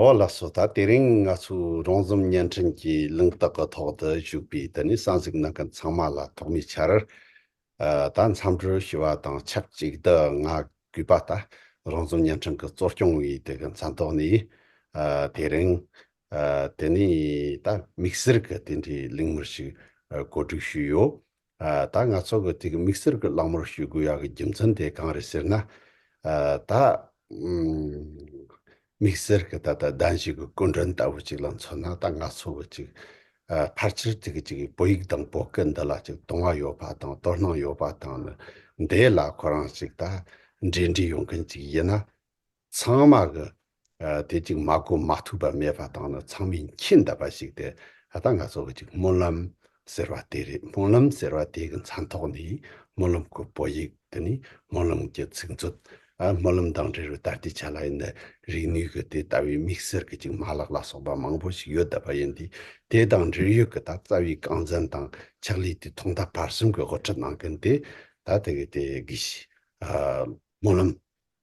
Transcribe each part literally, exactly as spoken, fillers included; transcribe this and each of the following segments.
ཨོ་ལགས་སོ། ད་དེ་རིང་ང་ཚོའི་རོང་ཟོམ་བརྙན་འཕྲིན་གྱི་གླེང་སྟེགས་ཀྱི་ཐོག་ཏུ་བཞུགས་པའི་དེ་ནས་གསན་གཟིགས་གནང་མཁན་ཚང་མ་ལ་ཐོག་མའི་ཆར། ཨ། ད་འཚམས་འདྲི་ཞུ་བ་དང་ཆབས་ཅིག་ཏུ། ང་གུས་པ་ད་རོང་ཟོམ་བརྙན་འཕྲིན་གྱི་གཙོ་སྐྱོང་བའི་དེ་གི་མཚན་ཐོག་ནས། ཨ། དེ་རིང་། ཨ། དེ་ནས་ད་དམིགས་བསལ་གྱི་དེ་འདྲའི་གླེང་མོལ་ཞིག་ཨ། གོ་སྒྲིག་ཞུས་ཡོད། ཨ། ད་ང་ཚོ་གི་དེ་གི་དམིགས་བསལ་གྱི་གླེང་མོལ་ཞུ་དགོས་ཡག་གི་རྒྱུ་མཚན་དེ་གང་རེད་ཟེར་ན། ཨ། ད་ཨུམ། དམིགས་བསལ་གྱི་ད་ལྟ་གདན་ཞུ་གི་སྐུ་མགྲོན་ལྟ་བུ་ཅིག་ལ་མཚོན་ན། ད་ང་ཚོ་གི་ཅིག་ཨ། ཕལ་ཆེར་དེ་གི་ཅིག་བོད་ཡིག་དང་བོད་སྐད་འདི་ལ་ཅིག་དུང་བ་ཡོད་པ་དང་དོ་སྣང་ཡོད་པ་དང་ནི། འདི་ལ་ཁོ་རང་ཅིག་ད་འབྲེལ་འདྲིས་ཡོང་མཁན་ཅིག་ཡིན་ན། ཚང་མ་གི་ཨ། དེ་ཅིག་མ་གོ་མ་ཐོས་པ་མེད་པ་དང་ནི། ཚང་མས་མཁྱེན་བསྡད་པ་ཞིག་དེ། ཨ། ད་ང་ཚོ་གི་ཅིག་སྨོན་ལམ་ཟེར་བ་དེ་རེད། སྨོན་ལམ་ཟེར་བ་དེ་གི་མཚན་ཐོག་ནས་སྨོན་ལམ་གྱི་བོད་ཡིག། དེ་ནས་སྨོན་ལམ་གྱི་ཚིག་མཛོད། ཨ། སྨོན་ལམ་དང་འབྲེལ་བའི་ད་ལྟའི་ཆ་ལ་ཡིན་ན་རིག་ནུས་ཀྱི་དེ་ལྟ་བུའི་དམིགས་བསལ་གྱི་ཅིག་མ་ལག་ལ་སོགས་པ་མང་པོ་ཞིག་ཡོད་བསྡད་པ་ཡིན་དུས། དེ་དང་འབྲེལ་ཡོད་ཀྱི་ད་རྩ་བའི་རྐང་འཛིན་དང་ཕྱག་ལས་དེ་ཐོག་མཐའ་བར་གསུམ་གྱི་དབུ་ཁྲིད་གནང་མཁན་དེ། ད་དེ་གི་དེ་དགེ་བཤེས་ཨ། སྨོན་ལམ་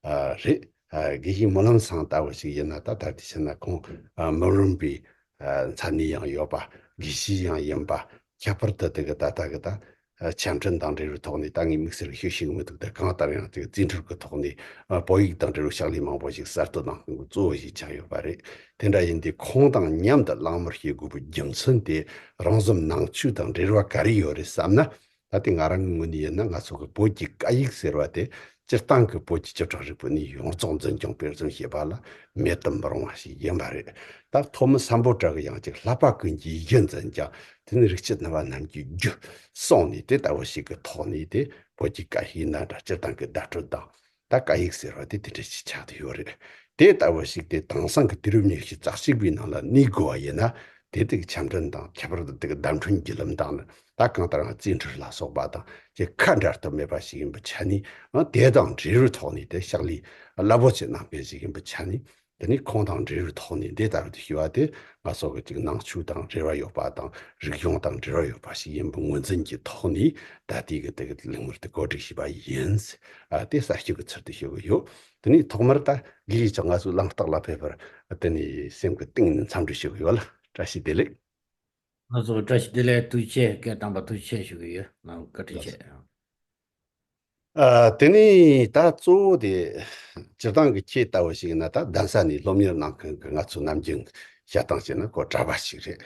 ཨ། རེད། ཨ། དགེ་བཤེས་སྨོན་ལམ་ཚང་ལྟ་བུ་ཞིག་ཡིན་ན། ད་ད་ལྟའི་ཆ་ན་ཁོང་ཨ། སྨན་རམས་པའི་ཨ། མཚན་གནས་ཡང་ཡོད་པ། དགེ་བཤེས་ཡང་ཡིན་པ། ཁྱད་པར་དུ་དེ་གི་ད་ལྟ་གི་ད་ཨ། ཆ་འཕྲིན་དང་འབྲེལ་བའི་ཐོག་ནས། ད་ངས་དམིགས་བསལ་ཞུ་ཤེས་ཀྱི་མི་འདུག་ད་གང་ལྟར་ཡང་དེ་གི་རྩིས་འཕྲུལ་གྱི་ཐོག་ནས་ཨ། བོད་ཡིག་དང་འབྲེལ་བའི་ཕྱག་ལས་མང་པོ་ཞིག་གསར་གཏོད་གནང་མཁན་གྱི་གཙོ་བོ་ཞིག་ཆགས་ཡོད་པ་རེད། དེ་འདྲ་ཡིན་དུས་ཁོང་དང་མཉམ་དུ་གླེང་མོལ་བྱེད་དགོས་པའི་རྒྱུ་མཚན་དེ་རང་བཟོ་ནང་ཆོས་དང་འབྲེལ་བ་ག་རེ་ཡོད་རེད་བསམ་ན། ད་དེ་ང་རང་གི་ངོས་ནས་ཡིན་ན། ང་ཚོ་གི་བོད་ཀྱི་སྐད་ཡིག་ཟེར་བ་དེ་སྤྱིར་བཏང་གི་བོད་ཀྱི་བཅུ་ཕྲག་རིང་པོ་ནས་ཡོངས་རྫོགས་འཛིན་སྐྱོང་སྤེལ་གསུམ་བྱེད་པ་ལ་མེད་དུ་མི་རུང་བ་ཞིག་ཡིན་པ་རེད། ད་ཐོན་མི་སམ་བྷོ་ཊ་གིས་ཡང་ཅིག་བསླབ་པ་ཀུན་གྱི་གཞི་འཛིན་ཀྱང་། དེ་ནི་རིགས་སྐྱེས་སྣང་བ་རྣམས་ཀྱི་རྒྱུ་གསུངས་ནས། དེ་ལྟ་བུ་ཞིག་གི་ཐོག་ནས་དེ་བོད་ཀྱི་སྐད་ཡིག་ནང་འདྲ་སྤྱིར་བཏང་གི་བརྡ་སྤྲོད་དང་། ད་སྐད་ཡིག་ཟེར་བ་དེ་དེ་འདྲ་ཞིག་ཆགས་བསྡད་ཡོད་རེད། དེ་ལྟ་བུ་ཞིག་དེ་དེང་སང་གི་དུས་རབས་ཉི་ཤུ་རྩ་གཅིག་པའི་ནང་ལ་གནས་དགོས་པ་ཡིན་ན། དེ་དེ་གི་ཆ་འཕྲིན་དང་། ཁྱད་པར་དུ་དེ་གི་བརྡ་འཕྲིན་བརྒྱུད་ལམ་དང་ནི། ད་གང་ལྟར་ཡང་རྩིས་འཕྲུལ་ལ་སོགས་པ་དང་ཅིག་ཁ་འབྲལ་ཐབས་མེད་པ་ཞིག་ཡིན་པའི་ཆ་ནས། ཨ། དེ་དང་འབྲེལ་བའི་ཐོག་ནས་དེ་ཕྱག་ལས་རླབས་པོ་ཆེ་གནང་མཁན་ཞིག་ཡིན་པའི་ཆ་ནས། དེ་ནས་ཁོང་དང་འབྲེལ་བའི་ཐོག་ནས་འདི་ལྟར་དུ་ཞུ་བ་དེ། ང་ཚོ་གི་ཅིག་ནང་ཆོས་དང་འབྲེལ་བ་ཡོད་པ་དང་། རིག་གཞུང་དང་འབྲེལ་བ་ཡོད་པ་ཞིག་ཡིན་པའི་ངོས་འཛིན་གྱི་ཐོག་ནས། ད་ལྟའི་གི་དེ་གི་གླེང་མོལ་དེ་གོ་སྒྲིག་བྱས་པ་ཡིན། ཨ། དེ་གསར་ཞུ་གི་ཚུལ་དུ་ཞུ་གི་ཡོད། དེ་ནས་ཐོག་མར་ད་དགེ་བཤེས་ཀྱིས་ང་ཚོའི་གླེང་སྟེགས་ལ་ཕེབས་པར་དེ་ནས་སེམས་ཀྱི་གཏིང་ནས་འཚམས་འདྲི་ཞུ་གི་ཡོད་ལ། བཀྲ་ཤིས་བདེ་ལེགས། ང་ཚོ་བཀྲ་ཤིས་བདེ་ལེགས། ཐུགས་རྗེ་ཆེ། སྐད་བཏང་བ་ཐུགས་རྗེ་ཆེ་ཞུ་གི་ཡོད། ང་བཀའ་དྲིན་ཆེ། ཨ། དེ་ནས་ད་གཙོ་བོ་དེ་སྤྱིར་བཏང་གི་ཁྱེད་ལྟ་བུ་ཞིག་ཡིན་ན། ད་གདན་ས་ནས་སློབ་གཉེར་གནང་མཁན་གྱི་ང་ཚོ་ནམ་རྒྱུན་བཤད་སྟངས་བྱས་ན་ཁོ་གྲྭ་པ་ཞིག་རེད།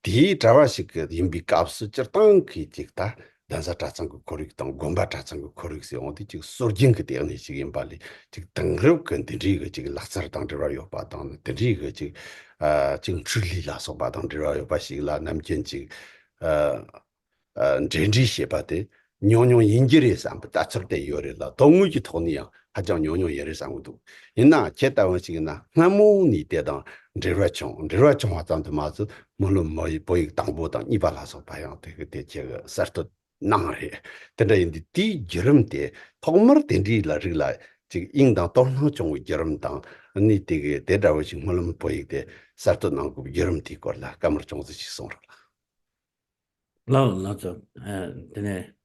དེའི་གྲྭ་པ་ཞིག་གི་ཡིན་པའི་སྐབས་སུ། སྤྱིར་བཏང་གི་ཅིག་ད་གདན་ས་གྲྭ་ཚང་གི་ཁོར་ཡུག་དང་། དགོན་པ་གྲྭ་ཚང་གི་ཁོར་ཡུག་ཟེར་འོང་དུས། ཅིག་སྲོལ་རྒྱུན་གྱི་ལྟེ་གནས་ཤིག་ཡིན་པ་ལས། ཅིག་དེང་རབས་ཀྱི་འདི་འདྲའི་གི་ཅིག་ལག་རྩལ་དང་འབྲེལ་བ་ཡོད་པ་དང་། དེ་འདྲའི་གི་ཅིག་ཨ། ཅིག་འཕྲུལ་ལས་ལ་སོགས་པ་དང་འབྲེལ་བ་ཡོད་པ་ཞིག་ལ་ནམ་རྒྱུན་ཅིག་ཨ། ཨ། འབྲེལ་འདྲིས་བྱེད་པ་དེ་ཉུང་ཉུང་ཡིན་གྱི་རེད་བསམ་པའི་ལྟ་ཚུལ་དེ་ཡོད་རེད་ལ། དོན་དངོས་ཀྱི་ཐོག་ནས་ཡང་ཧ་ཅང་ཉུང་ཉུང་ཡིན་རེད་བསམ་གྱི་འདུག་ཡིན་ནའང་ཁྱེད་ལྟ་བུ་ཞིག་ཡིན་ན། སྔ་མོ་ནས་དེ་དང་འབྲེལ་བ་བྱུང་། འབྲེལ་བ་བྱུང་བ་ཙམ་དུ་མ་ཟད། སྨོན་ལམ་བོད་ཡིག་དང་པོ་དང་གཉིས་པ་ལ་སོགས་པ་ཡང་དེ་གི་དེ་ཁྱེད་ཀྱིས་གསར་གཏོད་གནང་རེད། དེ་འདྲ་ཡིན་དུས་དེའི་བརྒྱུད་རིམ་དེ། ཐོག་མར་དེ་འདྲའི་ལ་རིགས་ལ་ཅིག་དབྱིངས་དང་དོ་སྣང་བྱུང་བའི་བརྒྱུད་རིམ་དང་། ཨ་ནི་དེ་གི་དེ་འདྲ་བ་ཞིག་སྨོན་ལམ་བོད་ཡིག་དེ་གསར་གཏོད་གནང་དགོས་པའི་བརྒྱུད་རིམ་དེའི་སྐོར་ལ་བཀའ་མོལ་ཅུང་ཟད་ཅིག་གསུང་རོགས་གནང་། ལགས་ལགས་སོ། ཨ། དེ་ནས་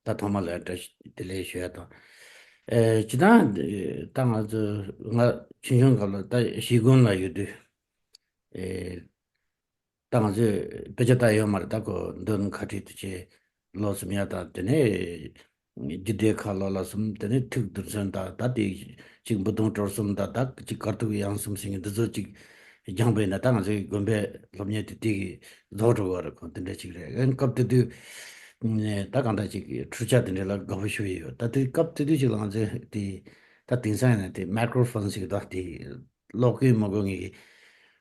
ད་ཐོག་མ་ལ་བཀྲ་ཤིས་བདེ་ལེགས་ཞུ་ཡ་དང་། ཨེ། སྤྱིར་བཏང་ད་ང་ཚོ་ང་ཆུང་ཆུང་སྐབས་ལ་ད་གཞིས་དགོན་ལ་ཡོད་དུས། ཨེ། ད་ང་ཚོས་དཔེ་ཆ་ལྟ་ཡོད་མ་རེད། ད་ཁོ་འདོན་ཁ་བྲིས་དུ་ཆེ་ལོ་གསུམ་ཡ་དང་། དེ་ནས་རྒྱུད་སྡེ་ཁ་ལོ་ལ་གསུམ། དེ་ནས་ཐུགས་རྡུལ་ཚོན་དང་། ད་དེ་ཅིག་འབུ་དུང་གྲོལ་གསུམ་དང་། ད་ཅིག་དཀར་ཐུག་ཡང་གསུམ་ཟེར་མཁན་འདི་ཚོ་ཅིག་སྦྱངས་པ་ཡིན་ན། ད་ང་ཚོའི་དགོན་པའི་སློབ་གཉེར་དེ་དེ་གི་རྫོགས་འགྲོ་གི་རེད། ཁོ་དེ་འདྲ་ཅིག་རེད། ཨ་ནི་སྐབས་དེ་དུས་ད་གང་ལྟར་ཅིག་འཕྲུལ་ཆས་དེ་འདྲ་ལ་དགའ་པོ་ཞེ་པོ་ཡོད། ད་དེ་སྐབས་དེ་དུས་ཅིག་ལ་ང་ཚོས་དེ། ད་དེང་སང་ཡིན་ན་དེ་མའི་ཀྲོ་ཕོན་ཟེར་གི་འདུག་དེ་ཀློག་གི་མི་དགོས་ངེས་ཀྱི།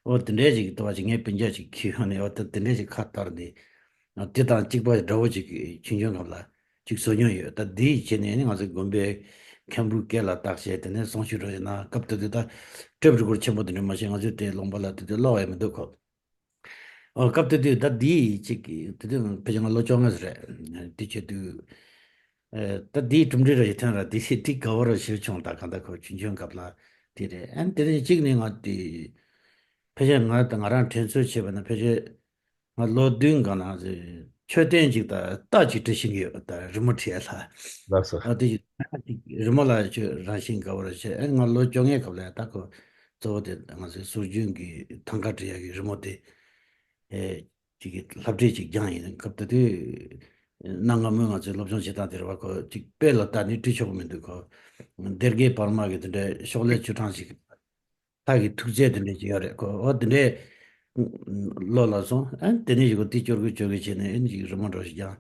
འོ་དེ་འདྲས་ཅིག་ལྟ་བ་ཅིག་ངས་སྤུན་ཀྱག་ཅིག་ཁྱེར་ཡོང་ནས། འོ་ད་དེ་འདྲས་ཅིག་ཁ་བཏར་ནས། དེ་དང་གཅིག་པ་འདྲ་བོ་ཅིག་ཆུང་ཆུང་སྐབས་ལ་ཅིག་བཟོ་མྱོང་ཡོད། ད་དེའི་རྗེས་ནས་ནི་ང་ཚོའི་དགོན་པའི་མཁན་པོའི་སྐེ་ལ་བཏགས་བྱས། དེ་ནས་གསུང་ཆོས་འགྲོ་བྱས་ན། སྐབས་དེ་དུས་ད་ཊེབ་རི་ཀོར་ཆེན་པོ་དེ་འདྲ་མ་བྱུང་། ང་ཚོས་དེ་ལུང་པ་ལ་དེ་དུས་ཀློག་ཡས་མི་འདུག་གོ། ཨོ། སྐབས་དེ་དུས་ད་དེའི་ཅིག་དེ་དུས་ཕལ་ཆེར་ང་ལོ་བཅོ་ལྔ་ཙམ་རེད། དེ་བྱེད་དུས། ཨེ། ད་དེའི་གྲུབ་འབྲས་ར་ཞིག་ཐོན་ར། དེ་དེ་དགའ་བོ་ར་ཞེ་པོ་བྱུང་། ད་གང་ལྟར་ཁོ་ཆུང་ཆུང་སྐབས་ལ་དེ་རེད། ཨ་ནི་དེ་ནས་གཅིག་ནས་ང་དེ་ཕལ་ཆེར་ང་ད་ང་རང་དྲན་གསོ་བྱས་པ་ན། ཕལ་ཆེར་ང་ལོ་བདུན་སྒང་ལ་མཆོད་རྟེན་ཅིག་དང་རྟ་ཅིག་འབྲི་ཤེས་ཀྱི་ཡོད། ད་རི་མོ་བྲིས་ལ། ལགས་སོ། ཨ། དེ་ཅིག་རི་མོ་ལ་ཅིག་རང་བཞིན་དགའ་བོ་ར་བྱས། ཨ་ནི་ང་ལོ་བཅོ་ལྔའི་སྐབས་ལ་ད་ཁོ་ གཙོ་བོ་དེ་ང་ཚོའི་སྲོལ་རྒྱུན་གྱི་ཐང་ག་འབྲི་ཡག་གི་རི་མོ་དེ། ཨེ། ཅིག་གི་སློབ་ཁྲིད་ཅིག་སྦྱངས་ཡིན། སྐབས་དེ་དུས་གནའ་སྔ་མོའི་ང་ཚོའི་སློབ་སྦྱོང་བྱེད་སྟངས་དེ་རེད་བ། ཁོ་ཅིག་དཔེ་ལ་བལྟས་ནས་བྲིས་ཆོག་གི་མི་འདུག་ཁོ་སྡེར་ཁའི་བར་མ་གི་དེ་འདྲའི་ཤོག་ལྷེ་བཅུ་གྲངས་ཤིག་ལྷ་གི་ཐུགས་རྗེ་དེ་འདྲ་ཅིག་ཡོད་རེད། ཁོ་འོ་དེ་འདྲའི་བློ་ལ་སོང་། ཨ་དེ་ནས་ཞིག་གོ་དེ་སྐྱོར་དགོས་སྐྱོར་དགོས་བྱས་ནས་ཨ་ནི་ཅིག་རི་མོ་འདྲ་ཞིག་སྦྱངས།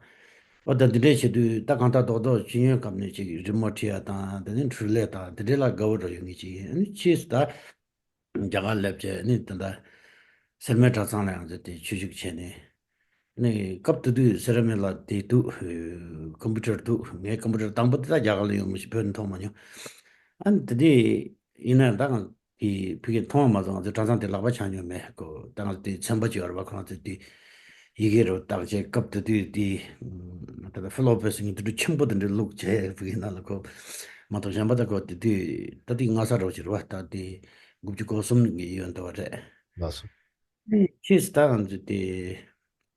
འོ་ད་དེ་འདྲས་བྱེད་དུས་ད་གང་ལྟར་རྡོག་རྡོག་ཅི་ཡོན་སྐབས་ནས་ཅིག་རི་མོ་བྲིས་ཡ་དང་དེ་ནས་འཕྲུལ་ལས་དང་དེ་འདྲས་ལ་དགའ་བོ་འགྲོ་ཡོང་གི་ཅིག་ཡིན། ཨ་ནི་ཕྱིས་སུ་ད་རྒྱ་གར་སླེབས་བྱས་ཨ་ནི་ད་ལྟ་སེར་སྨད་གྲྭ་ཚང་ལ་ཡང་དེ་ཆོས་ཞུགས་བྱས་ནས། ཨ་ནི་སྐབས་དེ་དུས་སེར་སྨད་ལ་དེ་འདུག་ཀམ་པུ་ཊར་འདུག་ངས་ཀམ་པུ་ཊར་དང་པོ་དེ་ད་རྒྱ་གར་ལ་ཡོང་མི་ཞིག་བོད་ནས་མཐོང་མ་མྱོང་། ཨ་ནི་དེ་དེ་ཡིན་ན་ད་ང་དེ་ཕ་གིར་མཐོང་བ་མ་སོང་། ང་ཚོའི་གྲྭ་ཚང་དེ་ལག་པ་འཆང་མྱོང་མེད་ཀོ། ད་ང་ཚོ་དེ་ཚན་པ་ཅིག་ཡོད་རེད་བ། ཁོ་ང་ཚོས་དེ་ཡི་གེ་རུ་བཏགས་བྱས་སྐབས་དེ་དུས་དེ་ད་ལྟ་ཕི་ལོ་ཕེ་སི་ངི་དུད་འགྲོ་ཆེན་པོ་དེ་འདྲ་བླུགས་བྱས་ཕ་གིའི་ནང་ལ་ཁོ་མ་གཏོགས་གཞན་པ་ད་ཁོ་དེ་དུས་ད་དེ་སྔ་ས་རོགས་ཅིག་རེད་བ། ད་དེ་དགུ་བཅུ་གོ་གསུམ་གི་ཡོན་དུ་བ་རེད། ལགས་སོ། ཕྱིས་སུ་ད་ང་ཚོས་དེ་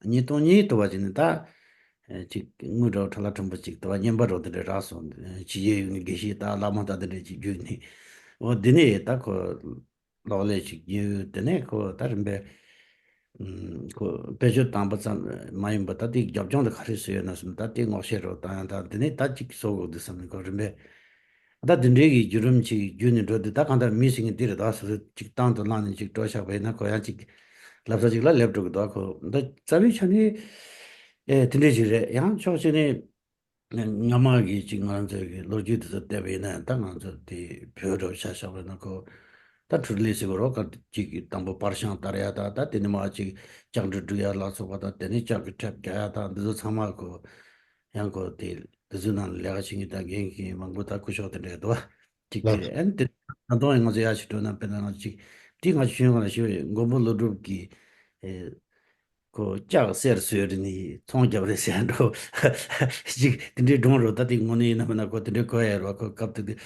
ཉིས་སྟོང་གཉིས་དུ་བ་ཅིག་ནས་ད། ཨེ། ཅིག་དངུལ་འདྲ་བོ་ཁྲ་ལ་ཁྲིམས་པ་ཅིག་དུ་བ་རྔན་པ་རོ་དེ་འདྲ་རག་སོང་། ཨེ། ཕྱི་རྒྱལ་ཡུལ་ནས་དགེ་བཤེས་དང་བླ་མ་དང་དེ་འདྲ་ཅིག་བརྒྱུད་ནས། འོ་དེ་ནས་ད་ཁོ་གློག་ཀླད་ཅིག་ཉོས། དེ་ནས་ཁོ་ད་རིམ་པས། ཨུམ། ཁོ་བེད་སྤྱོད་བཏང་པ་ཙམ་མ་ཡིན་པ་ད་དེ་རྒྱབ་ལྗོངས་དེ་ག་རེ་བཟོས་ཡོད་ན་བསམ། ད་དེ་ངོ་ཤེས་རོགས་བཏང་ཡང་ད་དེ་ནས་ད་ཅིག་བཟོ་དགོས་འདུག་བསམ་ནས་ཁོ་རིམ་པས། ད་དེ་འདྲའི་གི་བརྒྱུད་རིམ་ཅིག་བརྒྱུད་ནས་འགྲོ་དུས་ད་གང་ལྟར་མི་ཟེར་མཁན་འདི་རེད། ད་སོ་སོ་ཅིག་བཏང་དུ་བླངས་ནས་ཅིག་འགྲོ་བཞག་པ་ཡིན་ན་ཁོ་ཡང་ཅིག་ལབ་ས་ཅིག་ལ་སླེབས་འགྲོ་གི་འདུག་ཁོ་ད་རྩ་བའི་ཆ་ནས་ཨེ་དེ་འདྲས་ཅིག་རེད། ཡང་ཕྱོགས་གཅིག་ནས་སྔ་མ་གི་ཅིག་ང་ཚོའི་གི་ལོ་རྒྱུས་དེ་ཚོ་བལྟས་པ་ཡིན་ན་ད་ང་ཚོ་དེ་བོད་འགྲོ་བཞག་བཞག་པ་ཡིན་ན་ཁོ་ད་འཕྲུལ་ལས་ཟེར་གོ་རོགས་ཀ་ཅིག་དང་པོ་པར་ཤང་ལྟར་ཡ་ད་ད་དེ་ནས་མ་ཅིག་ལྕགས་འབྲུ་འབྲུ་ཡ་ལ་སོགས་པ་ད་དེ་ནས་ལྕགས་ཀྱི་ཁྲབ་རྒྱག་ཡ་ད་འདི་ཚོ་ཚང་མ་ཁོ། ཡང་ཁོ་དེ་དེ་ཚོའི་ནང་ལས་ཀ་བྱེད་མཁན་དང་འགན་འཁྱེར་མཁན་མང་པོ་དང་སྐུ་ཞབས་དེ་འདྲ་འདུག་བ། གཅིག་དེ་ལགས། རེད། ཨ་ནི་དེ་ད་དུང་ང་ཚོ་ཡར་ཞིག་འགྲོ་ན་དཔེར་ན་ང་ཚོ་གཅིག་དེ་ང་ཚོ་ཞུས་ང་ལ་ཞུ་བའི་མགོན་པོ་ཀླུ་སྒྲུབ་ཀྱི་ཨེ། ཁོ་ལྕགས་གསེར་བཟོས་རེད་ནི་ཚོང་རྒྱབ་རེད་ཟེར་འགྲོ་གཅིག་དེ་འདྲའི་སྒྲུང་རོ། ད་དེ་དངོས་གནས་ཡིན་ན་མིན་ན་ཁོ་དེ་འདྲའི་གོ་ཡ་རོ། ཁོ་སྐབས་དེ་དུས་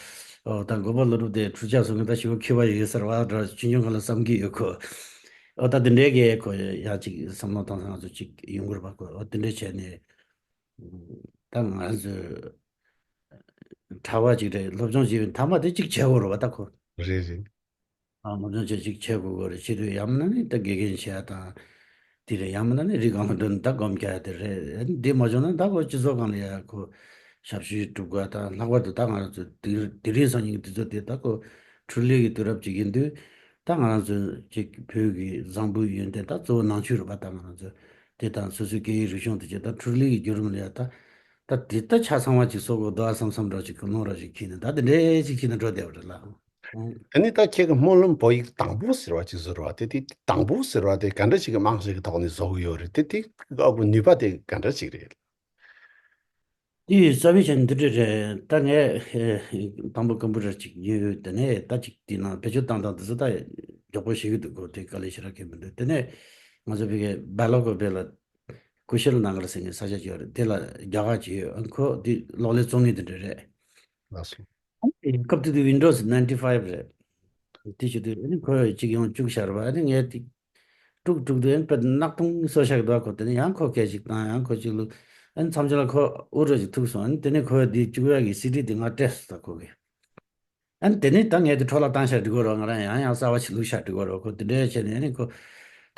ཨོ་ད་མགོན་པོ་ཀླུ་སྒྲུབ་དེ་འཕྲུལ་ཆས་བཟོ་མཁན་ད་ཞེ་པོ་མཁས་པ་ཡོད་ཟེར་བ་འདྲ་ཆུང་ཆུང་སྒང་ལ་བསམ་གྱི་ཡོད་ཁོ། ཨོ་ད་དེ་འདྲའི་གི་ཁོ་ཡང་གཅིག་བསམ་བློ་བཏང་ས་ང་ཚོ་གཅིག་ཡོང་གི་རེད་པ་ཁོ། ཨོ་དེ་འདྲ་བྱས་ནས། ད་ང་ཚོས་གྲྭ་པ་ཅིག་རེད། སློབ་སྦྱོང་བྱེད་པའི་མཐའ་མ་དེ་གཅིག་བྱེད་དགོས་རེད་བ་ད་ཁོ། རེད་རེད། ཨ་སློབ་སྦྱོང་བྱེད་གཅིག་བྱེད་དགོས་དགོས་རེད། བྱེད་དུས་ཡང་མིན་ན་ནི་ད་དགེ་རྒན་བྱེད་ཡ་དང་། དེ་རེད། ཡང་མིན་ན་ནི་རི་སྒང་ལ་འགྲོ་ནས་ད་སྒོམ་རྒྱག་ཡ་དེ་རེད། འདི་མ་བྱུང་ན་ད་ཁོ་སྤྱི་ཚོགས་སྒང་ལ་ཡ་ཁོ་ཞབས་ཞུའི་སྒྲུབ་དགོས་དང་ལྷག་པར་དུ་ད་ང་རང་ཚོ་དེ་དེ་རིང་སང་ཉིན་གྱི་དུས་ཚོད་དེ་ད་ཁོ་འཕྲུལ་ལས་ཀྱི་དུས་རབས་ཅིག་ཡིན་དུས། ད་ང་རང་ཚོ་ཅིག་བོད་ཀྱི་བཟང་པོའི་ཡོན་ཏན་ད་གཙོ་བོ་ནང་ཆོས་རེད་པ། ད་ང་རང་ཚོ་དེ་དང་སོ་སོའི་སྐད་ཡིག་རིག་གཞུང་དེ་ཅིག་ད་འཕྲུལ་ལས་ཀྱི་བརྒྱུད་རིམ་ལ་ཡ་ད། ད་དེ་ད་ཆ་ཚང་བ་ཅིག་བཟོ་དགོས་འདུག་ཨ་བསམ་བསམ་འདྲ་ཅིག་ཀུན་སློང་ར་ཅིག་ཁྱེར་ནས་ད་དེ་འདྲས་ཅིག་ཁྱེར་ནས་འགྲོ་བསྡད་པ་རེད་ལགས། ཨོ། དེ་ནི་ད་ཁྱེད་ཀྱི་སྨོན་ལམ་བོད་ཡིག་དང་པོ་ཟེར་བ་ཅིག་བཟོ་ར་བ་དེ་དེ་དང་པོ་ཟེར་བ་དེ་ག་འདྲ་ཅིག་གི་རྨང་གཞི་གི་ཐོག་ནས་བཟོ་གི་ཡོད་རེད། དེ་དེ་ཨ་ཁུ་ནུས་པ་དེ་ག་འདྲ་ཅིག་རེད། དེ་རྩ་བའི་ཆ་ནས་འདི་འདྲ་རེད། ད་ངས་དང་པོ་ཀམ་པུ་ཊར་ཅིག་ཉོས་ཡོད། དེ་ནས་ད་ཅིག་དེ་ནང་བེད་སྤྱོད་བཏང་སྟངས་དེ་ཚོ་ད་མགྱོགས་པོ་ཤེས་ཀྱི་འདུག་གོ། དེ་དཀའ་ལས་ཞེ་དྲག་གི་མི་འདུག་དེ་ནས་ང་ཚོ་བོད་སྐད་སྦེལ་ཀོབ་ལ་ཀུ་ཤལ་ནགར་ཟེར་མཁན་ས་ཆ་ཅིག་ཡོད་རེད། དེ་ལ་རྒྱ་གར་ཅིག་ཡོད། ཨ་ཁོ་དེ་གློག་ཀླད་བཙོང་མཁན་དེ་འདྲ་རེད། ལགས་སོ། སྐབས་དེ་དུས་Windows ninety five རེད། དེ་བྱེད་དུས་ཨ་ནི་ཁོས་ཅིག་ཡང་བཅུག་བཞག་རེད་པ། ཨ་ནི་ངས་དེ་དཀྲུག་དཀྲུག་དུས་ཨ་ནི་དཔེ་གནག་དུང་སོ་ཤག་འདུག་ཁོ། དེ་ནས་ཡང་ཁོ་སྐད་ཅིག་བཏང་། ཡང་ཁོ་ཅིག་བླུགས། ཨ་ནི་མཚམས་ཅིག་ལ་ཁོ་འུར་ར་ཅིག་ཐུག་སོང་། ཨ་ནི་དེ་ནས་ཁོས་དེ་བཅུག་ཡག་གི་སི་ཌི་དེ་ང་སྤྲད་སོང་ད་ཁོ་གིས། ཨ་ནི་དེ་ནས་ད་ངས་དེ་འཕྲོ་བརླག་བཏང་བཞག་འགྲིག་གོ་རོགས། ང་རང་ཡང་ཡང་གསར་བ་ཞིག་བླུགས་བཞག་འགྲིག་གོ་རོགས། ཁོ་དེ་འདྲའི་བྱས་ནས་ཨ་ནི་ཁོ།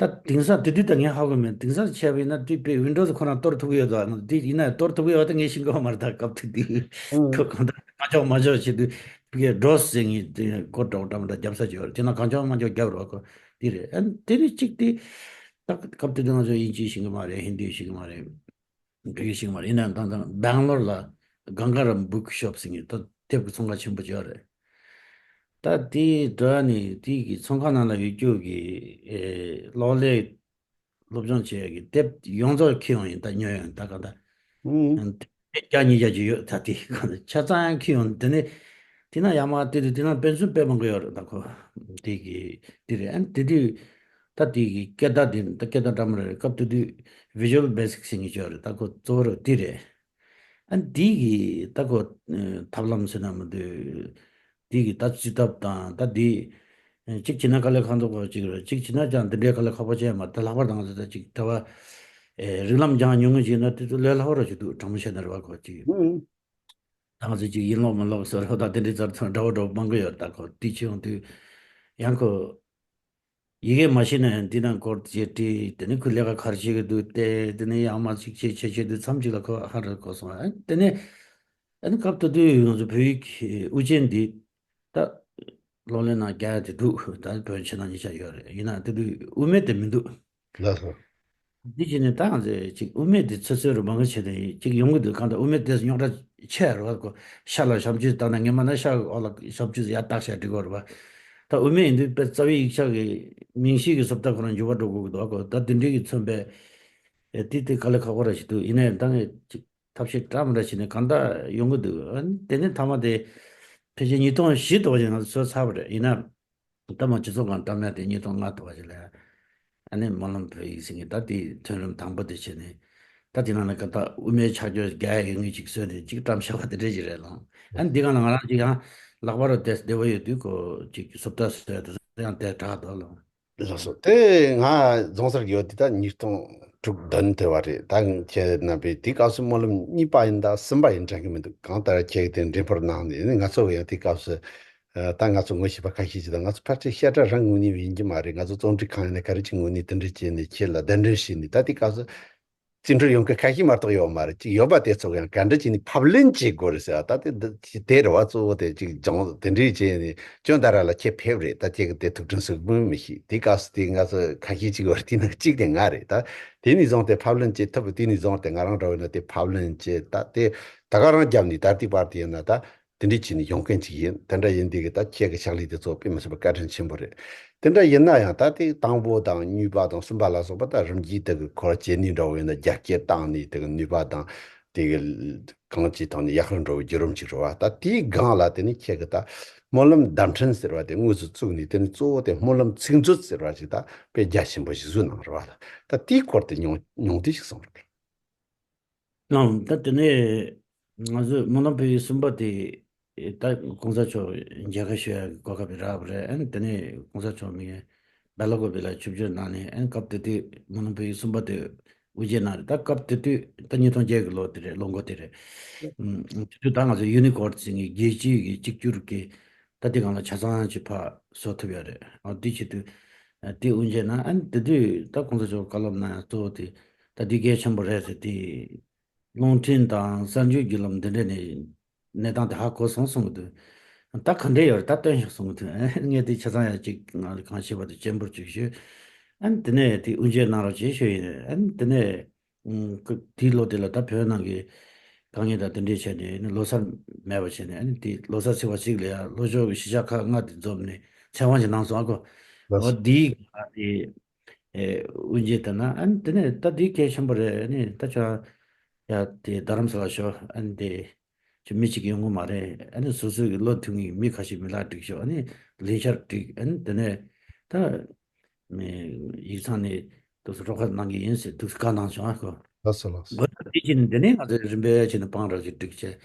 ད་དེང་སང་དེ་དུས་ད་ངས་ཧ་གོ་མེད། དེང་སང་བྱས་པ་ཡིན་ན་དེ་དཔེ་Windows ཁོ་རང་གཏོར་ཐུབ་ཀྱི་ཡོད་དོ། དེ་ཡིན་ན་གཏོར་ཐུབ་ཀྱི་ཡོད་ད་ངས་ཤེས་ཀྱི་ཡོད་མ་རེད། ད་སྐབས་དེ་དུས་ཁོ་གང་ལྟར་གང་ལྕོགས་མ་ལྕོགས་བྱེད་དུས་དེ་གའི་DOS ཟེར་མཁན་དེ་ཀོ་ཌི་འདྲ་བོ་འདྲ་མི་འདྲ་རྒྱབ་ས་ཅིག་ཡོད་རེད། དེ་ན་གང་ལྕོགས་མ་ལྕོགས་རྒྱབ་རོགས་ཁོ་དེ་རེད། ཨ་ནི་དེ་ནས་གཅིག་དེ་ད་སྐབས་དེ་དུས་ང་ཚོ་དབྱིན་ཇི་ཤེས་ཀྱི་མ་རེད། ཧིན་དི་ཤེས་ཀྱི་མ་རེད། འབྲི་ཤེས་མ་རེད། ཡིན་ནའང་ད་ལྟ་སྦེང་ལོར་ལ་གངྒཱ་རམ་book shop ཟེར་མཁན་ད་དེབ་ཀྱི་ཚོང་ཁང་ཆེན་པོ་ཅིག་ཡོད་རེད། ད་དེའི་འགྲོ་ནས་དེའི་གི་ཚོང་ཁང་ནང་ལ་ཡོད་རྒྱུ་གི་ཨེ་གློག་ཀླད་སློབ་སྦྱོང་བྱེད་ཡག་གི་དེབ་ཡོངས་རྫོགས་ཁྱེར་ཡོང་ཡིན། ད་ཉོས་ཡོང་ཡིན། ད་ག་ད་ཨུ། བརྒྱ་ཉིས་བརྒྱ་ཅིག་ཡོད། ད་དེ་ག་ཆ་ཚང་ཡང་ཁྱེར་ཡོང་། དེ་ནས་དེ་ན་ཡར་མར་བལྟས་དུས་དེ་ན་དཔེ་མཚོན་དཔེ་མང་པོ་ཡོད་རེད། ད་ཁོ་དེ་གི་དེ་རེད། ཨ་ནི་དེ་དུས། ད་དེ་གི་སྐད་བརྡ་དེ་ད་སྐད་བརྡ་འདྲ་མོ་རེད། སྐབས་དེ་དུས་Visual Basic ཟེར་མཁན་ཅིག་ཡོད་རེད། ད་ཁོ་གཙོ་བོ་རུ་དེ་རེད། ཨ་ནི་དེ་གི་ད་ཁོ་ཐབས་ལམ་ཟེར་ན་མི་འདུག་དེ་གི་ད་རྩིས་ཐབས་དང་ད་དེ་གཅིག་བྱས་ན་དཀའ་ལས་ཁག་འདུག་གོ། གཅིག་རེད། གཅིག་བྱས་ན་ཀྱང་འདི་འདྲའི་དཀའ་ལས་ཁག་པོ་ཅིག་མ་རེད། ད་ལྷག་པར་དུ་ང་ཚོ་ད་གཅིག་ད་བ་རིགས་ལམ་སྦྱངས་མྱོང་མཁན་ཅིག་ཡིན་ན་དེ་ཚོ་ལས་སླ་པོ་ར་ཅིག་འདུག་དྲང་མོ་བཤད་ན་རེད་བ། ཁོ་གཅིག་ད་ང་ཚོ་གཅིག་ཡིན་ལོག་མིན་ལོག་ཟེར་རོ། ད་དེ་འདྲའི་རྩ་ཚང་འདྲ་བོ་འདྲ་བོ་མང་གི་ཡོད། ད་ཁོ་དེ་ཆེ་ཡོང་དུས། ཡང་ཁོ་ཡི་གེ་མ་ཤེས་ན་ཡང་འདི་ནང་སྐོར་ཅིག་བྲིས། དེ་ནས་ཁོས་ལས་ཀ་ག་རེ་བྱེད་ཀྱི་འདུག་བལྟས། དེ་ནས་ཡང་མ་ཅིག་བྱེད་བྱེད་བྱེད་དུས་མཚམས་ཅིག་ལ་ཁོ་ཧ་ར་གོ་སོང་། ཨ་དེ་ནས་ཨ་ནི་སྐབས་དེ་དུས་ང་ཚོ་བོད་ཡིག་གི་དབུ་ཅན་འདི་ད་སློབ་གླིང་ནང་རྒྱག་ཡ་དེ་འདུག་ད་བོད་ཕྱི་ནང་གཉིས་ཆ་ཡོད་རེད། ཡིན་ན་དེ་དུས་དབུ་མེད་དེ་མི་འདུག་ལགས་སོ། འདི་བྱས་ནས་ད་ང་ཚོས་ཅིག་དབུ་མེད་དེ་ཚོད་ཚོད་རུ་མང་གི་བྱས་ཏེ་ཅིག་ཡོང་གི་འདུག་གང་ལྟར་དབུ་མེད་དེ་རྙོག་དྲ་ཆེ་རུ་བ་གོ། ཤ་ལ་ཞབས་ཀྱུ་བཏགས་ན་ངེས་མ་ན་ཤ་འོག་ལ་ཞབས་ཀྱུ་ཡར་བཏགས་བྱས་འགྲིག་གོ་རུ་བ། ད་དབུ་མེད་ཡིན་དུས་དཔེ་རྩ་བའི་ཡིག་ཆ་གི་མིང་གཞི་གི་བཟོ་ལྟ་ཁོ་རང་འགྱུར་བ་འགྲོ་དགོས་ཀྱི་འདུག་གོ། ད་དེ་འདྲའི་གི་མཚོན་པའི་ཨེ་དེ་དེ་དཀའ་ལས་ཁག་པོ་ར་ཞིག་འདུག་ཡིན་ནའི་ད་ངས་ཅིག་ཐབས་ཤེས་བཀྲམ་ར་བྱས་ནས་གང་ལྟར་ཡོང་གི་འདུག་ཨ་ནི་དེ་ནས་མཐའ་མ་དེ་ཕལ་ཆེར་ཉིས་སྟོང་བཞི་དོ་བཞིན་ང་ཚོ་བཟོས་ཚར་བ་རེད། ཡིན་ན། ད་མ་སྤྱི་ཚོགས་ཁང་བཀྲམ་ཡ་དེ་ཉིས་སྟོང་ལྔ་དུ་བ་ཞིག་ལ། ཨ་ནི་སྨོན་ལམ་བོད་ཡིག་ཟེར་མཁན་ད་དེའི་ཐོན་རིམ་དང་པོ་དེ་བྱས་ནས། ད་དེ་ནང་ལ་ག་ད་དབུ་མའི་ཕྱག་རྒྱ་རྒྱ་ཡི་ངོས་ཅིག་བཟོས་ནས་ཅིག་བཀྲམ་བཞག་པ་དེ་འདྲ་ཞིག་རེད་ལགས། ཨ་ནི་འདི་ག་ལ་ང་རང་ཅིག་ཡང་ལག་པ་རུ་བསྡད་བདེ་བོ་ཡོད་དུས་ཁོ་ཅིག་བཟོ་ལྟ་བཟོ་ཡ་དེ་ཚོ་ཡང་དེ་དྲག་འདུག་ལགས། ལགས་སོ། དེ་ང་རྫོང་སར་ཡོད་དུས་ད་ཉིས་སྟོང་དྲུག་བདུན་དེ་བ་རེད། ད་ཁྱེད་རྣམ་པས་དེའི་སྐབས་སུ་སྨོན་ལམ་གཉིས་པ་ཡིན་ད་གསུམ་པ་ཡིན་དྲན་གི་མི་འདུག་གང་ལྟར་ཁྱེད་ཀྱིས་དེ་འགྲེམས་སྤེལ་གནང་ནས་ནི་ང་ཚོ་ཡང་དེའི་སྐབས་སུ། ཨ། ད་ང་ཚོ་ངོ་ཤེས་པ་ཁ་ཤས་ཅིག་དང་། ང་ཚོ་ཕལ་ཆེར་བཤད་གྲྭ་རང་ངོས་ནས་ཡིན་གྱི་མ་རེད། ང་ཚོ་རྩོམ་སྒྲིག་ཁང་ཡིན་ན་ག་རེ་ཅིག་ངོས་ནས་དེ་འདྲ་བྱས་ནས་ཁྱེད་ལ་གདན་འདྲེན་ཞུས་ནས། ད་དེ་སྐབས་སུ་རྩིས་འཕྲུལ་ཡོང་མཁན་ཁ་ཤས་མ་གཏོགས་ཡོད་མ་རེད། ཅིག་ཡོད་པ་དེ་ཚོ་ཡང་ག་འདྲ་བྱས་ནས་ཕབ་ལེན་བྱེད་དགོས་རེད་ཟེར་བ། ད་དེ་འདི་དེ་རེད་བ། གཙོ་བོ་དེ་ཅིག་སྦྱོང་དེ་འདྲས་བྱས་ནས་ཁྱོད་ད་ར་ལ་ཁྱེད་ཕེབས་རེད། ད་ཁྱེད་ཀྱི་དེ་ཐུགས་དྲན་གསོས་མིན་མི་ཤེས། དེ་སྐབས་སུ་དེ་ང་ཚོ་ཁ་ཤས་ཅིག་ཡོད་རེད། དེ་ནང་གཅིག་དེ་ང་རེད། ད་དེ་ནས་བཟུང་སྟེ་ཕབ་ལེན་བྱེད་ཐུབ། དེ་ནས་བཟུང་སྟེ་ང་རང་འདྲ་བོ་ཡིན་ན་དེ་ཕབ་ལེན་བྱེད། ད་དེ་ད་ག་རང་བརྒྱབ་ནས་ད་ལྟའི་བར་དུ་ཡིན་ན་ད། དེ་འདྲས་བྱས་ནས་ཡོང་མཁན་ཅིག་ཡིན། དེ་འདྲ་ཡིན་དུས་ཀྱི་ད་ཁྱེད་ཀྱི་ཕྱག་ལས་དེ་ཚོ་དཔེ་མི་སྲིད་པ་བཀའ་དྲིན་ཆེན་པོ་རེད། དེ་འདྲ་ཡིན་ན་ཡང་ད་ལྟའི་དང་པོ་དང་གཉིས་པ་དང་གསུམ་པ་ལ་སོགས་པ་ད་རིམ་གྱིས་དེ་གི་འཁོར་བ་བྱེད་ནུས་འདྲ་བོ་ཡིན་ན། རྒྱ་སྐྱེད་བཏང་ནས་དེ་གི་ནུས་པ་དང་དེ་གི་གང་ཅིའི་ཐོག་ནས་ཡག་ཤོས་འགྲོ་བའི་བརྒྱུད་རིམ་ཅིག་རེད་བ། ད་དེའི་སྒང་ལ་དེ་ནི་ཁྱེད་ཀྱི་ད་སྨོན་ལམ་བརྡ་འཕྲིན་ཟེར་བ་དེ་དངོས་སུ་བཙུགས་ནས། དེ་ནི་གཙོ་བོ་དེ་སྨོན་ལམ་ཚིག་མཛོད་ཟེར་བ་ཅིག་ད་དཔེ་རྒྱ་ཆེན་པོ་ཞིག་བཟོས་གནང་རེད་བ། ད་དེའི་སྐོར་དེ་མྱོང་མྱོང་དེ་ཞིག་སོང་རེད། ཨང་། ད་དེ་ནས་ང་ཚོས་སྨོན་ལམ་བོད་ཡིག་གསུམ་པ་དེ་ད་གོང་ས་མཆོག་མཇལ་ཁ་ཞུ་ཡག་གི་གོ་སྐབས་རག་པ་རེད། ཨ་ནི་དེ་ནས་གོང་ས་མཆོག་མི་སྦེ་ལ་ཀོ་བི་ལ་ཆིབས་བསྒྱུར་གནང་ནས། ཨ་ནི་སྐབས་དེ་དུས་སྨོན་ལམ་བོད་ཡིག་གསུམ་པ་དེ་དབུ་འབྱེད་གནང་རེད། ད་སྐབས་དེ་དུས་ད་ཉིས་སྟོང་བརྒྱད་ཀྱི་ལོ་དེ་རེད། ལོ་འགོ་དེ་རེད། ཨ་དེ་དུས་ད་ང་ཚོ་ཡུ་ནི་ཀོཌ་ཟེར་མཁན་རྒྱལ་སྤྱིའི་གི་གཅིག་གྱུར་གྱི་ད་དེ་སྒང་ལ་ཆ་ཚང་ཅིག་ཕར་བཟོ་ཐུབ་ཡོད་རེད། ཨ་དེ་བྱེད་དུས་ཨ་དེ་དབུ་འབྱེད་གནང་། ཨ་ནི་དེ་དུས་ད་གོང་ས་མཆོག་བཀའ་སློབ་གནང་ཡག་གཙོ་བོ་དེ་ད་འདི་གལ་ཆེན་པོ་རེད་ཟེར། དེ་རླུང་འཕྲིན་དང་གསར་འགྱུར་བརྒྱུད་ལམ་འདི་འདྲ་ནས་གནས་སྟངས་དེ་ཧ་གོ་སོང་གསུང་གི་འདུག་ད་ག་འདྲས་ཡོད་རེད། ད་སྟོན་ཤོག་གསུང་གི་འདུག་ཨ་ངས་དེ་ཆ་ཚང་ཡག་ཅིག་ང་ལ་གང་ཤེས་པ་དེ་སྤྱན་འབུལ་ཅིག་ཞུས། ཨ་ནི་དེ་ནས་དེ་དབུ་འབྱེད་གནང་རོགས་བྱེད་ཞུས་ཡིན། ཨ་ནི་དེ་ནས། ཨུམ། ཁོ་དེའི་ལོ་དེ་ལ་ད་བོད་ནང་གི་དཀའ་ངལ་དང་དེ་འདྲས་བྱས་ནས་ནི་ལོ་གསར་མེད་པ་བྱས་ནས། ཨ་ནི་དེ་ལོ་གསར་ཚེས་པ་གཅིག་ལ་ཡང་ལྷོ་ཕྱོགས་ཀྱི་གཞིས་ཆགས་ཁག་ལྔ་དེ་འཛོམས་ནས་ཚེ་དབང་ཞིག་གནང་སོང་། ཨ་ཁོ། ལགས་འོ་སོ། དེའི་ཨ་དེ་ཨེ་དབུ་འབྱེད་དེ་ན། ཨ་ནི་དེ་ནས་ད་དེ་གལ་ཆེན་པོ་རེད། ཨ་ནི་ད་ཆ་ཡ་དེ་རྡ་རམ་ས་ལ་ཤོག་ཨ་ནི་དེ་ཆུ་མི་གཅིག་ཡོང་གི་མ་རེད། ཨ་ནི་སོ་སོའི་གི་བློ་མཐུན་གྱི་མི་ཁ་ཤས་མི་ལ་བསྒྲིགས་ཤོག་ཨ་ནི་ལས་འཆར་བསྒྲིགས། ཨ་ནི་དེ་ནས་ད། མི་ཡིག་ཚང་ནས་འདུག་སེ་རོགས་ཁ་གནང་གི་ཡིན་ཟེར་འདུག་སེ་བཀའ་གནང་བྱུང་ཨ་ཁོ། ལགས་སོ་ལགས་སོ། འོ་ད་དེ་བྱས་ནས་འདི་ནས་ང་ཚོས་རིམ་པས་བྱས་ནས་བང་རབ་ཅིག་བསྒྲིགས་བྱས།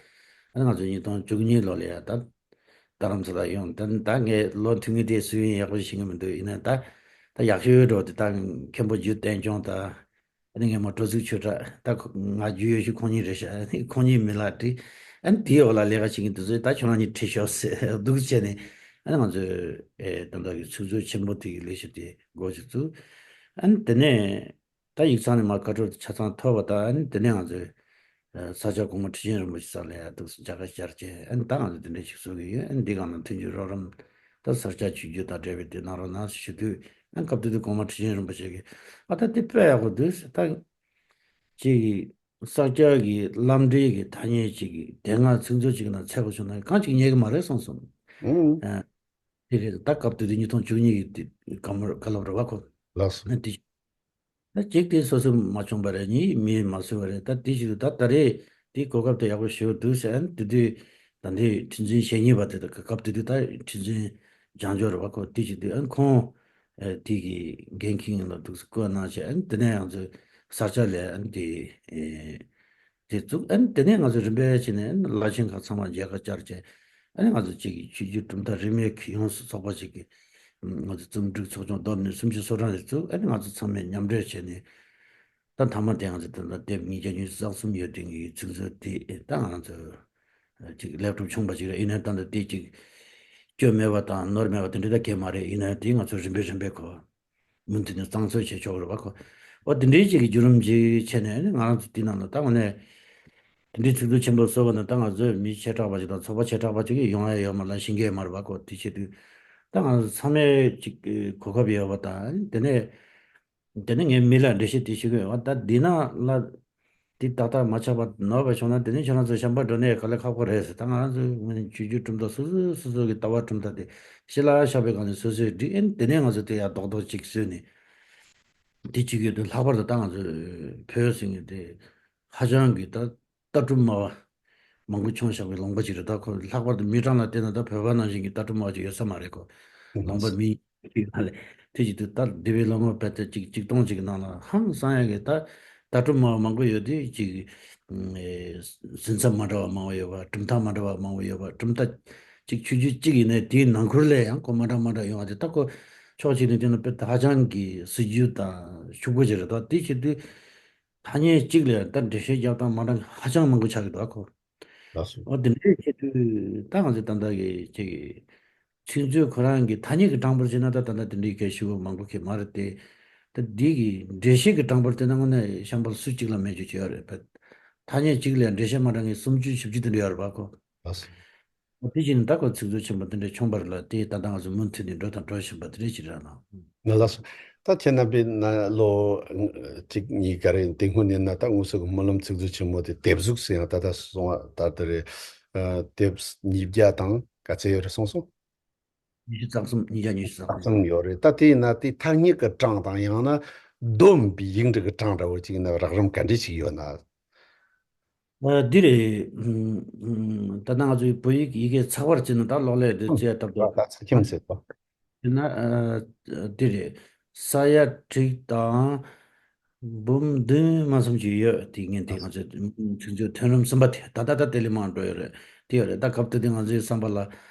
ཨ་ནི་ང་ཚོ་ཉིས་སྟོང་བཅུ་གཉིས་ལོ་ལ་ཡ་ད་རྡ་རམ་ས་ལ་ཡོང་། ད་ད་ངས་བློ་མཐུན་ངེས་དེ་སུ་ཡིན་ཡག་པོ་ཤེས་ཀྱི་མི་འདུག་ཡིན་ན་ད་ད་ཡག་ཤོས་འགྲོ་དེ་ད་མཁན་པོ་རྒྱུ་བསྟན་སྐྱོང་ད། ཨ་ནི་ངས་མ་སྤྲོ་ཚིགས་ཆོས་གྲགས། ད་ཁོ་ང་རྒྱུས་ཡོད་ཤོས་ཁོང་གཉིས་རེད་ཤག་ཨ་ནི་ཁོང་གཉིས་མི་ལ་དྲིས། ཨ་ནི་དེའི་འོག་ལ་ལས་ཀ་བྱེད་མཁན་དེ་ཚོས་ད་ཁྱོད་རང་གཉིས་ཁྲིད་ཤོག་ཟེར་འདུག་བྱས་ནས། ཨ་ནི་ང་ཚོས་ཨེ་ད་ལྟ་གི་ཚིག་མཛོད་ཆེན་པོ་དེ་གི་ལས་གཞི་དེ་འགོ་ཅིག་བཙུགས། ཨ་ནི་དེ་ནས་ད་ཡིག་ཚང་ནས་མར་བཀའ་འཁྲོལ་ཆ་ཚང་ཐོབ་པ་དང་། ཨ་ནི་དེ་ནས་ང་ཚོས་ཨ་ས་སྐྱ་གོང་མ་ཁྲི་ཆེན་རིན་པོ་ཆེ་ས་ལ་ཡ་འདུག་སེ་མཇལ་ཁ་བཅར་བྱས། ཨ་ནི་ད་ང་ཚོས་དེ་འདྲ་ཞིག་བཟོ་གི་ཡོད། ཨ་ནི་འདི་སྒང་ལ་མཐུན་འགྱུར་རོགས་རམ། ད་ས་སྐྱ་ཆོས་བརྒྱུད་དང་འབྲེལ་བའི་དེ་གནང་རོགས་གནང་ཞུ་དུས། ཨ་སྐབས་དེ་དུས་གོང་མ་ཁྲི་ཆེན་རིན་པོ་ཆེ་གིས་ཨ་ད་དེ་དཔེ་ཡག་པོ་འདུག་ད་ཅིག་ས་སྐྱ་གི་བླ་འབྲེལ་གྱི་ཐ་སྙད་ཅིག་གི་དེ་སྔ་ཚིག་མཛོད་ཅིག་ནང་འཚོལ་དགོས་བྱུང་ན་གང་ཅིག་རྙེད་ཀྱི་མ་རེད་གསུངས་སོང་། ཨང་། ཨ་དེ་རེད། ད་སྐབས་དེ་དུས་ཉིས་སྟོང་བཅུ་གཉིས་ཀྱི་དེ་བཀའ་མོལ་བཀའ་སློབ་རེད་བ་ཁོ། ལགས་སོ། ཨ་དེ་ད་གཅིག་དེ་སོ་སོས་མ་བྱུང་བ་རེད། གཉིས་མིས་མ་བཟོས་པ་རེད། ད་དེ་བཞིན་དུ་ད་ད་རེས་དེའི་གོ་སྐབས་དེ་ཡག་པོ་ཞེ་པོ་འདུག་ཟེར། ཨ་ནི་དེ་དུས་ད་ལྟའི་ཁྲི་འཛིན་ཞེ་གཉིས་པ་དེ་དང་། སྐབས་དེ་དུས་ད་ཁྲི་འཛིན་བྱང་ཆུབ་རེད་བ་ཁོ། དེ་བཞིན་དུ་ཨ་ནི་ཁོང་ཨ་དེ་གི་འགན་འཁྱེར་མཁན་ལ་འདུག་སེ་བསྐོས་གནང་བྱས། ཨ་ནི་དེ་ནས་ང་ཚོས་ས་སྐྱ་ལ་ཨ་ནི་དེ་ཨེ་དེ་བཙུགས། ཨ་ནི་དེ་ནས་ང་ཚོ་རིམ་པས་བྱས་ནས་ཨ་ནི་བླ་ཆེན་ཁག་ཚང་མ་མཇལ་ཁ་བཅར་བྱས། ཨ་ནི་ང་ཚོ་གཅིག་གི་ཆོས་བརྒྱུད་གྲུབ་མཐའ་རིས་མེད་ཀྱི་ཡོངས་སུ་ཚོགས་པ་ཞིག་གི་ང་ཚོ་རྩོམ་སྒྲིག་ཚོགས་ཆུང་བསྡོམས་ནས་སུམ་ཅུ་སོ་གྲངས་ཞིག་བཙུགས། ཨ་ནི་ང་ཚོ་ཚང་མས་མཉམ་འབྲེལ་བྱས་ནས། ད་མཐའ་མ་དེ་ང་ཚོ་ད་ལྟ་དེབ་ཉིས་བརྒྱ་ཉི་ཤུ་རྩ་གསུམ་ཡོད་དེ་གི་ཚིག་མཛོད་དེ་ད་ང་ཚོ་ཅིག་ལེགས་གྲུབ་བྱུང་བ་ཞིག་རེད། ཡིན་ན་ད་ལྟ་དེ་ཅིག་ སྐྱོན་མེད་པ་དང་ནོར་མེད་པ་དེ་འདྲ་ད་གང་ཡང་མ་རེད། ཡིན་ན་དེ་ང་ཚོ་རིམ་པས་རིམ་པས་ཁོ་མུ་མཐུད་ནས་གཙང་བཟོ་བྱས་ཆོག་གི་རེད་པ། ཁོ་འོ་དེ་འདྲའི་ཅིག་གི་བརྒྱུད་རིམ་ཅིག་བྱས་ནས་ང་རང་ཚོ་དེ་ནང་ལ་ད་དངོས་གནས་དེ་འདྲའི་ཚིག་མཛོད་ཆེན་པོ་བཟོ་བ་ན་ད་ང་ཚོས་མི་བྱེ་བྲག་པ་ཅིག་དང་ཚོགས་པ་བྱེ་བྲག་པ་ཅིག་གིས་ཡོང་ཡ་ཡོད་མ་རེད་ལ། ཤེས་ཀྱི་ཡོད་མ་རེད་པ། ཁོ་དེ་བྱེད་དུས་ད་ང་ཚོ་ཚང་མས་ཅིག་གོ་སྐབས་ཡོད་པ་དང་དེ་ནས། དེ་ནས་ངས་མི་ལ་འགྲེལ་བཤད་དེ་ཞུ་གི་ཡོད། ད་འདི་ནང་ལ་དེ་ཏག་ཏག་མ་ཆགས་པ་ནོར་བ་བྱུང་ན་དེ་ནས་ཁྱོད་རང་ཚོ་གཞན་པ་འགྲོ་ནས་ག་ལེ་ཁག་པོ་རེད་ཟེར། ད་ང་རང་ཚོའི་ངོས་ནས་ཆོས་བརྒྱུད་གྲུབ་མཐའ་སོ་སོ་སོ་སོ་གི་ལྟ་བ་གྲུབ་མཐའ་དེ་ཞི་ལ་བཞག་པའི་སྒང་ནས་སོ་སོས་འགྲིག་ཨེ་དེ་ནས་ང་ཚོ་དེ་ཡར་རྡོག་རྡོག་ཅིག་བཟོས་ནས་དེ་བྱེད་ཀྱི་ཡོད་དུས་ལྷག་པར་དུ་ད་ང་ཚོ་བོད་ཟེར་མཁན་དེ་ཧ་ཅང་གི་ད། ལྟ་གྲུབ་སྨྲ་བ་མང་པོ་ཁྱོངས་བཞག་པའི་ལུང་པ་ཅིག་རེད། ད་ཁོ་ལྷག་པར་དུ་མི་གྲངས་ལ་བལྟས་ན་ད་བོད་པ་ནང་བཞིན་གྱི་ལྟ་གྲུབ་སྨྲ་བ་ཅིག་ཡོད་ས་མ་རེད། ཁོ་ལུང་པ་མི་ཡིན་ལ་ལས་དེ་ཅིག་ཏུ་ད་འདི་བའི་ལོ་ངོ་བར་དུ་ཅིག་ཆིག་སྟོང་ཅིག་གི་ནང་ལ་ཧང་སང་ཡ་གི་ད་ལྟ་གྲུབ་སྨྲ་བ་མང་པོ་ཡོད་དུས་ཅིག་ཟིན་ཚབ་མ་འདྲ་བ་མང་པོ་ཡོད་པ། གྲུབ་མཐའ་མ་འདྲ་བ་མང་པོ་ཡོད་པ། གྲུབ་མཐའ་ཅིག་ཆོས་བརྒྱུད་ཅིག་ཡིན་ནའི་དེའི་ནང་ཁུལ་ལ་ཡང་ཁོ་མ་འདྲ་མ་འདྲ་ཡོང་བ་དེ་ད་ཁོ་ཕྱོགས་གཅིག་ནས་བལྟས་ན་དཔེ་ཧ་ཅང་གི་སྲིད་ཇུས་དང་ཤུགས་པོ་ཅིག་རེད། ད་དེ་བྱེད་དུས། ཐ་སྙད་གཅིག་ལ་ད་འགྲེལ་བཤད་རྒྱབ་སྟངས་མ་འདྲ་ཧ་ཅང་མང་པོ་ཆགས་ཀྱི་འདུག་ཨ་ཁོ། ལགས་སོ། འོ་དེ་འདྲའི་ཆེད་དུ་ད་ང་ཚོས་ད་ལྟ་གི་ཅིག་ཚིག་མཛོད་ཁོ་རང་གི་ཐ་སྙད་ཀྱི་གྲངས་འབོར་བྱས་ན་ད་ད་ལྟ་དེ་འདྲའི་གལ་ཞུ་བ་མང་པོ་གི་མ་རེད་དེ། ད་འདི་གི་འགྲེལ་བཤད་ཀྱི་གྲངས་འབོར་དེ་ན་དངོས་གནས་གཤམ་པ་ལ་སུ་གཅིག་ལ་མེད་རྒྱུ་ཅིག་ཡོད་རེད་པ། ཐ་སྙད་གཅིག་ལ་འགྲེལ་བཤད་མ་འདྲ་ངེས་སུམ་ཅུ་བཞི་བཅུ་དེ་འདྲ་ཡོད་རེད་པ་ཁོ། ལགས་སོ། དེ་བཞིན་ད་ཁོ་ཚིག་མཛོད་ཆེན་པོ་འདི་འདྲ་ཆུང་བར་ལ་དེ་ད་ལྟ་ང་ཚོ་མུ་མཐུད་ནས་འགྲོ་དང་འགྲོ་བཞིན་པ་དེ་འདྲ་ཞིག་རེད་ལ། ང་ལགས་སོ། ད་ཁྱེད་རྣམ་པས་ན་ལོ་གཅིག་གཉིས་ག་རེ་དེ་སྔོན་ནས་ན་ད་དངོས་སུ་གི་སྨོན་ལམ་ཚིག་མཛོད་ཆེན་མོ་དེ་དེབ་གཟུགས་སུ་ཡང་ད་ལྟ་སོང་བ་ད་ལྟ་རེད། དེབ་ཉིས་བརྒྱ་དང་ག་ཚད་ཡོད་རེད་སོང་སོང་། ཉི་ཤུ་རྩ་གསུམ། ཉིས་བརྒྱ་ཉི་ཤུ་རྩ་གསུམ། རྩ་གསུམ་ཡོད་རེད། ད་དེ་ཡིན་ན་དེ་ཐ་སྙད་ཀྱི་གྲངས་དང་ཡང་ན་བསྡོམས་པའི་ཡིག་འབྲུ་གི་གྲངས་འདྲ་བོ་ཅིག་ན་རགས་རིམ་ག་འདྲ་ཞིག་ཡོད་ན། ཨ་འདི་རེད། ཨུམ་ཨུམ། ད་ལྟ་ང་ཚོའི་བོད་ཡིག་ཡི་གེ་ཚགས་པར་བརྩིས་ན་ད་གློག་ཀླད་དུ་བརྩི་ཡ་སྟབས་བདེ། ད་ཚ་ཁྱིམ་ཟེར་ཏོ། དེ་ན་ཨ་འདི་རེད། ས་ཡ་དྲུག་དང་འབུམ་བདུན་མ་ཙམ་ཅིག་ཡོད། དེ་ངས་དེ་ང་ཚོའི་ཚིག་མཛོད་ཐོན་རིམ་གསུམ་པ་དེ་ད་ད་ད་དེ་ལས་མང་འགྲོ་ཡོད་རེད། དེ་ཡོད་རེད། ད་སྐབས་དེ་དུས་ང་ཚོའི་བསམ་པ་ལ་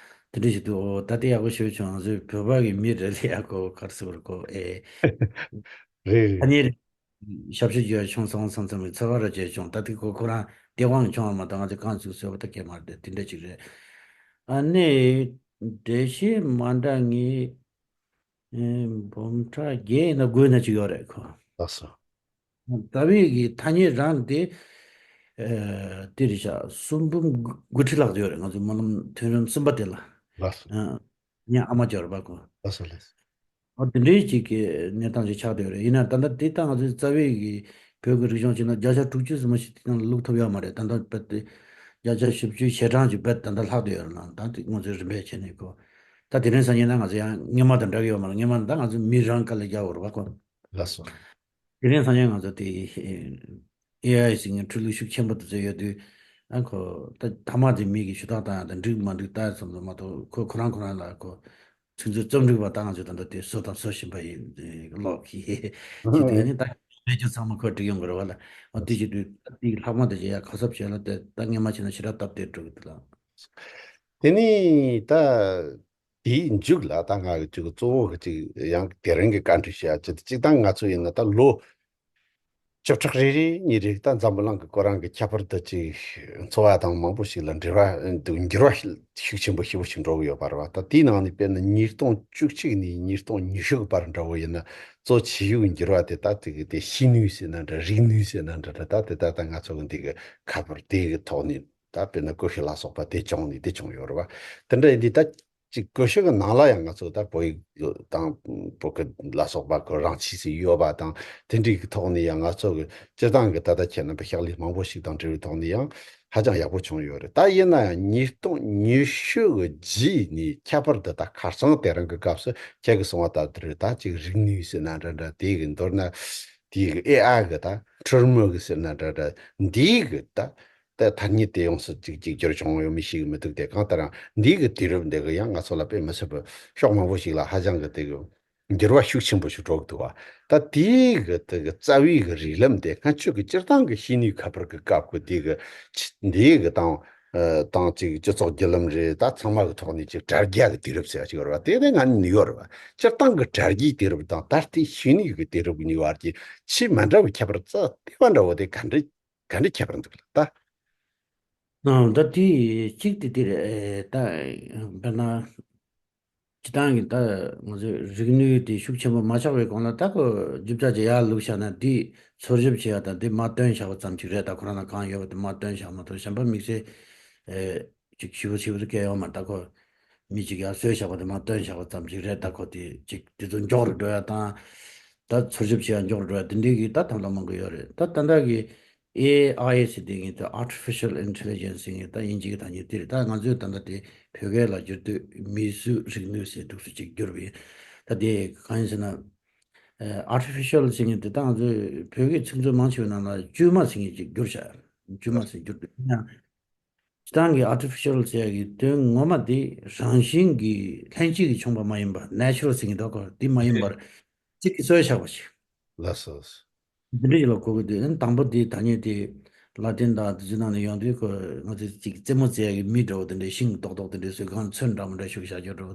དེ་འདྲ་ཞིག་འདུག་ཨོ་ད་དེ་ཡག་པོ་ཞེ་པོ་བྱུང་། ང་ཚོའི་བོད་པ་གི་མི་རེ་ལ་ཡག་པོ་ག་རེ་ཟེར་དགོས་རེད་ཁོ། ཨེ་རེད་ཨ་རེད། ནི་རེད། ཞབས་ཞུ་བརྒྱབ་ཆུང་ཙམ་ཙམ་ཙམ་གྱི་ཚོར་བ་ར་བྱས་བྱུང་། ད་དེ་ཁོ་ཁོ་རང་སྟེས་དབང་བྱུང་བ་མ་གཏོགས་ང་ཚོས་གང་ཞིག་བཟོས་པ་ད་གལ་མ་རེད། དེ་འདྲ་ཅིག་རེད། ཨ་ནི་འགྲེལ་བཤད་མ་འདྲ་ངེས་ཨེ་འབུམ་ཕྲག་བརྒྱད་ཡིན་ན་དགུ་ཡིན་ན་ཅིག་ཡོད་རེད་ཁོ། ལགས་སོ། རྩ་བའི་གི་ཐ་སྙད་རང་དེ་ཨེ་དེ་རེད་ཤག་གསུམ་འབུམ་དགུ་ཁྲི་ལྷག་ཡོད་རེད། ང་ཚོའི་སྨོན་ལམ་ཐོན་རིམ་གསུམ་པ་དེ་ལ། ལགས་སོ། ཨ་ངས་ཨ་མ་སྦྱོར་བ་ཁོ། ལགས་སོ་ལགས་སོ། ཨ་དེ་འདྲའི་ཅིག་གི་གནས་སྟངས་ཅིག་ཆགས་བསྡད་ཡོད་རེད། ཡིན་ན་ད་ལྟ་དེ་ལྟ་ང་ཚོའི་རྩ་བའི་གི་བོད་ཀྱི་རིག་གཞུང་ཅིག་ན་བརྒྱ་ཆ་དྲུག་ཅུ་ཙམ་ཞིག་དེ་ནང་ལ་བླུགས་ཐུབ་ཡོད་མ་རེད། ད་ལྟ་རྦད་དེ་བརྒྱ་ཆ་བཞི་བཅུ་ཞེ་གྲངས་ཅིག་རྦད་ད་ལྟ་ལྷག་བསྡད་ཡོད་རེད་ལ། ད་དེ་ང་ཚོའི་རིམ་པས་བྱས་ནས་ཁོ། ད་དེ་རིང་སང་ཉིན་ན་ང་ཚོ་ཡང་སྔོན་མ་དང་འདྲ་གི་ཡོད་མ་རེད། སྔོན་མ་ད་ང་ཚོ་མི་རང་དཀའ་ལས་རྒྱག་དགོས་རེད་པ་ཁོ། ལགས་སོ། དེ་རིང་སང་ཉིན་ང་ཚོ་དེ་ཨེ་ཨའི་ཟེར་མཁན་འཕྲུལ་ལུགས་ཤུགས་ཆེན་པོ་དེ་ཚོ་ཡོད་དུས། ཨ་ཁོ་ད་ཐ་མག་དེ་མི་གི་ཞུ་དག་བཏང་ཡག་དང་འགྲིག་མ་འགྲིག་ལྟ་ཡག་ཙམ་དུ་མ་གཏོགས་ཁོ་ཁོ་རང་ཁོ་རང་ལ་ཁོ་ཚིག་མཛོད་རྩོམ་སྒྲིག་པ་ད་ང་ཚོས་ད་ལྟ་དེ་བཟོ་དང་བཟོ་བཞིན་པ་ཡིན། ཀློག་གི་ཞུ་དུས་ནི་ད་རེ་ཅུ་ཚང་མ་ཁོ་འགྲིག་ཡོང་གི་རེད་བ་ལ། འོ་དེ་བྱེད་དུས་ད་དེ་ལྷག་མ་དེ་བྱེད་ཡག་ག་ཚབ་བྱས་ལ་དེ་ད་སྔོན་མ་བྱས་ན་ཞེ་དྲག་སྟབས་བདེ་འགྲོ་གི་འདུག་ལ། དེ་ནི་ད། དེའི་མཇུག་ལ་ད་ང་གི་ཅིག་གཙོ་བོ་གི་ཅིག་ཡང་དེ་རིང་གི་བཀའ་འདྲི་ཞུ་ཡ་ཅིག་སྤྱིར་བཏང་ང་ཚོ་ཡིན་ན་ད་ལོ་བཅུ་ཕྲག་རེ་རེ་གཉིས་རེ་ད་འཛམ་བུ་གླིང་གི་ཁོ་རང་གི་ཁྱད་པར་དུ་ཅིག་འཚོ་བ་དང་མང་པོ་ཞིག་ལ་འབྲེལ་བ་འདུག་འགྱུར་བ་ཤུགས་ཆེན་པོ་ཞེ་པོ་ཞིག་འགྲོ་གི་ཡོད་པ་རེད་བ། ད་དེའི་ནང་ནས་དཔེར་ན་ཉིས་སྟོང་བཅུ་གཅིག་ནས་ཉིས་སྟོང་ཉི་ཤུ་གི་བར་འདྲ་བོ་ཡིན་ན་གཙོ་ཆེ་ཤོས་ཀྱི་འགྱུར་བ་དེ་ད་ཅིག་དེ་ཤེས་ནུས་ཟེར་ན་འདྲ་རིག་ནུས་ཟེར་ན་འདྲ་འདྲ་ད་དེ་ད་ད་ང་ཚོ་གི་འདི་གི་ཁ་པར་དེ་གི་ཐོག་ནས་ད་དཔེར་ན་ཀུ་ཤུ་ལ་སོགས་པ་དེ་བྱུང་ནས་དེ་བྱུང་ཡོད་རེད་བ། དེ་འདྲ་ཡིན་དུས་ད། ཅིག་ཀུ་ཤུ་གི་ནང་ལ་ཡང་ང་ཚོ་ད་བོད་ཡིག་དང་བོད་སྐད་ལ་སོགས་པ་གི་རང་ཆས་སུ་ཡོད་པ་དང་དེ་འདྲའི་གི་ཐོག་ནས་ཡང་ང་ཚོ་གི་སྤྱིར་བཏང་གི་ད་ལྟ་ཁྱེད་རྣམ་པ་ཕྱག་ལས་མང་པོ་ཞིག་དང་འབྲེལ་བའི་ཐོག་ནས་ཡང་ཧ་ཅང་ཡག་པོ་བྱུང་ཡོད་རེད། ད་ཡིན་ན་ཡང་ཉིས་སྟོང་ཉི་ཤུ་གི་རྗེས་ནས་ཁྱད་པར་དུ་ད་ཁ་སང་དེ་རིང་གི་སྐབས་སུ་ཁྱེད་ཀྱིས་གསུངས་པ་ལྟར་དུ་རེད། ད་ཅིག་རིག་ནུས་ཟེར་ན་འདྲ་འདྲ་དེ་གི་མདོར་ན་དེ་གི་ཨེ་ཨའི་གི་ད་འཕྲུལ་མི་གི་ཟེར་ན་འདྲ་འདྲ་འདི་གི་ད། ད་ཐ་སྙད་དེ་ཡོངས་སུ་ཅིག་ཅིག་གྱུར་བྱུང་ཡོད་མི་ཤེས་ཀྱི་མི་འདུག་དེ་གང་ལྟར་ཡང་འདི་གི་དུས་རབས་འདི་གི་ཡང་ང་ཚོ་ལ་དཔེ་མི་སྲིད་པའི་ཕྱོགས་མང་པོ་ཞིག་ལ་ཧ་ཅང་གི་དེ་གི་འགྱུར་བ་ཤུགས་ཆེན་པོ་ཞིག་འགྲོ་གི་འདུག་བ། ད་དེའི་གི་དེ་གི་རྩ་བའི་གི་རིགས་ལམ་དེ་སྔ་ཕྱོགས་ཀྱི་སྤྱིར་བཏང་གི་ཤེས་ནུས་ཁ་པར་གི་སྐབས་ཀྱི་དེ་གི་ཆི་འདི་གི་དང་ཨ་དང་ཅིག་སྤྱི་ཚོགས་བརྒྱུད་ལམ་རེད། ད་ཚང་མ་གི་ཐོག་ནས་ཅིག་དྲ་རྒྱ་གི་དུས་རབས་ཟེར་བ་ཅིག་ཡོད་རེད་བ། དེ་ནས་ང་ནི་ཡོད་རེད་བ། སྤྱིར་བཏང་གི་དྲ་རྒྱའི་དུས་རབས་དང་ད་ལྟའི་ཤེས་ནུས་གི་དུས་རབས་གཉིས་བར་གྱི་ཆེས་མ་འདྲ་བའི་ཁྱད་པར་རྩ་ལྟེ་བ་འདྲ་བོ་དེ་ག་འདྲ་ག་འདྲ་ཁྱད་པར་འདུག་ལ་ད། ཨ་ད་དེ་གཅིག་དེ་དེ་རེད། ད་དཔེར་ན་ སྤྱི་བཏང་གི་ད་ང་ཚོའི་རིག་ནུས་དེ་ཤུགས་ཆེན་པོ་མ་ཆགས་པའི་གོང་ལ། ད་ཁོ་རྒྱུ་ཆ་ཅིག་ཡར་བླུགས་བཞག་ན་དེ་འཚོལ་ཞིབ་བྱེད་ཡ་དང་དེ་མར་བཏོན་བཞག་པ་ཙམ་ཅིག་རེད། ད་ཁོ་རང་ལ་གང་ཡོད་པ་དེ་མར་བཏོན་བཞག་མ་གཏོགས་གཞན་པ་དམིགས་བསལ་ཨེ་ཅིག་ཞིབ་པོ་ཞིབ་པོ་དེ་གལ་ཡོད་མ་རེད། ད་ཁོ་མི་གཅིག་ཡར་བཟོས་བཞག་པ་དེ་མར་བཏོན་བཞག་པ་ཙམ་ཅིག་རེད། ད་ཁོ་དེ་ཅིག་དེ་ཚོ་མགྱོགས་རུ་འགྲོ་ཡ་དང་། ད་འཚོལ་ཞིབ་བྱེད་ཡ་མགྱོགས་རུ་འགྲོ་ཡ་དེ་འདྲའི་གི་ད་ཐབས་ལམ་མང་པོ་ཡོད་རེད། ད་ད་ལྟ་གི་ཨེ་ཨའི་ཟེར་དེ་ངས་ད་Artificial Intelligence ཟེར་ངས་ད་དབྱིན་ཇི་གི་ཐ་སྙད་དེ་རེད། ད་ང་ཚོས་ད་ལྟ་དེ་བོད་སྐད་ལ་བསྒྱུར་དུས་མིས་བཟོས་རིག་ནུས་ཟེར་འདུག་སེ་ཅིག་བསྒྱུར་བས། ད་དེ་གང་ཡིན་ཟེར་ན། ཨ་Artificial ཟེར་ངས་དེ་ད་ང་ཚོས་བོད་སྐད་ཚིག་མཛོད་མང་ཆེ་བའི་ནང་ལ་བཅོས་མ་ཟེར་ངས་ཅིག་བསྒྱུར་བཞག་བཅོས་མ་ཟེར་བསྒྱུར་དུས་ཡང་། སྤྱི་བཏང་གི་Artificial ཟེར་ཡ་གི་དོན་ངོ་མ་དེ་རང་བཞིན་གྱིས་ལྷན་སྐྱེས་ཀྱིས་བྱུང་བ་མ་ཡིན་པ། Natural ཟེར་གྱི་འདུག་གོ། དེ་མ་ཡིན་པར་གཅིག་གིས་བཟོས་བཞག་པ་ཞིག་ལགས་སོ། འདི་འདྲ་ཞིག་ལ་གོ་གི་འདུག་ཨ་ནི་དང་པོ་དེ་ཐ་སྙད་དེ་ལ་ཏིན་དང་དེ་ཚོའི་ནང་ནས་ཡོང་དུས་ཁོ་ང་ཚོས་ཅིག་རྩེད་མོ་རྩེ་ཡ་གི་མི་འདྲ་བོ་དེ་འདྲ་ཤིང་རྡོག་རྡོག་དེ་འདྲ་བཟོས་གང་ཚོན་འདྲ་མི་འདྲ་ཤུགས་བཞག་རྒྱུ་འདྲ་བོ།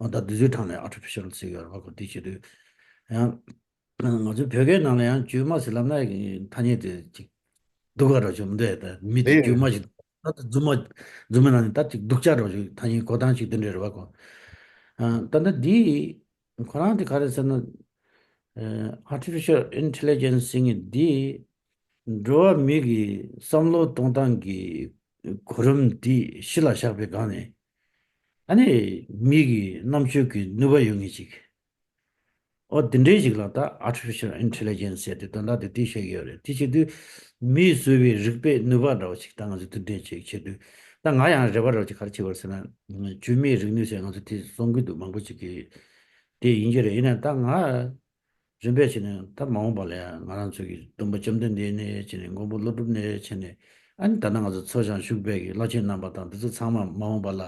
འོ་ད་དེ་ཚོའི་གྲས་ནས་Artificial ཟེར་གྱི་ཡོད་རེད་པ། ཁོ་དེ་བྱེད་དུས་ཡང་། ང་ཚོའི་བོད་སྐད་ནང་ལ་ཡང་བཅོས་མ་ཟེར་ལབ་ན་ཐ་སྙད་དེ་ཅིག་སྡུག་ག་འདྲ་བྱུང་འདུག་ད་མི་དེ་བཅོས་མ་ཞིག་ད་ལྟ་རྫུན་མ་རྫུན་མ་ནང་ནས་ད་ཅིག་སྡུག་ཅག་འདྲ་བྱུང་། ཐ་སྙད་གོ་སྟངས་ཅིག་དེ་འདྲ་རེད་པ་ཁོ། ཨ། ད་ལྟ་འདི་ཁོ་རང་དེ་ག་རེ་ཟེར་ན། ཨ། Artificial Intelligence ཟེར་མཁན་འདི་འགྲོ་བ་མི་གི་བསམ་བློ་གཏོང་སྟངས་ཀྱི་གོ་རིམ་འདི་གཞི་ལ་བཞག་པའི་སྒང་ནས། ཨ་ནི་མི་གི་རྣམ་དཔྱོད་ཀྱི་ནུས་པ་ཡོད་མཁན་ཅིག་ཨོ་དེ་འདྲའི་ཞིག་ལ་ད་Artificial Intelligence ཟེར་ཏེ་དོན་དག་དེ་དེ་བཤད་ཀྱི་ཡོད་རེད། དེ་བྱེད་དུས་མིས་བཟོས་པའི་རིག་པའི་ནུས་པ་འདྲ་བ་ཞིག་ད་ང་ཚོས་དེ་འདྲས་ཅིག་བྱེད་དུས། ད་ང་ཡང་རེ་བ་འདྲ་བ་ཅིག་ག་རེ་བྱེད་པ་རེད་ཟེར་ན། བཅོས་མའི་རིག་ནུས་ཟེར་ང་ཚོས་དེ་གསུང་གི་འདུག་མང་པོ་ཅིག་གིས། དེ་ཡིན་གྱི་རེད། ཡིན་ནའང་ད་ང་རིམ་པས་བྱས་ནས་ད་མ་འོངས་པ་ལ་ཡང་ང་རང་ཚོ་གི་སྟོན་པ་བཅོམ་ལྡན་འདས་ནས་བྱས་ནས་མགོན་པོ་ཀླུ་སྒྲུབ་ནས་བྱས་ནས། ཨ་ནི་ད་ལྟ་ང་ཚོ་ཚོགས་ཞིང་བཞུགས་པའི་གི་བླ་ཆེན་རྣམ་པ་དང་འདི་ཚོ་ཚང་མ་མ་འོངས་པ་ལ་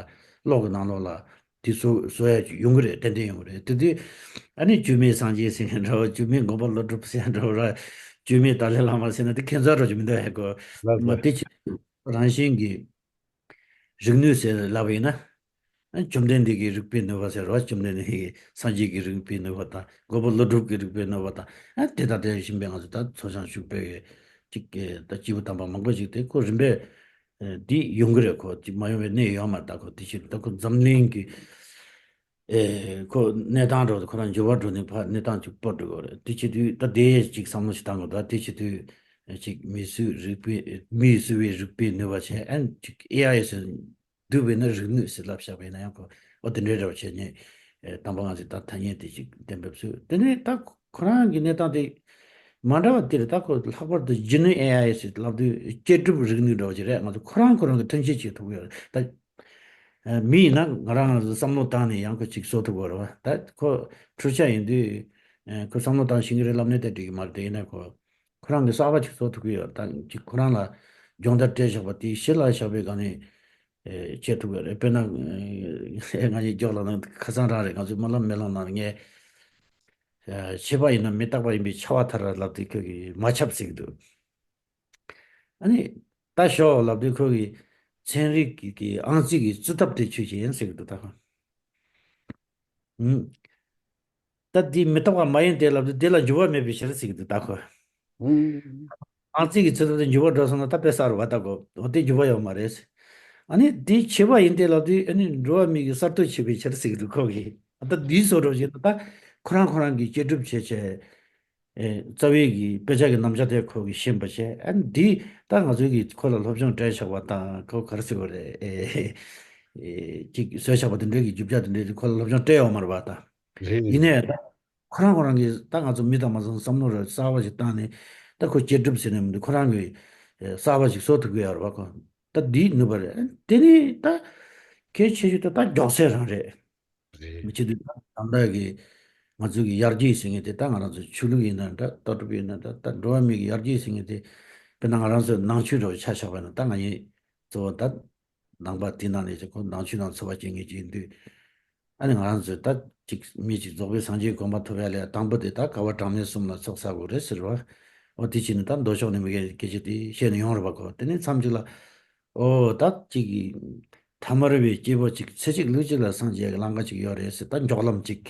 གློག་གི་ནང་ལོགས་ལ་དེ་ཚོ་བཟོ་ཡ་ཡོང་གི་རེད། ཏན་ཏན་ཡོང་གི་རེད། དེ་དུས་ཨ་ནི་བཅོས་མའི་སངས་རྒྱས་ཟེར་མཁན་འདྲ་བོ། བཅོས་མའི་མགོན་པོ་ཀླུ་སྒྲུབ་ཟེར་མཁན་འདྲ་བོ་ར། བཅོས་མའི་ཏཱ་ལའི་བླ་མ་ཟེར་ན་དེ་ཁྱད་མཚར་འདྲ་བོ་ཅིག་མི་འདུག་ཧེ་གོ། ལགས་སོ། དེ་ཕྱིར་རང་བཞིན་གྱི་རིག་ནུས་ཟེར་ལབ་པ་ཡིན་ན། ཨ། བཅོམ་ལྡན་འདས་ཀྱི་རིག་པའི་ནུས་པ་ཟེར་བ། བཅོམ་ལྡན་འདས་ཀྱི་སངས་རྒྱས་ཀྱི་རིག་པའི་ནུས་པ་དང་། མགོན་པོ་ཀླུ་སྒྲུབ་ཀྱི་རིག་པའི་ནུས་པ་དང་། ཨ། དེ་དང་དེ་བཞིན་པའི་ང་ཚོ་ད་ཚོགས་ཞིང་བཞུགས་པའི་ཅིག་ད་སྐྱེས་བུ་དམ་པ་མང་པོ་ཞིག་དེ་ཁོ་རིམ་པས་ཨ་འདི་ཡོང་གི་རེད། ཁོ་ཅིག་མ་ཡོང་བའི་གནས་ཡོད་མ་རེད། ད་ཁོ་དེ་ཕྱིར་ད་ཁོ་འཛམ་གླིང་གི་ཨེ་ཁོ་གནས་སྟངས་འགྲོ་ཁོ་རང་འགྱུར་བ་འགྲོ་ནས་ཕར་གནས་སྟངས་ཅིག་སྤོ་འགྲོ་གི་རེད། དེ་བྱེད་དུས་ད་དེ་ཅིག་བསམ་བློ་ཞིག་བཏང་དགོས། ད་དེ་བྱེད་དུས་ཅིག་མིས་བཟོས་རིག་པའི་མིས་བཟོས་པའི་རིག་པའི་ནུས་པ་བྱས། ཨ་ནི་ཅིག་ཨེ་ཨའི་ཟེར་འདུག་པས་ན་རིག་ནུས་ཟེར་ལབ་བཞག་པས་ན་ཡང་ཁོ་ཨོ་དེ་འདྲའི་འདྲ་བ་བྱས་ནས། ཨེ་དང་པོ་ང་ཚོས་ད་ཐ་སྙད་དེ་ཅིག་གཏན་འབེབས་བཟོས། དེ་ནས་ད་ཁོ་རང་གི་གནས་སྟངས་དེ་མ་འདྲ་བ་དེ་རེད། ད་ཁོ་ལྷག་པར་དུ་ཇི་ནི་ཨེ་ཨའི་ཟེར་ལབ་དུས་སྐྱེ་གྲུབ་རིག་ནུས་འདྲ་བ་ཅིག་རེད། ང་ཚོ་ཁོ་རང་ཁོ་རང་གི་མཐུན་རྐྱེན་བྱེད་ཐུབ་ཡོད་རེད། ད་ཨ་མི་ཡིན་ན་ང་རང་ང་ཚོ་བསམ་བློ་བཏང་ནས་ཡང་ཁོ་ཅིག་བཟོ་ཐུབ་ཀྱི་རེད་བ། ད་ཁོ་འཕྲུལ་ཆས་ཡིན་དུས་ཨ་ཁོ་བསམ་བློ་བཏང་ཤེས་ཀྱི་རེད་ལབ་ནས་བསྡད་འགྲིག་གི་མ་རེད། དེ་ཡིན་ན་ཁོ་ཁོ་རང་གི་གསར་པ་ཅིག་བཟོ་ཐུབ་ཀྱི་ཡོད། ད་ཅིག་ཁོ་རང་ལ་སྦྱོང་བརྡར་སྤྲད་བཞག་པ་དེ་གཞི་ལ་བཞག་པའི་སྒང་ནས་ཨེ་བྱེད་ཐུབ་ཀྱི་རེད། དཔེར་ན་ཨེ་ང་ཡི་མགྱོགས་ལ་ནང་ཁ་སང་རང་རེད། ང་ཚོའི་སྨོན་ལམ་མེ་ལོང་ནང་ངས་ཨེ་ཕྱི་པ་ཡིན་ན་མི་རྟག་པ་ཡིན་པས་ཁྱབ་པ་མཐར་ལབ་དུས་ཁོ་གིས་མ་ཁྱབ་ཟེར་གྱི་འདུག་ཨ་ནི་ད་ཞོག་ལབ་དུས་ཁོ་གིས་ཚན་རིག་གི་གི་ཨང་རྩིས་ཀྱི་རྩིས་ཐབས་དེ་ཆོས་ཅན་ཡིན་ཟེར་གྱི་འདུག་ད་ཁོ། ཨུམ། ད་འདི་མི་རྟག་པ་མ་ཡིན་ཏེ་ལབ་དུས་འདི་ལ་འགྱུར་བ་མེད་པའི་ཕྱིར་ཟེར་གྱི་འདུག་ད་ཁོ། ཨུམ། ཨང་རྩིས་ཀྱི་རྩིས་ཐོ་དེ་འགྱུར་བ་འགྲོ་སོང་ན་ད་དཔེ་གསར་བ་ད་གོ། འོ་དེ་འགྱུར་བ་ཡོད་མ་རེད། ཨ་ནི་འདི་ཕྱི་པ་ཡིན་ཏེ་ལབ་དུས་ཨ་ནི་འགྲོ་བ་མི་གི་གསར་གཏོད་བྱེད་པའི་ཕྱིར་ཟེར་གྱི་འདུག་ཁོ་གིས། ད་འདི་བཟོ་འདྲ་བྱས་ན་ད་ཁོ་རང་ཁོ་རང་གི་སྐྱེ་གྲུབ་བྱས་བྱས། ཨེ་རྩ་བའི་གི་དཔེ་ཆ་གི་རྣམ་གཞག་དེ་ཁོ་གིས་ཤེས་པ་བྱས། ཨ་ནི་འདི་ད་ང་ཚོའི་གི་ཁོ་ལ་སློབ་སྦྱོང་སྤྲད་བཞག་པ་དང་ཁོ་ག་རེ་ཟེར་དགོས་རེད། ཨེ་ཨེ་ཅིག་བཟོས་བཞག་པ་དེ་འདྲའི་གི་རྒྱུ་ཆ་དེ་འདྲའི་ཁོ་ལ་སློབ་སྦྱོང་སྤྲད་ཡོད་མ་རེད་པ་ད། རེད། ཡིན་ནའི་ད་ཁོ་རང་ཁོ་རང་གིས་ད་ང་ཚོ་མི་དང་མ་སོང་བསམ་བློ་རེ་གསར་པ་ཞིག་བཏང་ནས་ད་ཁོ་སྐྱེ་གྲུབ་ཟེར་ནས་མི་འདུག་ཁོ་རང་གིས་ཨེ་གསར་པ་ཞིག་བཟོ་ཐུབ་ཀྱི་ཡོད་རེད་པ་ཁོ། ད་འདིའི་ནུས་པ་རེད། དེ་ནི་ད་གལ་ཆེ་ཤོས་དེ་ད་མགྱོགས་ཚད་རང་རེད། རེད། མི་བྱེད་དུས་ད་ད་ལྟ་གི་ང་ཚོ་གི་ཡར་རྒྱས་ཟེར་མཁན་དེ་ད་ང་རང་ཚོ་ཆོས་ལུགས་ཡིན་ན་འདྲ། ལྟ་གྲུབ་ཡིན་ན་འདྲ། ད་འགྲོ་བ་མི་གི་ཡར་རྒྱས་ཟེར་མཁན་དེ་དཔེར་ན་ང་རང་ཚོ་ནང་ཆོས་འདྲ་བོ་ཆ་བཞག་པ་ཡིན་ན་ད་ང་གཉིས་གཙོ་བོ་ད་ནང་པ་དེ་ནང་ནས་ཀྱི་ཁོ་ནང་ཆོས་ནང་འཚོ་བ་སྐྱེལ་མཁན་ཅིག་ཡིན་དུས། ཨ་ནི་ང་རང་ཚོས་ད་ཅིག་མི་ཅིག་རྫོགས་པའི་སངས་རྒྱས་གོ་འཕང་ཐོབ་ཡ་ལ་དང་པོ་དེ་ད་བསྐལ་པ་གྲངས་མེད་གསུམ་ལ་ཚོགས་བསགས་དགོས་རེད་ཟེར་བ། འོ་དེ་བྱས་ནས་ད་མདོ་ཕྱོགས་ནས་མི་སྐད་སྐད་ཆ་དེ་བཤད་ནས་ཡོང་རེད་པ་ཁོ། དེ་ནས་མཚམས་ཅིག་ལ། ཨོ་ད་ཅིག་གི་ཐ་མལ་པའི་སྐྱེ་བོ་ཅིག་ཚེ་གཅིག་ལུས་གཅིག་ལ་སངས་རྒྱས་ཀྱི་ལམ་ཁ་ཅིག་ཡོད་རེད་ཟེར། ད་མགྱོགས་ལམ་ཅིག་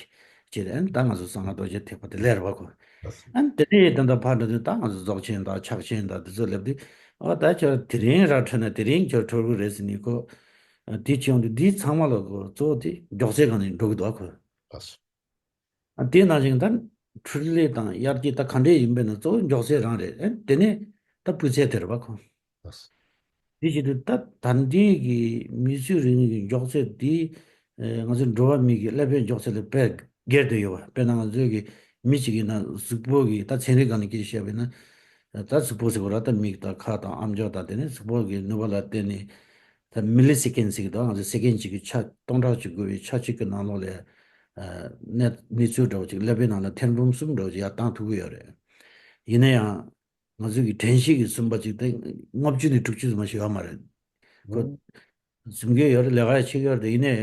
བྱས་ཏེ་ཨ་ནི་ད་ང་ཚོ་གསང་སྔགས་རྡོ་རྗེ་ཐེག་པ་དེ་ལས་རེད་པ་ཁོ། ཨ་ནི་དེ་ནས་ད་ལྟ་ཕར་འགྲོ་དུས་ད་ང་ཚོ་རྫོགས་ཆེན་དང་ཕྱག་ཆེན་དང་དེ་ཚོ་སླེབས་དུས། ཨོ་ད་ཁྱོད་དེ་རིང་ར་འཕྲོད་ན་དེ་རིང་ཁྱོད་འཕྲོད་གི་རེད་ཟེར་ནས་ཁོ། དེ་བྱས་ཡོང་དུས་འདི་ཚང་མ་ལ་གཙོ་བོ་དེ་མགྱོགས་ཚད་སྒང་ནས་འགྲོ་གི་འདུག་ཨ་ཁོ། ལགས་སོ། ཨ་དེ་ནང་བཞིན་ད་འཕྲུལ་ལས་དང་ཡར་རྒྱས་ད་ག་འདྲས་ཡིན་པས་ན་གཙོ་བོ་མགྱོགས་ཚད་རང་རེད། ཨ་དེ་ནས་ད་སྤུས་ཚད་དེ་རེད་པ་ཁོ། ལགས་སོ། དེ་བྱེད་དུས་ད་ད་ལྟའི་གི་མིས་བཟོས་རིག་ནུས་ཀྱི་མགྱོགས་ཚད་འདི་ཨེ་ང་ཚོ་འགྲོ་བ་མིའི་གི་ཀླད་པའི་མགྱོགས་ཚད་ལས་དཔེ་སྒེར་དུ་ཡོད་པ། དཔེར་ན་ང་ཚོའི་གི་མི་གཅིག་ཡིན་ན་གཟུགས་པོ་གི་ད་ཚན་རིག་སྒང་ནས་སྐད་ཆ་བཤད་པ་ཡིན་ན། ད་གཟུགས་པོ་ཟེར་བ་ར་ད་མིག་དང་ཁ་དང་ཨམ་ཅོག་དང་དེ་ནས་གཟུགས་པོ་གི་ནུས་པ་ལ་བརྟེན་ནས་ད་མི་ལི་སེ་ཀན་ཟེར་གི་འདུག་ང་ཚོ་སེ་ཀན་གཅིག་གི་ཆ་སྟོང་ཕྲག་གཅིག་དགོས་པའི་ཆ་གཅིག་གི་ནང་ལོགས་ལ་ཨ་གནས་གནས་ཚུལ་འདྲ་བོ་ཅིག་ཀླད་པའི་ནང་ལ་ཐེར་འབུམ་གསུམ་འདྲ་བོ་ཅིག་ཡར་བཏང་ཐུབ་ཀྱི་ཡོད་རེད། ཡིན་ན་ཡང་ང་ཚོའི་གི་དྲན་ཤེས་ཀྱི་སུན་པ་ཅིག་དེ་ལྔ་བཅུ་ནས་དྲུག་ཅུ་ཙམ་ཞིག་ཡོད་མ་རེད། ཁོ་ཟིན་གྱི་ཡོད་རེད། ལས་ཀ་ཡང་བྱེད་ཀྱི་ཡོད་རེད། ཡིན་ནའི་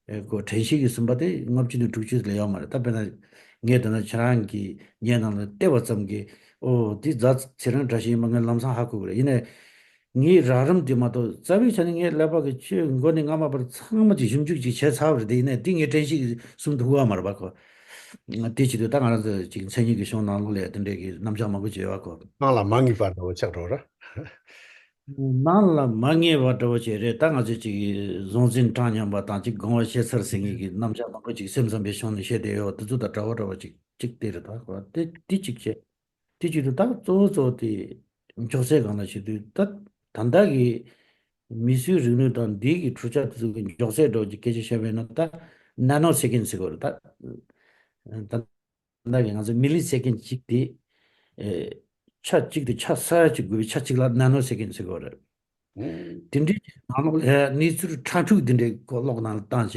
ཨེ་ཁོ་དྲན་ཤེས་ཀྱི་སུན་པ་དེ་ལྔ་བཅུ་ནས་དྲུག་ཅུ་ལས་ཡོད་མ་རེད། ད་དཔེར་ན་ངས་ད་ནི་ཁྱེད་རང་གི་ངའི་ནང་ལ་བལྟས་པ་ཙམ་གྱིས་ཨོ་འདི་རྫ་ཚེ་རིང་བཀྲ་ཤིས་ཡིན་པ་ངས་ལམ་སང་ཧ་གོ་གི་རེད། ཡིན་ནའི་ངའི་རགས་རིམ་དེ་མ་གཏོགས་རྩ་བའི་ཆ་ནས་ངའི་ཀླད་པ་གི་ཆུ་མགོ་ནས་རྔ་མ་བར་ཚང་མ་ཅིག་ཞིབ་འཇུག་ཅིག་བྱས་ཚར་བ་རེད། དེ་ཡིན་ནའི་དེ་ངའི་དྲན་ཤེས་ཀྱི་སུན་ཐུབ་ཀྱི་ཡོད་མ་རེད་པ་ཁོ། དེ་བྱེད་དུས་ད་ང་རང་ཚོ་ཅིག་མཚན་ཉིད་ཀྱི་གཞུང་ནང་ལོགས་ལ་དེ་འདྲའི་གི་རྣམ་གཞག་མང་པོ་ཅིག་ཡོད་པ་ཁོ། སྣང་ལ་མ་ངེས་པ་འདྲ་བོ་ཆགས་འགྲོ་ར། སྣང་ལ་མ་ངེས་པ་འདྲ་བོ་ཅིག་རེད། ད་ང་ཚོས་ཅིག་གཟུང་འཛིན་གྲངས་མཉམ་པ་དང་ཅིག་སྒོམ་པ་ཤེས་ཚར་ཟེར་མཁན་གྱི་རྣམ་གཞག་མང་པོ་ཅིག་སེམས་ཙམ་པའི་གཞུང་ནས་བཤད་བསྡད་ཡོད་པ་དེ་ཚོ་དང་འདྲ་བོ་འདྲ་བོ་ཅིག་ཅིག་དེ་རེད། ད་ཁོ་དེ་དེ་ཅིག་བྱས། དེ་བྱེད་དུས་ད་གཙོ་བོ་གཙོ་བོ་དེ་མགྱོགས་ཚད་སྒང་ལ་བྱེད་དུས་ད་ད་ལྟ་གི་མིས་བཟོས་རིག་ནུས་དང་འདི་གི་འཕྲུལ་ཆས་དེ་ཚོ་གི་མགྱོགས་ཚད་འདྲ་བོ་ཅིག་སྐད་ཆ་བཤད་པ་ཡིན་ན་ད་ནེ་ནོ་སེ་ཀན་ཟེར་གི་རེད། ད་ད་ད་གི་ང་ཚོ་མི་ལི་སེ་ཀན་གཅིག་དེ་ཨེ་ཆ་གཅིག་དེ་ཆ་ས་ཡ་གཅིག་དགོས་པའི་ཆ་གཅིག་ལ་ནེ་ནོ་སེ་ཀན་ཟེར་གི་རེད། ཨུམ། དེ་འདྲའི་ནང་ལོགས་ལ་གནས་ཚུལ་ཕྲ་ཕྲུག་དེ་འདྲའི་གོ་ཀློག་ནང་ལ་བཏང་བྱས་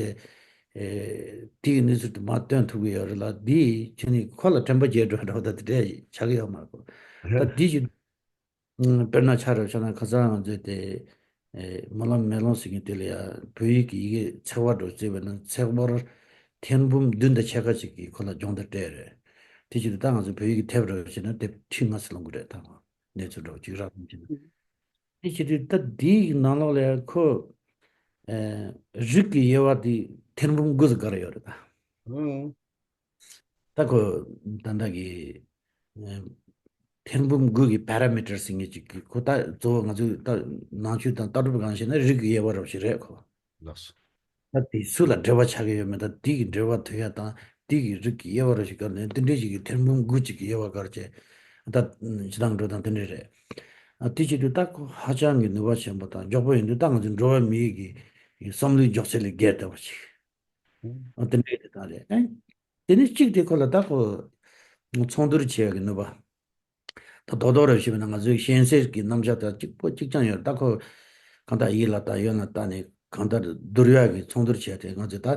ཨེ་དེའི་གནས་ཚུལ་དེ་མར་སྟོན་ཐུབ་ཀྱི་ཡོད་རེད་ལ། འདིས་ཁྱོད་ནི་ཁོ་ལ་དྲན་པ་བརྗེད་འགྲོ་འདྲ་བོ་ད་དེ་འདྲ་ཆགས་ཀྱི་ཡོད་མ་རེད་གོ། ད་འདི་ཞིག་ཨུམ། དཔེར་ན་ཆ་རུ་ཆ་ན་ཁ་སང་ང་ཚོས་དེ་ཨེ་སྨོན་ལམ་མེ་ལོང་ཟེར་མཁན་དེ་ལ་ཡ་བོད་ཡིག་གི་ཡི་གེ་ཚེག་བར་འགྲོ་བརྩིས་པ་ན་ཚེག་བར་ཐེར་འབུམ་བདུན་དང་ཕྱེད་ཀ་ཅིག་གིས་ཁོ་ལ་སྦྱོང་བརྡར་སྤྲད་རེད། དེ་བྱེད་དུས་ད་ང་ཚོས་བོད་ཡིག་གི་དེབ་རེ་བྱས་ན་དེབ་ཁྲི་ལྔ་ཙམ་ལོངས་གི་རེད། ད་གནས་ཚུལ་འདྲ་བོ་ཅིག་རག་ཙམ་བྱས་ན། དེ་བྱེད་དུས་ད་འདིའི་ནང་ལོགས་ལ་ཡ་ཁོ་ཨེ་རིགས་ཀྱི་དབྱེ་བ་དེ་ཐེར་འབུམ་དགུ་ཙམ་བགར་ཡོད་རེད་ད། ཨང་། ད་ཁོ་ད་ལྟ་གི་ཨེ་ཐེར་འབུམ་དགུ་གི་པ་ར་མི་ཊར་ཟེར་མཁན་ཅིག་གི་ཁོ་ད་གཙོ་བོ་ང་ཚོས་ད་ནང་ཆོས་དང་ལྟ་གྲུབ་སྒང་བཤད་ན་རིགས་ཀྱི་དབྱེ་བ་རབ་ཞིག་རེད་ཁོ། ལགས་སོ། ད་དེ་སུ་ལ་འབྲེལ་བ་ཆགས་ཀྱི་ཡོད་མེད་དང་དེ་གི་འབྲེལ་བ་མཐུད་ཡ་དང་དེ་གི་རིགས་ཀྱི་དབྱེ་བ་རབ་ཞིག་བཀར་ནས་དེ་འདྲའི་ཞིག་གི་ཐེར་འབུམ་དགུ་ཅིག་གི་དབྱེ་བ་བཀར་བྱས་ད་ཕྱི་ཐང་འགྲོ་སྟངས་དེ་འདྲ་རེད། ཨ་དེ་བྱེད་དུས་ད་ཁོ་ཧ་ཅང་གི་ནུས་པ་ཆེན་པོ་དང་མགྱོགས་པོ་ཡིན་དུས་ད་ང་ཚོ་འགྲོ་བ་མིའི་གི་བསམ་བློའི་མགྱོགས་ཚད་ལས་བརྒལ་བསྡད་པ་ཅིག་ཨ་དེ་འདྲའི་དེ་དག་རེད། ཨེ། དེ་ནས་གཅིག་དེ་ཁོ་ལ་ད་ཁོ་ཚོང་བསྡུར་བྱེད་ཡག་གི་ནུས་པ། ད་རྡོག་རྡོག་རེ་བྱས་པ་ན་ང་ཚོའི་གཞན་སེལ་གྱི་རྣམ་གཞག་དང་གཅིག་པོ་གཅིག་རྐྱང་ཡོད། ད་ཁོ་གང་ལྟར་ཡིད་ལ་བཏགས་ཡོད་ན་བཏགས་ནས་གང་ལྟར་བསྡུར་ཡག་གི་ཚོང་བསྡུར་བྱས་ཏེ་ང་ཚོས་ད་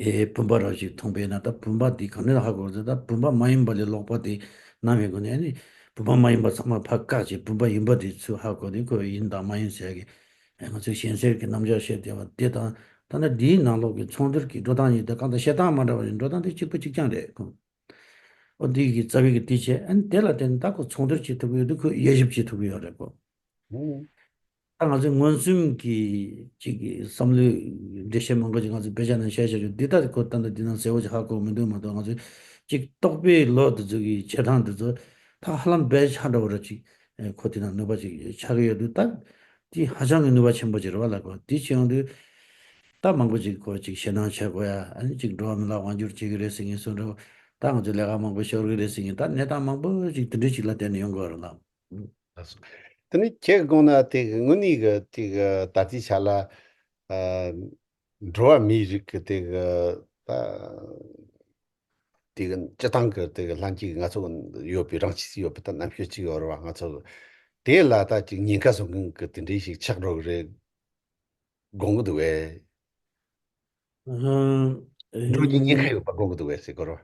ཨེ་བུམ་པ་རེ་ཞིག་མཐོང་པས་ན་ད་བུམ་པ་འདི་གང་ནས་ཧ་གོ་ཟེར། ད་བུམ་པ་མ་ཡིན་པ་ལས་ལོག་པ་དེ་སྣང་བའི་སྒོ་ནས་ཨ་ནི་བུམ་པ་མ་ཡིན་པ་ཚང་མ་ཕར་བཀག་བྱས་བུམ་པ་ཡིན་པ་དེ་ཚུར་ཧ་གོ་དེ་ཁོ་ཡིན་དང་མ་ཡིན་ཟེར་གི་ང་ཚོའི་གཞན་སེལ་གྱི་རྣམ་གཞག་བཤད་བསྡད་པ་དེ་དང་། ད་ནི་འདིའི་ནང་ལོགས་ཀྱི་ཚོང་བསྡུར་གྱི་འགྲོ་སྟངས་གཉིས་དེ་གང་ལྟར་བཤད་སྟངས་མ་འདྲ་བ་ཡིན། འགྲོ་སྟངས་དེ་གཅིག་པ་གཅིག་རྐྱང་རེད་ཁོ། ཨོ་འདི་གི་རྩ་བའི་གི་དེ་བྱས་ཨ་ནི་དེ་ལ་བརྟེན་ནས་ད་ཁོ་ཚོང་བསྡུར་བྱེད་ཐུབ་ཀྱི་ཡོད་དུས་ཁོས་དབྱེ་ཞིབ་བྱེད་ཐུབ་ཀྱི་ཡོད་རེད་ཁོ། ཨོ། ད་ང་ཚོའི་མངོན་སུམ་གྱི་ཅིག་གི་བསམ་བློའི་འགྲེལ་བཤད་མང་པོ་ཅིག་ང་ཚོས་དཔེ་ཆ་ནང་བཤད་བཞག་རྒྱུ་འདི་ལྟ་ཁོ་ད་ལྟ་འདི་ནང་གསལ་བོ་ཅིག་ཧ་གོ་མི་འདུག་མ་གཏོགས་ང་ཚོས་ཅིག་རྟོག་པའི་ལོ་འདི་ཚོ་གི་བྱེད་སྟངས་འདི་ཚོ་ད་ཧ་ལམ་དཔེ་ཆ་འདྲ་བོ་ར་ཅིག་ཁོ་དེ་ནང་ནུས་པ་ཅིག་ཆགས་ཀྱི་ཡོད་དུས་ད་དེ་ཧ་ཅང་གི་ནུས་པ་ཆེན་པོ་ཅིག་རེད་བ་ལ་ཁོ་དེ་བྱེད་ཡོང་དུས་ད་མང་པོ་ཅིག་ཁོ་ཅིག་ཞེད་སྣང་བྱེད་དགོས་ཡ། ཨ་ནི་ཅིག་འགྲོ་བ་མི་ལ་དབང་སྒྱུར་བྱེད་ཀྱི་རེད་ཟེར་མཁན་སུ་འདྲ་བོ། ད་ང་ཚོས་ལས་ཀ་མང་པོ་ཤོར་གྱི་རེད་ཟེར་མཁན་ད་གནས་སྟངས་མང་པོ་ཅིག་དེ་འདྲ་ཅིག་ལ་བརྟེན་ནས་ཡོང་དགོས་རེད་ལ། ལགས་སོ། དེ་ནི་ཁྱེད་དགོངས་ན་དེ་གི་དངོས་གནས་གི་དེ་གི་ད་ལྟའི་ཆ་ལ་ཨ་འགྲོ་བ་མིའི་རིགས་ཀྱི་དེ་གི་ད་དེ་གི་སྤྱི་བཏང་གི་དེ་གི་ལྷན་སྐྱེས་ང་ཚོ་ཡོད་པའི་རང་ཆས་ཡོད་པའི་ད་རྣམ་དཔྱོད་ཅིག་ཡོད་རེད་བ། ང་ཚོ་དེ་ལ་ད་ཅིག་ཉེན་ཁ་བཟོ་མཁན་གི་དེ་འདྲའི་ཞིག་ཆགས་འགྲོ་གི་རེད་དགོངས་གི་འདུག་བས། ཨ། འགྲོ་རྒྱུ་ཉེན་ཁ་ཡོད་པ་དགོངས་ཀྱི་འདུག་བས་ཟེར་གོ་རོ།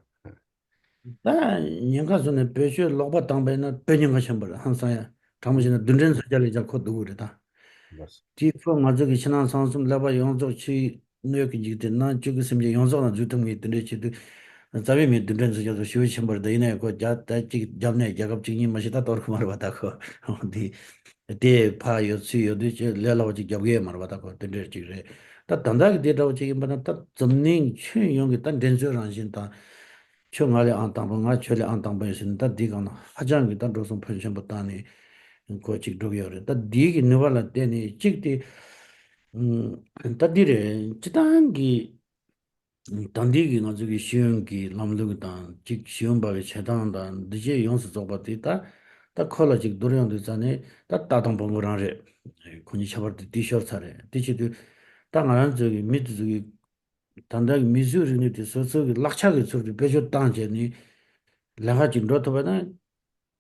ད་ཉེན་ཁ་བཟོས་ནས་བེད་སྤྱོད་ལོག་པ་བཏང་པས་ན་དཔེ་ཉེན་ཁ་ཆེན་པོ་རེད་ཧང་སང་ཡ། དྲང་མོ་བཤད་ན་རྡུལ་ཕྲན་ཚོན་ཆ་ལས་ཀྱང་ཁོ་སྡུག་གི་རེད་ད། ལགས་སོ། དེས་ཁོ་ང་ཚོ་གི་ཕྱི་ནང་གསང་གསུམ་ཀླད་པ་ཡོངས་རྫོགས་ཕྱིའི་སྣོད་ཀྱི་འཇིག་རྟེན་ནང་བཅུད་ཀྱི་སེམས་ཅན་ཡོངས་རྫོགས་ལ་འཛུལ་ཐུབ་ངེས་དེ་འདྲའི་ཆེད་དུ། རྩ་བའི་མི་རྡུལ་ཕྲན་ཚོན་ཆ་ཚོ་ཞེ་པོ་ཆེན་པོ་རེད་ད། ཡིན་ན་ཡང་ཁོ་རྒྱ་ད་གཅིག་རྒྱབ་ནས་རྒྱལ་ཁབ་གཅིག་གཉིས་མ་གཏོགས་ད་གཏོར་གི་མ་རེད་པ་ད་ཁོ། འདི། དེ་ཕར་ཡོད་ཚུར་ཡོད་དུས་ཅི་ལས་སླ་བོ་ཅིག་རྒྱབ་གི་ཡོད་མ་རེད་པ། ད་ཁོ་དེ་འདྲ་ཅིག་རེད། ད་ད་ལྟ་གི་དེ་འདྲ་བོ་ཅིག་ཡིན་པ་ན་ད་འཛམ་གླིང་ཁྱོན་ཡོངས་ཀྱི་ད་འགྲན་རྩོད་རང་བཞིན་དང་། ཁྱོད་ང་ལས་ཨང་དང་པོ་ང་ཁྱོད་ལས་ཨང་དང་པོ་ཡིན་ཟེར་ནས་ད་འདི་སྒང་ལ་ཧ་ཅང་གི་ད་འགྲོ་སོང་ཕོན་ཆེན་པོ་བཏང་ནས་ཁོ་ཅིག་འགྲོ་གི་ཡོད་རེད། ད་འདི་གི་ནུས་པ་ལ་བརྟེན་ནས་གཅིག་དེ་ ད་འདི་རེད། སྤྱི་བཏང་གི་ད་འདི་གི་ང་ཚོ་གི་ཤེས་ཡོན་གྱི་ལམ་ལུགས་དང་གཅིག་ཤེས་ཡོན་པ་གི་བྱེད་སྟངས་དང་འདི་བཅས་ཡོངས་སུ་རྫོགས་པ་དེ་ད་ད་ཁོ་ལ་གཅིག་བསྡུར་ཡོང་དུས་ཙང་ནས་ད་ལྟ་དང་བོང་བུ་རང་རེད། ཁོ་གཉིས་ཁྱད་པར་དེ་དེ་ཤོར་ཚར་རེད། དེ་བྱེད་དུས་ད་ང་རང་ཚོ་གི་མི་དེ་ཚོ་གི་ད་ལྟ་གི་མིས་བཟོས་རིག་གནས་དེ་སོ་སོ་གི་བརླག་ཆགས་ཀྱི་ཚུལ་དུ་བེད་སྤྱོད་བཏང་བྱས་ནས་ལས་ཀ་ཅིག་འགྲོ་ཐུབ་པ་ན་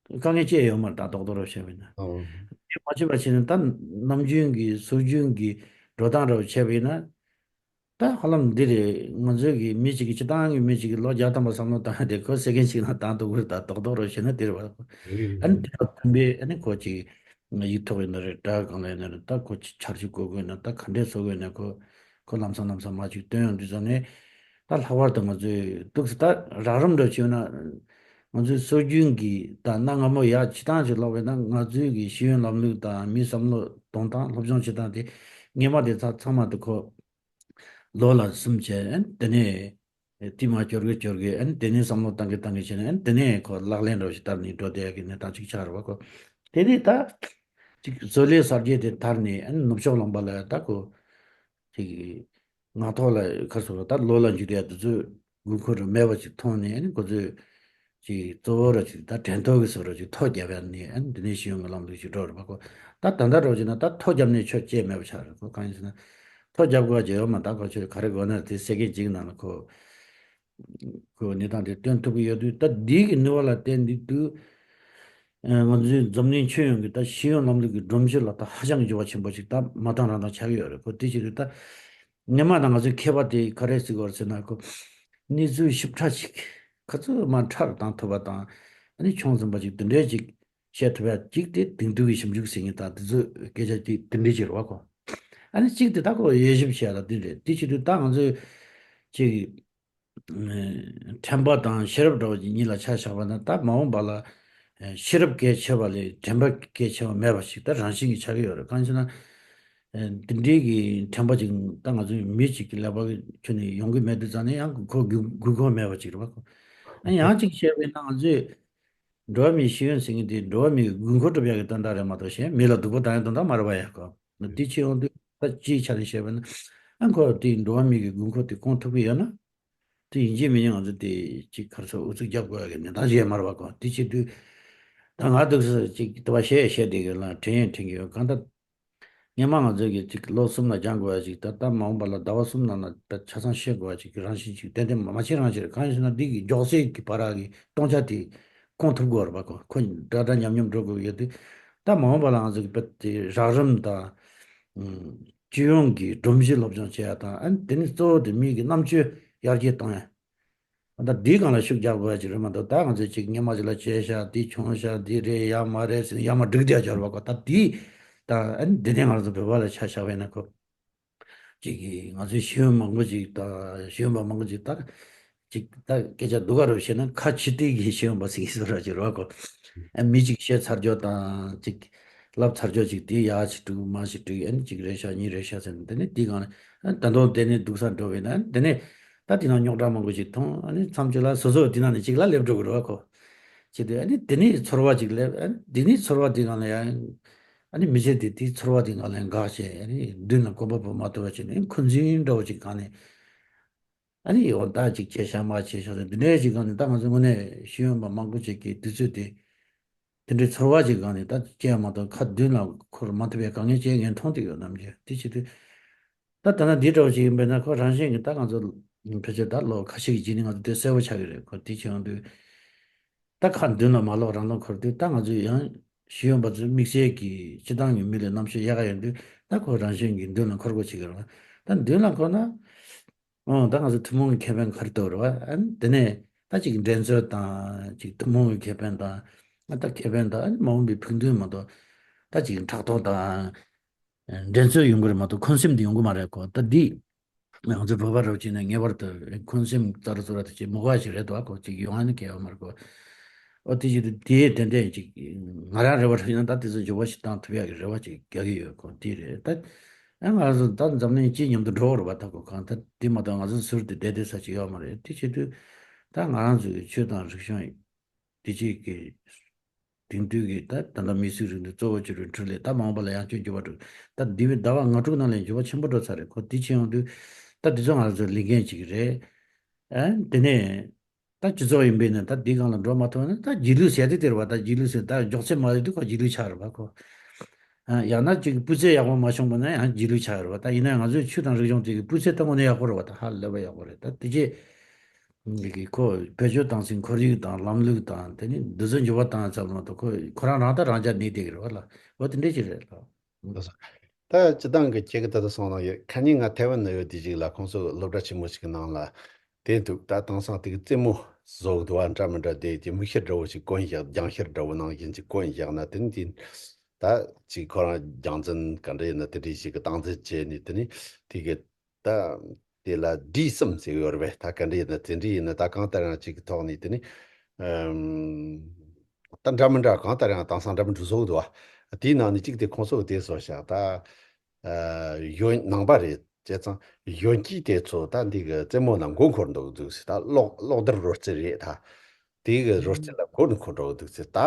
དཀའ་ངལ་ཅི་ཡང་ཡོད་མ་རེད། ད་རྡོག་རྡོག་རོ་བཤད་པ་ཡིན་ན། ཨོ། དེ་མ་བྱས་པ་བྱས་ན་ད་ནམ་རྒྱུན་གྱི་སྲོལ་རྒྱུན་གྱི་འགྲོ་སྟངས་རོ་བྱས་པ་ཡིན་ན་ད་ཧ་ལམ་འདི་རེད། ང་ཚོའི་གི་མི་གཅིག་གི་སྤྱི་བཏང་གི་མི་གཅིག་གི་ལོ་བརྒྱ་ཐམ་པ་བསམ་བློ་བཏང་ཡ་དེ་ཁོ་སེ་ཀེན་གཅིག་ནང་བཏང་ཐུབ་ཀྱི་རེད། ད་རྡོག་རྡོག་རོ་བཤད་ན་དེ་རེད་བ། ཨ་ནི་དེ་དང་མཐུན་པའི་ཨ་ནི་ཁོ་གཅིག་ཡིག་ཐོག་ཡིན་ན་རེད། དྲ་གང་ལ་ཡིན་ན་རེད། ད་ཁོ་ཆ་འཇོག་དགོས་དགོས་ན་ད་ག་འདྲས་བཟོ་དགོས་ན་ཁོ་ཁོ་ལམ་སང་ལམ་སང་མ་ཅིག་སྟོན་ཡོང་དུས་ཙང་ནས་ད་ལྷག་པར་དུ་ང་ཚོས་ཏོག་ཙམ་ད་རགས་རིམ་འདྲ་བྱས་ན་ང་ཚོའི་སྲོལ་རྒྱུན་གྱི་ད་གནའ་སྔ་མོ་ཡག་བྱེད་སྟངས་ཅིག་ལབ་པ་ཡིན་ན་ང་ཚོའི་གི་ཤེས་ཡོན་ལམ་ལུགས་དང་མིའི་བསམ་བློ་གཏོང་སྟངས་སློབ་སྦྱོང་བྱེད་སྟངས་དེ་སྔས་མ་དེ་ཚ་ཚང་མ་དེ་ཁོ་ལོ་ལ་གསུམ་བྱས། ཨན་དེ་ནས་ཏི་མ་སྐྱོར་གི་སྐྱོར་གི་ཨན་དེ་ནས་བསམ་བློ་བཏང་གི་བཏང་གི་བྱས་ནས་ཨན་དེ་ནས་ཁོ་ལག་ལེན་འགྲོ་ཞིག་བསྟར་ནས་འགྲོ་བསྡད་ཡག་གི་གནས་སྟངས་ཅིག་ཆགས་རེད་བ་ཁོ། དེ་ནས་ད་ཅིག་བཟོ་ལས་གསར་བརྗེ་དེ་དར་ནས་ཨན་ནུབ་ཕྱོགས་ལུང་པ་ལ་ད་ཁོ་ཅིག་ངག་ཐོག་ལ་ཁ་སོ་ད་ལོ་ལ་འཇུ་དེ་དུས་ཚོད་དགོས་མཁོ་རུ་མེད་པ་ཅིག་མཐོང་ནས་ཨན་ཁོ་ཚོས་ཅིག་གཙོ་བོ་ར་ཅིག་ད་དྲན་ཐོ་གི་བཟོ་ར་ཅིག་ཐོ་རྒྱབ་ཡ་ནི་ཨན་འདི་ནས་ཤེས་ཡོན་གི་ལམ་ལུགས་ཅིག་འགྲོ་རེད་པ་ཁོ། ད་ད་ལྟ་རོགས་ཅིག་ན་ད་ཐོ་རྒྱབ་ནས་ཆོས་བཅད་མེད་པ་ཆགས་རེད་ཁོ། གང་ཡིན་ཟེར་ན་ཐོ་རྒྱབ་དགོས་ཀྱི་ཡོད་མ་ད་ཁོ་ཆོས་ག་རེ་དགོས་ན་དེ་སེ་ཀེན་གཅིག་ནང་ལ་ཁོ་ཁོ་གནས་སྟངས་དེ་སྟོན་ཐུབ་ཀྱི་ཡོད་དུས་ད་འདི་གི་ནུས་པ་ལ་བརྟེན་འདི་དུས་ང་ཚོའི་འཛམ་གླིང་ཁྱོན་ཡོངས་ཀྱི་ད་ཤེས་ཡོན་ལམ་ལུགས་ཀྱི་སྒྲོམ་གཞི་ལ་ད་ཧ་ཅང་གི་འགྱུར་བ་ཆེན་པོ་ཞིག་ད་མ་བཏང་རང་བཏང་ཆགས་ཀྱི་ཡོད་རེད་ཁོ། དེ་བྱེད་དུས་ད་སྔོན་མ་དང་ང་ཚོའི་ཁྱད་པར་དེ་ག་རེ་ཟེར་དགོས་རེད་ཟེར་ན་ཁོ་གནས་ཚུལ་ཞིབ་ཕྲ་ཞིག་ག་ཚོད་མ་ཕྲ་རུ་བཏང་ཐུབ་པ་དང་ཨ་ནི་ཆུང་ཙམ་པ་ཞིག་དེ་འདྲའི་ཅིག་བཤད་ཐུབ་ཡ་ཅིག་དེ་དེང་དུས་ཀྱི་ཞིབ་འཇུག་ཟེར་མཁན་དང་དེ་ཚོའི་སྐད་ཆ་དེ་དེ་འདྲའི་ཅིག་རེད་བ་ཁོ། ཨ་ནི་གཅིག་དེ་ད་ཁོ་དབྱེ་ཞིབ་བྱས་ལ་དེ་རེད། དེ་བྱེད་དུས་ད་ང་ཚོས་ཅིག་ཨ་དྲན་པ་དང་ཤེས་རབ་འདྲ་བོ་ཅིག་གཉིས་ལ་ཆ་བཞག་པ་ན་ད་མ་འོངས་པ་ལ་ཨ་ཤེས་རབ་གལ་ཆེ་བ་ལས་དྲན་པ་གལ་ཆེ་བ་མེད་པ་ཞིག་ད་རང་བཞིན་གྱིས་ཆགས་ཀྱི་ཡོད་རེད། གང་ཡིན་ཟེར་ན་ཨ་འདི་འདྲའི་གི་དྲན་པ་ཅིག་ད་ང་ཚོའི་མི་ཅིག་གི་ཀླད་པ་གི་ཁྱོན་ནས་ཡོང་གི་མེད་དུས་ཙང་ནས་ཡང་ཁོ་དགོས་དགོས་མཁོ་མེད་པ་ཅིག་རེད་བ་ཁོ། ཨ་ཡང་ཅིག་བཤད་པ་ཡིན་ན་ང་ཚོས་འགྲོ་བ་མིའི་ཤེས་ཡོན་ཟེར་མཁན་དེ་འགྲོ་བ་མིའི་དགོས་མཁོ་སྒྲུབ་ཡག་གི་དོན་དག་རེད་མ་གཏོགས་གཞན་མི་ལ་སྡུག་པོ་བཏང་ཡག་དོན་དག་མ་རེད་པ་ཡ་ཁོ། དེ་ཕྱི་ཡོང་དུས་ད་སྤྱིའི་ཆ་ནས་བཤད་པ་ན་ཨ་ཁོ་དེ་འགྲོ་བ་མིའི་དགོས་མཁོ་དེ་སྐོང་ཐུབ་ཀྱི་ཡོད་ན་དེ་ཡིན་གཅིག་མིན་གཅིག་ང་ཚོ་དེ་གཅིག་ག་རེ་ཟེར་ཨུ་ཚུགས་རྒྱབ་དགོས་ཡག་གི་གནས་སྟངས་ཞིག་མ་རེད་པ་ཁོ། དེ་བྱེད་དུས་ད་ང་འདུག་སེ་གཅིག་དེ་བ་བཤད་བཤད་བསྡད་ཀྱི་ལ་དྲན་ཡང་དྲན་གྱི་ཡོད། གང་ལྟར་སྔོན་མ་ང་ཚོས་ཀྱི་ཅིག་ལོ་གསུམ་ལ་སྦྱང་དགོས་པ་ཅིག་ད་ལྟ་མ་འོངས་པ་ལ་ཟླ་བ་གསུམ་ནང་ལ་ད་ཆ་ཚང་ཤེས་དགོས་པ་ཅིག་གི་རང་བཞིན་ཅིག་ཏན་ཏན་མ་མ་བྱེད་རང་བྱེད་རེད། གང་ཡིན་ཟེར་ན་འདི་གི་མགྱོགས་སེལ་གྱི་བར་གྱི་སྟོང་ཆ་དེ་སྐོང་ཐུབ་དགོས་རེད་པ་ཁོ། ཁོ་འདྲ་འདྲ་མཉམ་མཉམ་འགྲོ་དགོས་ཡོད་དུས་ད་མ་འོངས་པ་ལ་ང་ཚོ་གི་དཔེ་དེ་རགས་རིམ་དང་སྤྱི་ཡོངས་ཀྱི་སྒྲོམ་གཞི་སློབ་སྦྱོང་བྱེད་ཡ་དང་ཨ་ནི་དེ་ནི་གཙོ་བོ་དེ་མི་གི་རྣམ་དཔྱོད་ཡར་རྒྱས་གཏོང་ཡ། ད་འདིའི་སྒང་ལ་ཤུགས་རྒྱག་དགོས་ཡ་ཅིག་རེད་མ་གཏོགས་ད་ང་ཚོས་ཅིག་སྔོན་མ་ཅིག་ལ་བྱས་ཤག་འདི་བྱུང་ཤག་འདི་རེད་ཡ་མ་རེད་ཟེར་ནས་ཡར་མར་སྒྲིག་བསྡད་ཡ་ཅིག་ཡོད་རེད་པ་ཁོ། ད་འདི་ད་ཨ་ནི་འདི་ནས་ང་ཚོ་བོད་པ་ལ་ཆ་བཞག་པ་ཡིན་ན་ཁོ་ཅིག་གིས་ང་ཚོའི་ཤེས་ཡོན་མང་པོ་ཅིག་ད་ཤེས་ཡོན་པ་མང་པོ་ཅིག་ད་ཅིག་ད་སྐད་ཆ་སྡུག་ག་རུ་བཤད་ན་ཁ་ཕྱི་ལྟས་ཀྱི་ཤེས་ཡོན་པ་ཟེར་གྱི་བཟོ་འདྲ་ཅིག་རེད་པ་ཁོ། ཨ་མི་ཅིག་བཤད་ཚར་རྒྱུ་དང་ཅིག་ལབ་ཚར་རྒྱུ་ཅིག་དེ་ཡག་ཅིག་འགྲིག་མ་ཅིག་འགྲིག་ཨ་ནི་ཅིག་རེད་ཤག་གཉིས་རེད་ཤག་ཟེར་ནས་དེ་ནས་དེའི་སྒང་ལ་ཨ་ད་དུང་དེ་ནས་སྡུག་ས་འགྲོ་བས་ན་ཨ་དེ་ནས་ད་དེ་ནང་རྙོག་དྲ་མང་པོ་ཅིག་མཐོང་། ཨ་ནི་མཚམས་གཅིག་ལ་སོ་སོ་དེ་ནང་ནས་གཅིག་ལ་སླེབས་འགྲོ་གི་རེད་པ་ཁོ། བྱེད་དུས་ཨ་ནི་དེ་ནས་ཚོར་བ་ཅིག་སླེབས། ཨ་ནི་དེ་ནས་ཚོར་བ་དེ་སྒང་ལ་ཡང་ཨ་ནི་མི་ཚེ་དེ་དེའི་ཚོར་བ་དེ་སྒང་ལ་ཡང་འགག་བྱས་ཨ་ནི་མདུན་ལ་གོམ་པ་སྤོ་མ་ཐུབ་པ་བྱས་ནས་འཁོན་འཛིན་འདྲ་བོ་ཅིག་སྒང་ནས་ཨ་ནི་འོ་ད་ཅིག་བྱས་ཤག་མ་བྱས་ཤག་ཟེར་འདི་འདྲའི་ཅིག་སྒང་ནས་ད་ང་ཚོ་དངོས་གནས་ཤེས་ཡོན་པ་མང་པོ་ཅིག་གིས་དུས་ཚོད་དེ་དེ་འདྲའི་ཚོར་བ་ཅིག་སྒང་ནས་ད་སྐྱེལ་མ་གཏོགས་ཁ་མདུན་ལ་འཁོར་མ་ཐུབ་པའི་དཀའ་ངལ་ཅིག་ངས་མཐོང་བསྡད་ཡོད། ནམ་རྒྱུན་དེ་བྱེད་དུས་ད་ད་ལྟ་འདི་འདྲ་བོ་ཅིག་ཡིན་པས་ན་ཁོ་རང་བཞིན་གྱིས་ད་ང་ཚོ་ཕལ་ཆེར་ད་ལོ་ཁ་ཤས་ཀྱི་རྗེས་ནས་ང་ཚོ་དེ་གསལ་པོ་ཆགས་ཀྱི་རེད། ཁོ་དེ་བྱེད་ཡོང་དུས་ད་ཁ་མདུན་ལ་མ་ལོག་རང་ལོག་འཁོར་དུས་ད་ང་ཚོས་ཡང་ཤེས་ཡོན་པ་ཚོའི་དམིགས་བསལ་གྱི་སྤྱི་བཏང་གི་མི་ལ་རྣམ་དཔྱོད་ཡག་ག་ཡོད་དུས་ད་ཁོ་རང་བཞིན་གྱིས་མདུན་ལ་འཁོར་དགོས་བྱེད་ཀྱི་རེད། ད་མདུན་ལ་འཁོར་ན། ཨོ་ད་ང་ཚོ་ཐུན་མོང་གི་ཁེ་ཕན་ག་རེ་འདུག་རེད་བ། ཨ་ནི་དེ་ནས་ད་ཅིག་འགྲན་རྩོད་དང་ཅིག་ཐུན་མོང་གི་ཁེ་ཕན་དང་ཨ་ད་ཁེ་ཕན་དང་ཨ་ནི་མ་འོངས་པའི་ཕུགས་འདུན་མ་གཏོགས་ད་ཅིག་ཕྲག་དོག་དང་འགྲན་རྩོད་ཡོང་གི་རེད་མ་གཏོགས་འཁོན་སེམས་དེ་ཡོང་གི་མ་རེད་ཁོ། ད་འདི་ང་ཚོ་བོད་པ་རབ་ཅིག་ནས་ངེས་པར་དུ་འཁོན་སེམས་རྩ་རུ་ཚུར་ར་དེ་ཅིག་མི་དགོས་པ་ཞིག་རེད་འདུག་ཁོ། ཅིག་ཡོང་ཨ་ནི་གལ་ཡོད་མ་རེད་ཁོ། ཨོ་དེ་ཅིག་དེ་ཏན་ཏན་ཅིག་ང་རང་རེ་བ་རེ་ཡིན་ན་ད་དེ་ཚོ་འགྱུར་བ་ཞིག་བཏང་ཐུབ་ཡག་གི་རེ་བ་ཅིག་རྒྱག་གི་ཡོད་ཁོ། དེ་རེད་ད། ཨ་ང་ཚོ་ད་འཛམ་གླིང་སྤྱི་མཉམ་དུ་འགྲོ་བ་རེད་པ། ད་ཁོ་གང་ལྟར་དེ་མ་གཏོགས་ང་ཚོ་ཟུར་དུ་བསྡད་བསྡད་ས་ཅིག་ཡོད་མ་རེད། དེ་བྱེད་དུས་ད་ང་རང་ཚོའི་ཆོས་དང་རིག་གཞུང་དེ་ཅིག་གི་ དེང་དུས་ཀྱི་ད་ད་ལྟ་མི་གསོད་རིག་ནུས་གཙོ་བོ་གྱུར་པའི་འཕྲུལ་ལས་ད་མ་འོངས་པ་ལ་ཡང་བསྐྱར་འགྱུར་བ་འགྲོ། ད་འདས་པའི་ཟླ་བ་ལྔ་དྲུག་ནང་ལ་འགྱུར་བ་ཆེན་པོ་འགྲོ་ཚར་རེད། ཁོ་དེ་ཕྱིན་ཡོང་དུས་ད་དེ་ཚོ་ང་ཚོ་ལས་འགན་ཅིག་རེད། ཨ་དེ་ནས་ད་སྤྱི་ཚོགས་ཡིན་པས་ན་ད་འདི་སྒང་ལ་འགྲོ་མ་ཐུབ་ན་ད་རྗེས་ལུས་ཟེར་དེ་དེ་རེད་བ། ད་རྗེས་ལུས་ཟེར་ད་མགྱོགས་ཚད་མ་ཡོད་དུས་ཁོ་རྗེས་ལུས་ཆགས་རེད་བ་ཁོ། ཨ་ཡང་ན་ཅིག་སྤུས་ཚད་ཡག་པོ་མ་བྱུང་བ་ན་ཡང་རྗེས་ལུས་ཆགས་རེད་བ། ད་ཡིན་ན་ང་ཚོའི་ཆོས་དང་རིག་གཞུང་དེ་གི་སྤུས་ཚད་ད་དངོས་གནས་ཡག་པོ་རེད་བ། ད་ཧ་ལས་པ་ཡག་པོ་རེད། ད་དེ་རྗེས་འདི་གི་ཁོ་བེད་སྤྱོད་བཏང་ཚེ་ཁོར་ཡུག་དང་ལམ་ལུགས་དང་དེ་ནི་འདི་ཚོ་འགྱུར་བ་བཏང་ཚར་མ་གཏོགས་ཁོ་ཁོ་རང་རང་ད་རང་རྒྱ་གནས་བསྡད་ཀྱི་རེད་བ་ལ། འོ་དེ་འདྲས་ཅིག་རེད་ལ། ལགས་སོ། ད་སྤྱི་བཏང་གི་ཁྱེད་ཀྱི་ད་ལྟ་གསུངས་གནང་ཡོད། ཁ་ཉིན་ང་ཐའེ་ཝན་ནང་ཡོད་དུས་ཅིག་ལ་ཁོང་ཚོ་སློབ་གྲྭ་ཆེན་མོ་ཞིག་གི་ནང་ལ་དེ་འདུག་ད་དེང་སང་དེ་གི་རྩེད་མོ་བཟོ་གི་འདུག་བ། འདྲ་མི་འདྲ་དེ་དེ་མིག་ཤེལ་འདྲ་བོ་ཞིག་གོན་བཞག་རྒྱང་ཤེལ་འདྲ་བོ་ནང་བཞིན་ཅིག་གོན་བཞག་ན་དེ་ནི་དེ་ད་ཅིག་ཁོ་རང་རྒྱང་འཛིན་ག་འདྲ་ཡིན་ན་དེ་འདྲའི་ཞིག་གི་སྟངས་འཛིན་བྱས་ནས་དེ་ནི་དེ་གི་ད་དེ་ལ་ཌི་གསུམ་ཟེར་ཡོད་རེད་པས། ད་ག་འདྲ་ཡིན་ན་དེ་འདྲ་ཡིན་ན་ད་གང་ལྟར་ཡང་གཅིག་གི་ཐོག་ནས་དེ་ནི་ཨམ། ད་འདྲ་མི་འདྲ་གང་ལྟར་ཡང་དེང་སང་འདྲ་མི་འདྲ་བཟོ་གི་འདུག་བ། དེའི་ནང་ནས་གཅིག་དེ་ཁོང་ཚོ་གི་དེ་བཟོ་བཞག་ད་ཨ། གཞོན་ནང་པ་རེད་བྱས་ཙང་གཞོན་སྐྱེས་དེ་ཚོ་ད་འདི་གི་རྩེད་མོ་ལ་མགོ་འཁོར་འདུག་འདུག་ཟེར། ད་གློག་གློག་རྡུལ་རོལ་རྩེད་རེད་ད། དེའི་གི་རོལ་རྩེད་ལ་མགོ་ནས་འཁོར་འགྲོ་གི་འདུག་ཟེར། ད་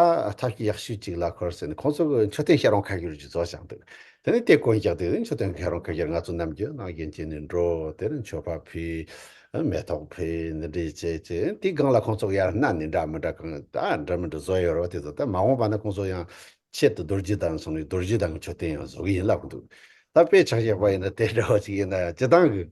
ཐབས་ཤེས་ཡག་ཤོས་གཅིག་ལ་ཁོར་ཟེར་ནས་ཁོང་ཚོ་གི་མཆོད་རྟེན་ཤ་རོང་ཁ་ཤོར་གྱི་བཟོ་བཞག་འདུག་དེ་ནས་དེ་གོན་རྒྱག་དུས་མཆོད་རྟེན་ཤ་རོང་ཁ་ཤོར། ང་ཚོ་ནམ་རྒྱུན་ནང་བཞིན་བྱས་ནས་འགྲོ། དེར་མཆོད་པ་ཕུལ། མེ་ཏོག་ཕུལ། འདི་འདྲས་བྱས་བྱས་དེའི་སྒང་ལ་ཁོང་ཚོ་ཡར་སྣ་ནས་འདྲ་མི་འདྲ་གང་ད་འདྲ་མི་འདྲ་བཟོ་ཡོད་རེད་བ། དེ་ཚོ་ད་མ་འོངས་པ་ན་ཁོང་ཚོ་ཡང་ཆེད་དུ་རྡོ་རྗེ་གདན་སོང་ནས་རྡོ་རྗེ་གདན་གྱི་མཆོད་རྟེན་ཡང་བཟོ་གི་ཡིན་ལབ་འདུག་ད་དཔེ་ཆ་བཞག་པ་ཡིན་ན་དེ་འདྲ་བ་ཅིག་ཡིན་ན་ཡང་སྤྱི་བཏང་གི་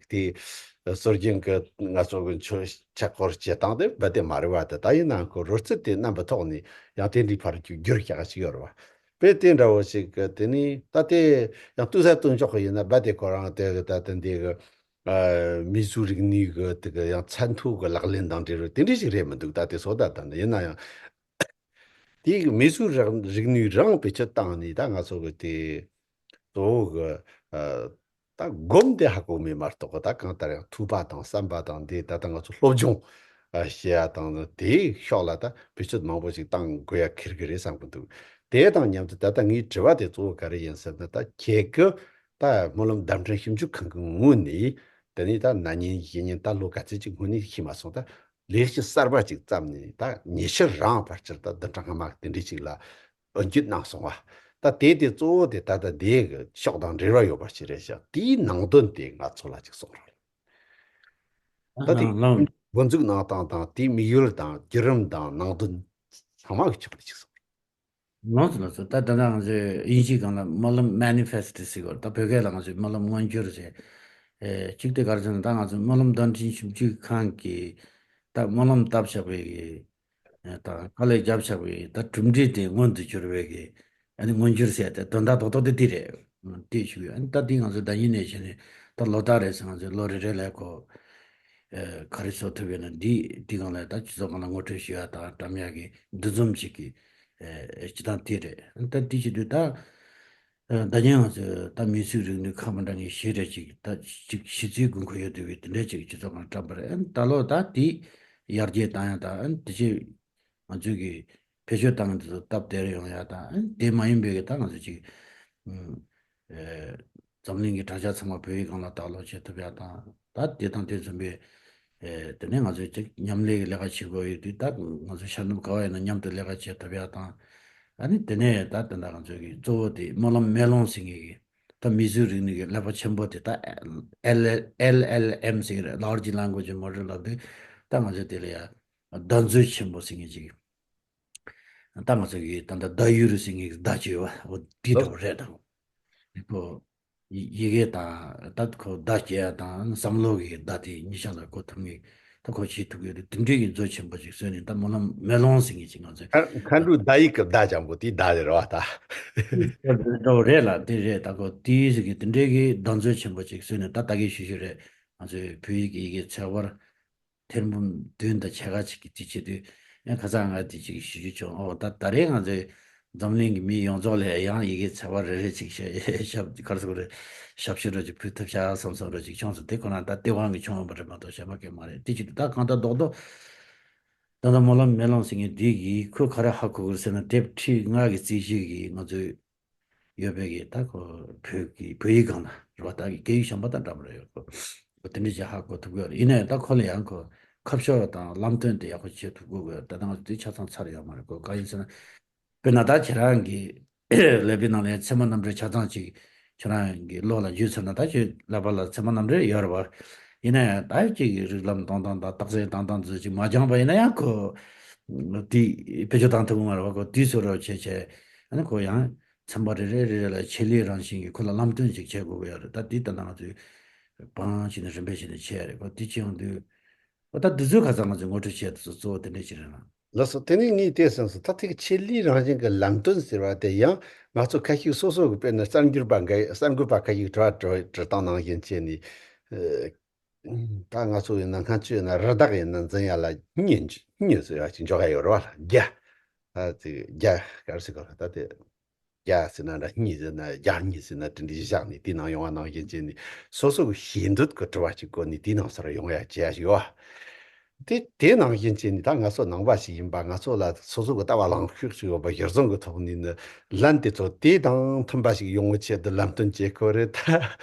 དེ་སྲོལ་རྒྱུན་གྱི་ང་ཚོ་གི་མཆོད་ཆོས་འཁོར་བྱེད་སྟངས་དེ་རྦད་དེ་མ་རེད་བ། དེ་ད་ཡིན་ནའང་ཁོ་རོལ་རྩེད་དེ་རྣམ་པ་ཐོག་ནས་ཡང་དེ་འདྲའི་ཕར་རྒྱུ་བསྒྱུར་བཞག་ཅིག་ཡོད་རེད་བ། དཔེ་དེ་འདྲ་བོ་ཞིག་གི་དེ་ནི་ད་དེ་ཡང་ལྟོས་ས་ལྟོས་འཇོག་གི་ཡིན་ན་རྦད་དེ་ཁོ་རང་དེ་གི་ད་དེ་འདི་གི་ཨ། མིས་བཟོས་རིག་ནུས་གི་དེ་གི་ཡང་ཚད་མཐོ་གི་ལག་ལེན་དང་འབྲེལ་བའི་དེ་འདྲ་ཞིག་རེད་མི་འདུག་ད་དེ་བཟོ་ལྟ་དང་ཡིན་ན་ཡང་དེ་གི་མིས་བཟོས་རིག་རིག་ནུས་རང་བེད་སྤྱོད་བཏང་ནས་ད་ང་ཚོ་གི་དེ་གཙོ་བོ་གི་ཨ། ད་སྒོམ་དེ་ཧ་གོ་མེད་མ་གཏོགས་ད་གང་ལྟར་ཡང་ཐོས་པ་དང་བསམ་པ་དང་དེ་ད་ལྟ་ང་ཚོ་སློབ་སྦྱོང་ཨ། བྱེད་ཡ་དང་དེའི་ཕྱོགས་ལ་ད་བེད་སྤྱོད་མང་པོ་ཞིག་བཏང་དགོས་ཡ་ཁེལ་གི་རེད་བསམ་གི་འདུག་དེ་དང་མཉམ་དུ་ད་ལྟ་ངའི་དྲི་བ་དེ་གཙོ་བོ་ག་རེ་ཡིན་ཟེར་ན་ད་ཁྱེད་ཀྱི་ད་སྨོན་ལམ་བརྡ་འཕྲིན་ཞིབ་འཇུག་ཁང་གི་ངོས་ནས་དེ་ནས་ད་ན་ནིང་གཞེས་ནིང་ད་ལོ་ག་ཚོད་ཅིག་སྔོན་ནས་ཤེས་མ་སོང་ད་ལས་གཞི་གསར་པ་ཅིག་བརྩམས་ནས་ད་ཉི་ཤུ་རང་བར་ཆར་ད་བདུན་ཕྲག་སྔ་མ་དེ་འདྲའི་ཅིག་ལ་འོས་འགྱུར་གནང་སོང་བ། ད་དེ་དེ་གཙོ་བོ་དེ་ད་ལྟ་དེ་གི་ཕྱོགས་དང་འབྲེལ་བ་ཡོད་པ་ཞིག་རེད་ཤག་དེའི་ནང་དོན་དེ་ང་ཚོ་ལ་ཅིག་གསུང་རོགས། ད་དེ་ལགས་ལགས། འགོ་འཛུགས་གནང་སྟངས་དང་དེའི་དམིགས་ཡུལ་དང་བརྒྱུད་རིམ་དང་ནང་དོན་ཚང་མ་གི་ཕྱོགས་ནས་ཅིག་གསུང་རོགས། ལགས་སོ་ལགས་སོ། ད་ད་ལྟ་ང་ཚོས་དབྱིན་ཇིའི་སྒང་ལ་སྨོན་ལམ་མེ་ནི་ཕེ་སི་ཊི་ཟེར་གོ་ད་བོད་སྐད་ལ་ང་ཚོས་སྨོན་ལམ་མངོན་གྱུར་ཟེར། ཨེ་གཅིག་དེ་ག་རེ་ཟེར་ན་ད་ང་ཚོ་སྨོན་ལམ་བརྡ་འཕྲིན་ཞིབ་འཇུག་ཁང་གིས་ད་སྨོན་ལམ་བཏབ་བཞག་པའི་གི་ཨེ་ད་དཀའ་ལས་བརྒྱབ་བཞག་པའི་ད་གྲུབ་འབྲས་དེ་མངོན་དུ་གྱུར་བའི་གི་ཨ་ནི་མངོན་གྱུར་ཟེར་ཏེ་དོན་དག་རྡོག་རྡོག་དེ་དེ་རེད། དེ་ཞུ་ཡོད། ཨ་ནི་ད་དེ་ང་ཚོ་ཟླ་ཉིན་ནས་བྱས་ནས་ད་ལོ་ལྟར་རེད་ཟེར་ང་ཚོས་ལོ་རེ་རེ་ལ་ཁོ་ཨེ་ག་རེ་བཟོ་ཐུབ་ཡོད་ན་འདི་འདི་སྒང་ལ་ད་སྤྱི་ཚོགས་སྒང་ལ་ངོ་སྤྲོད་ཞུ་ཡ་དང་བཀྲམ་ཡ་གི་འདུ་འཛོམས་ཤིག་གི་ཨེ་སྤྱི་བཏང་དེ་རེད། ཨ་ནི་ད་དེ་བྱེད་དུས་ད་ཨེ་ཟླ་ཉིན་ང་ཚོས་ད་མིས་བཟོས་རིག་ནུས་ཁག་མི་འདྲ་ངས་གཞི་རེ་ཅིག་ད་ཅིག་གཞི་རྩའི་དགོས་མཁོ་ཡོད་དུས་དེ་འདྲ་ཅིག་སྤྱི་ཚོགས་སྒང་བཀྲམ་པ་རེད། ཨ་ནི་ད་ལོ་ད་དེ་ཡར་རྒྱས་བཏང་ཡ་དང་ཨ་ནི་དེ་ཅིག་ང་ཚོས་ཀྱི་བེད་སྤྱོད་བཏང་འདི་ཚོ་སྟབས་བདེར་ཡོང་ཡ་དང་ཨ་ནི་དེ་མ་ཡིན་པའི་གི་ད་ང་ཚོས་ཀྱི་ཨ་འཛམ་གླིང་གི་དྲ་རྒྱ་ཚང་མ་བོད་ཡིག་སྒང་ལ་བཏགས་ལོག་བྱེད་ཐུབ་ཡ་དང་ད་དེ་དང་དེ་མཚུངས་པའི་ཨ་དེ་ནས་ང་ཚོས་ཅིག་མཉམ་ལས་ཀྱི་ལས་ཀ་བྱེད་དགོས་ཡོད་དུས་ད་ང་ཚོ་ཤར་ནུབ་ག་བ་ཡིན་ན་མཉམ་དུ་ལས་ཀ་བྱེད་ཐུབ་ཡ་དང་ཨ་ནི་དེ་ནས་ད་དེ་འདྲ་ང་ཚོས་ཀྱི་གཙོ་བོ་དེ་སྨོན་ལམ་མེ་ལོང་ཟེར་མཁན་གྱི་ད་མིས་བཟོས་རིག་ནུས་ཀྱི་ཀླད་པ་ཆེན་པོ་དེ་ད་ཨེལ་ཨེལ་ཨེལ་ཨེལ་ཨེམ་ཟེར་གྱི་རེད། ལརཇ་ལེང་གུ་ཨེཇ་མོ་ཌེལ་ལབ་དུས་ད་ང་ཚོས་དེ་ལ་ཡ་བརྡ་མཛོད་ཆེན་པོ་ཟེར་མཁན་ཅིག་ད་ང་ཚོ་གི་ད་ལྟ་བརྡ་ཡུལ་ཟེར་མཁན་གྱི་བརྡ་བྱས་པ་འོ་དེ་འདྲ་བོ་རེད་དང་། ཁོ་ཡི་ཡི་གེ་དང་ད་ཁོ་བརྡ་སྐྱེལ་ཡ་དང་བསམ་བློ་གི་བརྡ་དེ་གཉིས་ཆ་ལ་གོ་ཐུབ་མཁན་ད་ཁོ་བྱེད་ཐུབ་ཡོད་དེ་དེ་འདྲའི་གི་མཛོད་ཆེན་པོ་ཅིག་བཟོས་ནས་ད་སྨོན་ལམ་མེ་ལོང་ཟེར་མཁན་ཅིག་ང་ཚོས་མཁའ་འགྲོའི་བརྡ་ཡིག་གི་བརྡ་ཅན་པོ་དེའི་བརྡ་རེད་ར་བ་ད། འདྲ་བོ་རེད་ལ་དེ་རེད། ད་ཁོ་དེའི་ཟེར་གི་དེ་འདྲའི་གི་བརྡ་མཛོད་ཆེན་པོ་ཅིག་བཟོས་ནས་ད་ད་གིན་ཞུ་ཞུ་རེད། ང་ཚོའི་བོད་ཡིག་གི་ཡི་གེ་ཚེག་བར་ཐེར་འབུམ་བདུན་དང་ཕྱེད་ཀ་ཅིག་གི་དེ་བྱེད་དུས་ཡང་ཁ་སང་ང་དེ་ཅིག་ཞུ་རྒྱུ་བྱུང་། ཨོ་ད་ད་རེས་ང་ཚོའི་འཛམ་གླིང་གི་མི་ཡོངས་རྫོགས་ལ་ཡང་ཡི་གེ་ཚེག་བར་རེ་རེ་ཅིག་ཞབས་ཞབས་ག་རེ་ཟེར་དགོས་རེད། ཞབས་ཞུ་རོ་ཅིག་ཕུལ་ཐུབ་ཤག་བསམ་བསམ་རོ་ཅིག་བྱུང་སོང་། དེ་ཁོ་ན་ད་ལྟེ་བ་གི་བྱུང་བ་རེད་མ་གཏོགས་གཞན་པ་གས་མ་རེད། དེ་བྱེད་དུས་ད་གང་ལྟར་རྡོག་རྡོག་ད་ལྟ་སྨོན་ལམ་མེ་ལོང་ཟེར་མཁན་འདི་གིས་ཁོས་ག་རེ་ཧ་གོ་གི་རེད་ཟེར་ན་དེབ་ཁྲི་ལྔ་གི་རྩིས་གཞི་གིས་ང་ཚོའི་ཡོད་པའི་གི་ད་ཁོ་བོད་ཀྱི་བོད་ཡིག་སྒང་ལ་རེད་བ། ད་གི་སྐད་ཡིག་གཞན་པ་དང་འདྲ་མི་འདྲ་ཡོད་ཁོ་དེ་འདྲ་ཅིག་ཧ་གོ་ཐུབ་ཀྱི་ཡོད་རེད། ཡིན་ན་ཡང་ད་ཁོ་ལ་ཡང་ཁོ་ཁ་ཕྱོགས་དང་ལམ་སྟོན་དེ་ཡག་པོ་བྱེད་ཐུབ་དགོས་དགོས། ད་ལྟ་ང་ཚོ་དེ་ཆ་ཚང་ཚར་ཡོད་མ་རེད། ཁོ་ག་ཡིན་ཟེར་ན་ དཔེར་ན་ད་ཁྱེད་རང་གི་ཀླད་པའི་ནང་ལ་ཚད་མ་རྣམ་འགྲེལ་ཆ་ཚང་ཅིག་ཁྱེད་རང་གི་བློ་ལ་འཇུས་ཚར་ན། ད་ཁྱོད་ཀླད་པ་ལ་ཚད་མ་རྣམ་འགྲེལ་ཡོད་རེད་བ། ཡིན་ན་ཡང་ད་ཅིག་རིགས་ལམ་སྟོང་སྟངས་དང་རྟགས་གསལ་སྟོང་སྟངས་ཚོ་ཅིག་མ་སྦྱངས་པ་ཡིན་ན་ཡང་ཁོ་དེ་བེད་སྤྱོད་བཏང་ཐུབ་ཀྱི་མ་རེད་བ། ཁོ་དེ་བཟོ་རོགས་བྱས་བྱས། ཨ་ནི་ཁོ་ཡང་ཚན་པ་རེ་རེ་རེ་རེ་ལ་ཆེད་ལས་རང་བཞིན་གྱི་ཁོ་ལ་ལམ་སྟོན་ཅིག་བྱེད་དགོས་ཀྱི་ཡོད་རེད། ད་དེ་ལྟ་ན་ང་ཚོས་བང་བྱས་ནས་རིམ་པས་བྱས་ནས་བྱས་རེད། ཁོ་དེ་བྱེད་ཡོང་དུས། ཨོ་ད་འདི་ཚོའི་ཁ་ཚང་ང་ཚོས་ངོ་སྤྲོད་བྱས་དུས་གཙོ་བོ་དེ་འདྲས་ཅིག་རེད་ལ། ལགས་སོ། དེ་ནས་ངས་དེ་སེམས་སུ་ད་ཐིག་ཆེད་ལས་རང་བཞིན་གྱི་ལམ་སྟོན་ཟེར་བ་དེ་ཡང་ང་ཚོ་ཁ་ཤས་སོ་སོ་གི་དཔེར་ན་གསར་འགྱུར་པ་འགའ་གསར་འགོད་པ་ཁ་ཤས་དྲི་བ་དྲི་དྲི་སྟངས་ནང་བཞིན་བྱས་ནས། ཨ། ད་ང་ཚོ་ཡིན་ན་སྔ་ཕྱི་ཡིན་ན་རི་དྭགས་ཡིན་ན་འཛིན་ཡ་ལ་གཉིས་གཉིས་ཟེར་ཡ་ཅིག་འཇོག་ཡ་ཡོད་རེད་བ་ལ། རྒྱ། ཨ་ཙི་རྒྱ་ག་རེ་ཟེར་ག་རེ་ད་དེ། རྒྱ་ཟེར་ན་འདྲ་གཉིས་ཟེར་ན་རྒྱ་གཉིས་ཟེར་ན་དེ་འདྲའི་བཞག་ནས་དེའི་ནང་ཡོང་བ་ནང་བཞིན་བྱས་ནས་སོ་སོ་གི་ཤེས་འདོད་ཀྱི་དྲི་བ་ཅིག་བཀོད་ནས་དེའི་ནང་སར་ཡོང་ཡ་བྱེད་ཡ་ཞིག་ཡོད། དེ་དེ་ནང་བཞིན་བྱས་ནས་ད་ང་ཚོ་ནང་པ་ཞིག་ཡིན་པ། ང་ཚོ་ལ་སོ་སོ་གི་ལྟ་བ་ལངས་ཕྱོགས་ཤིག་ཡོད་པ་གཞིར་བཟུང་གི་ཐོག་ནས་ནི་ལན་དེ་ཚོ་དེ་དང་མཐུན་པ་ཞིག་ཡོང་བའི་ཆེད་དུ་ལམ་སྟོན་བྱེད་དགོས་རེད། ད་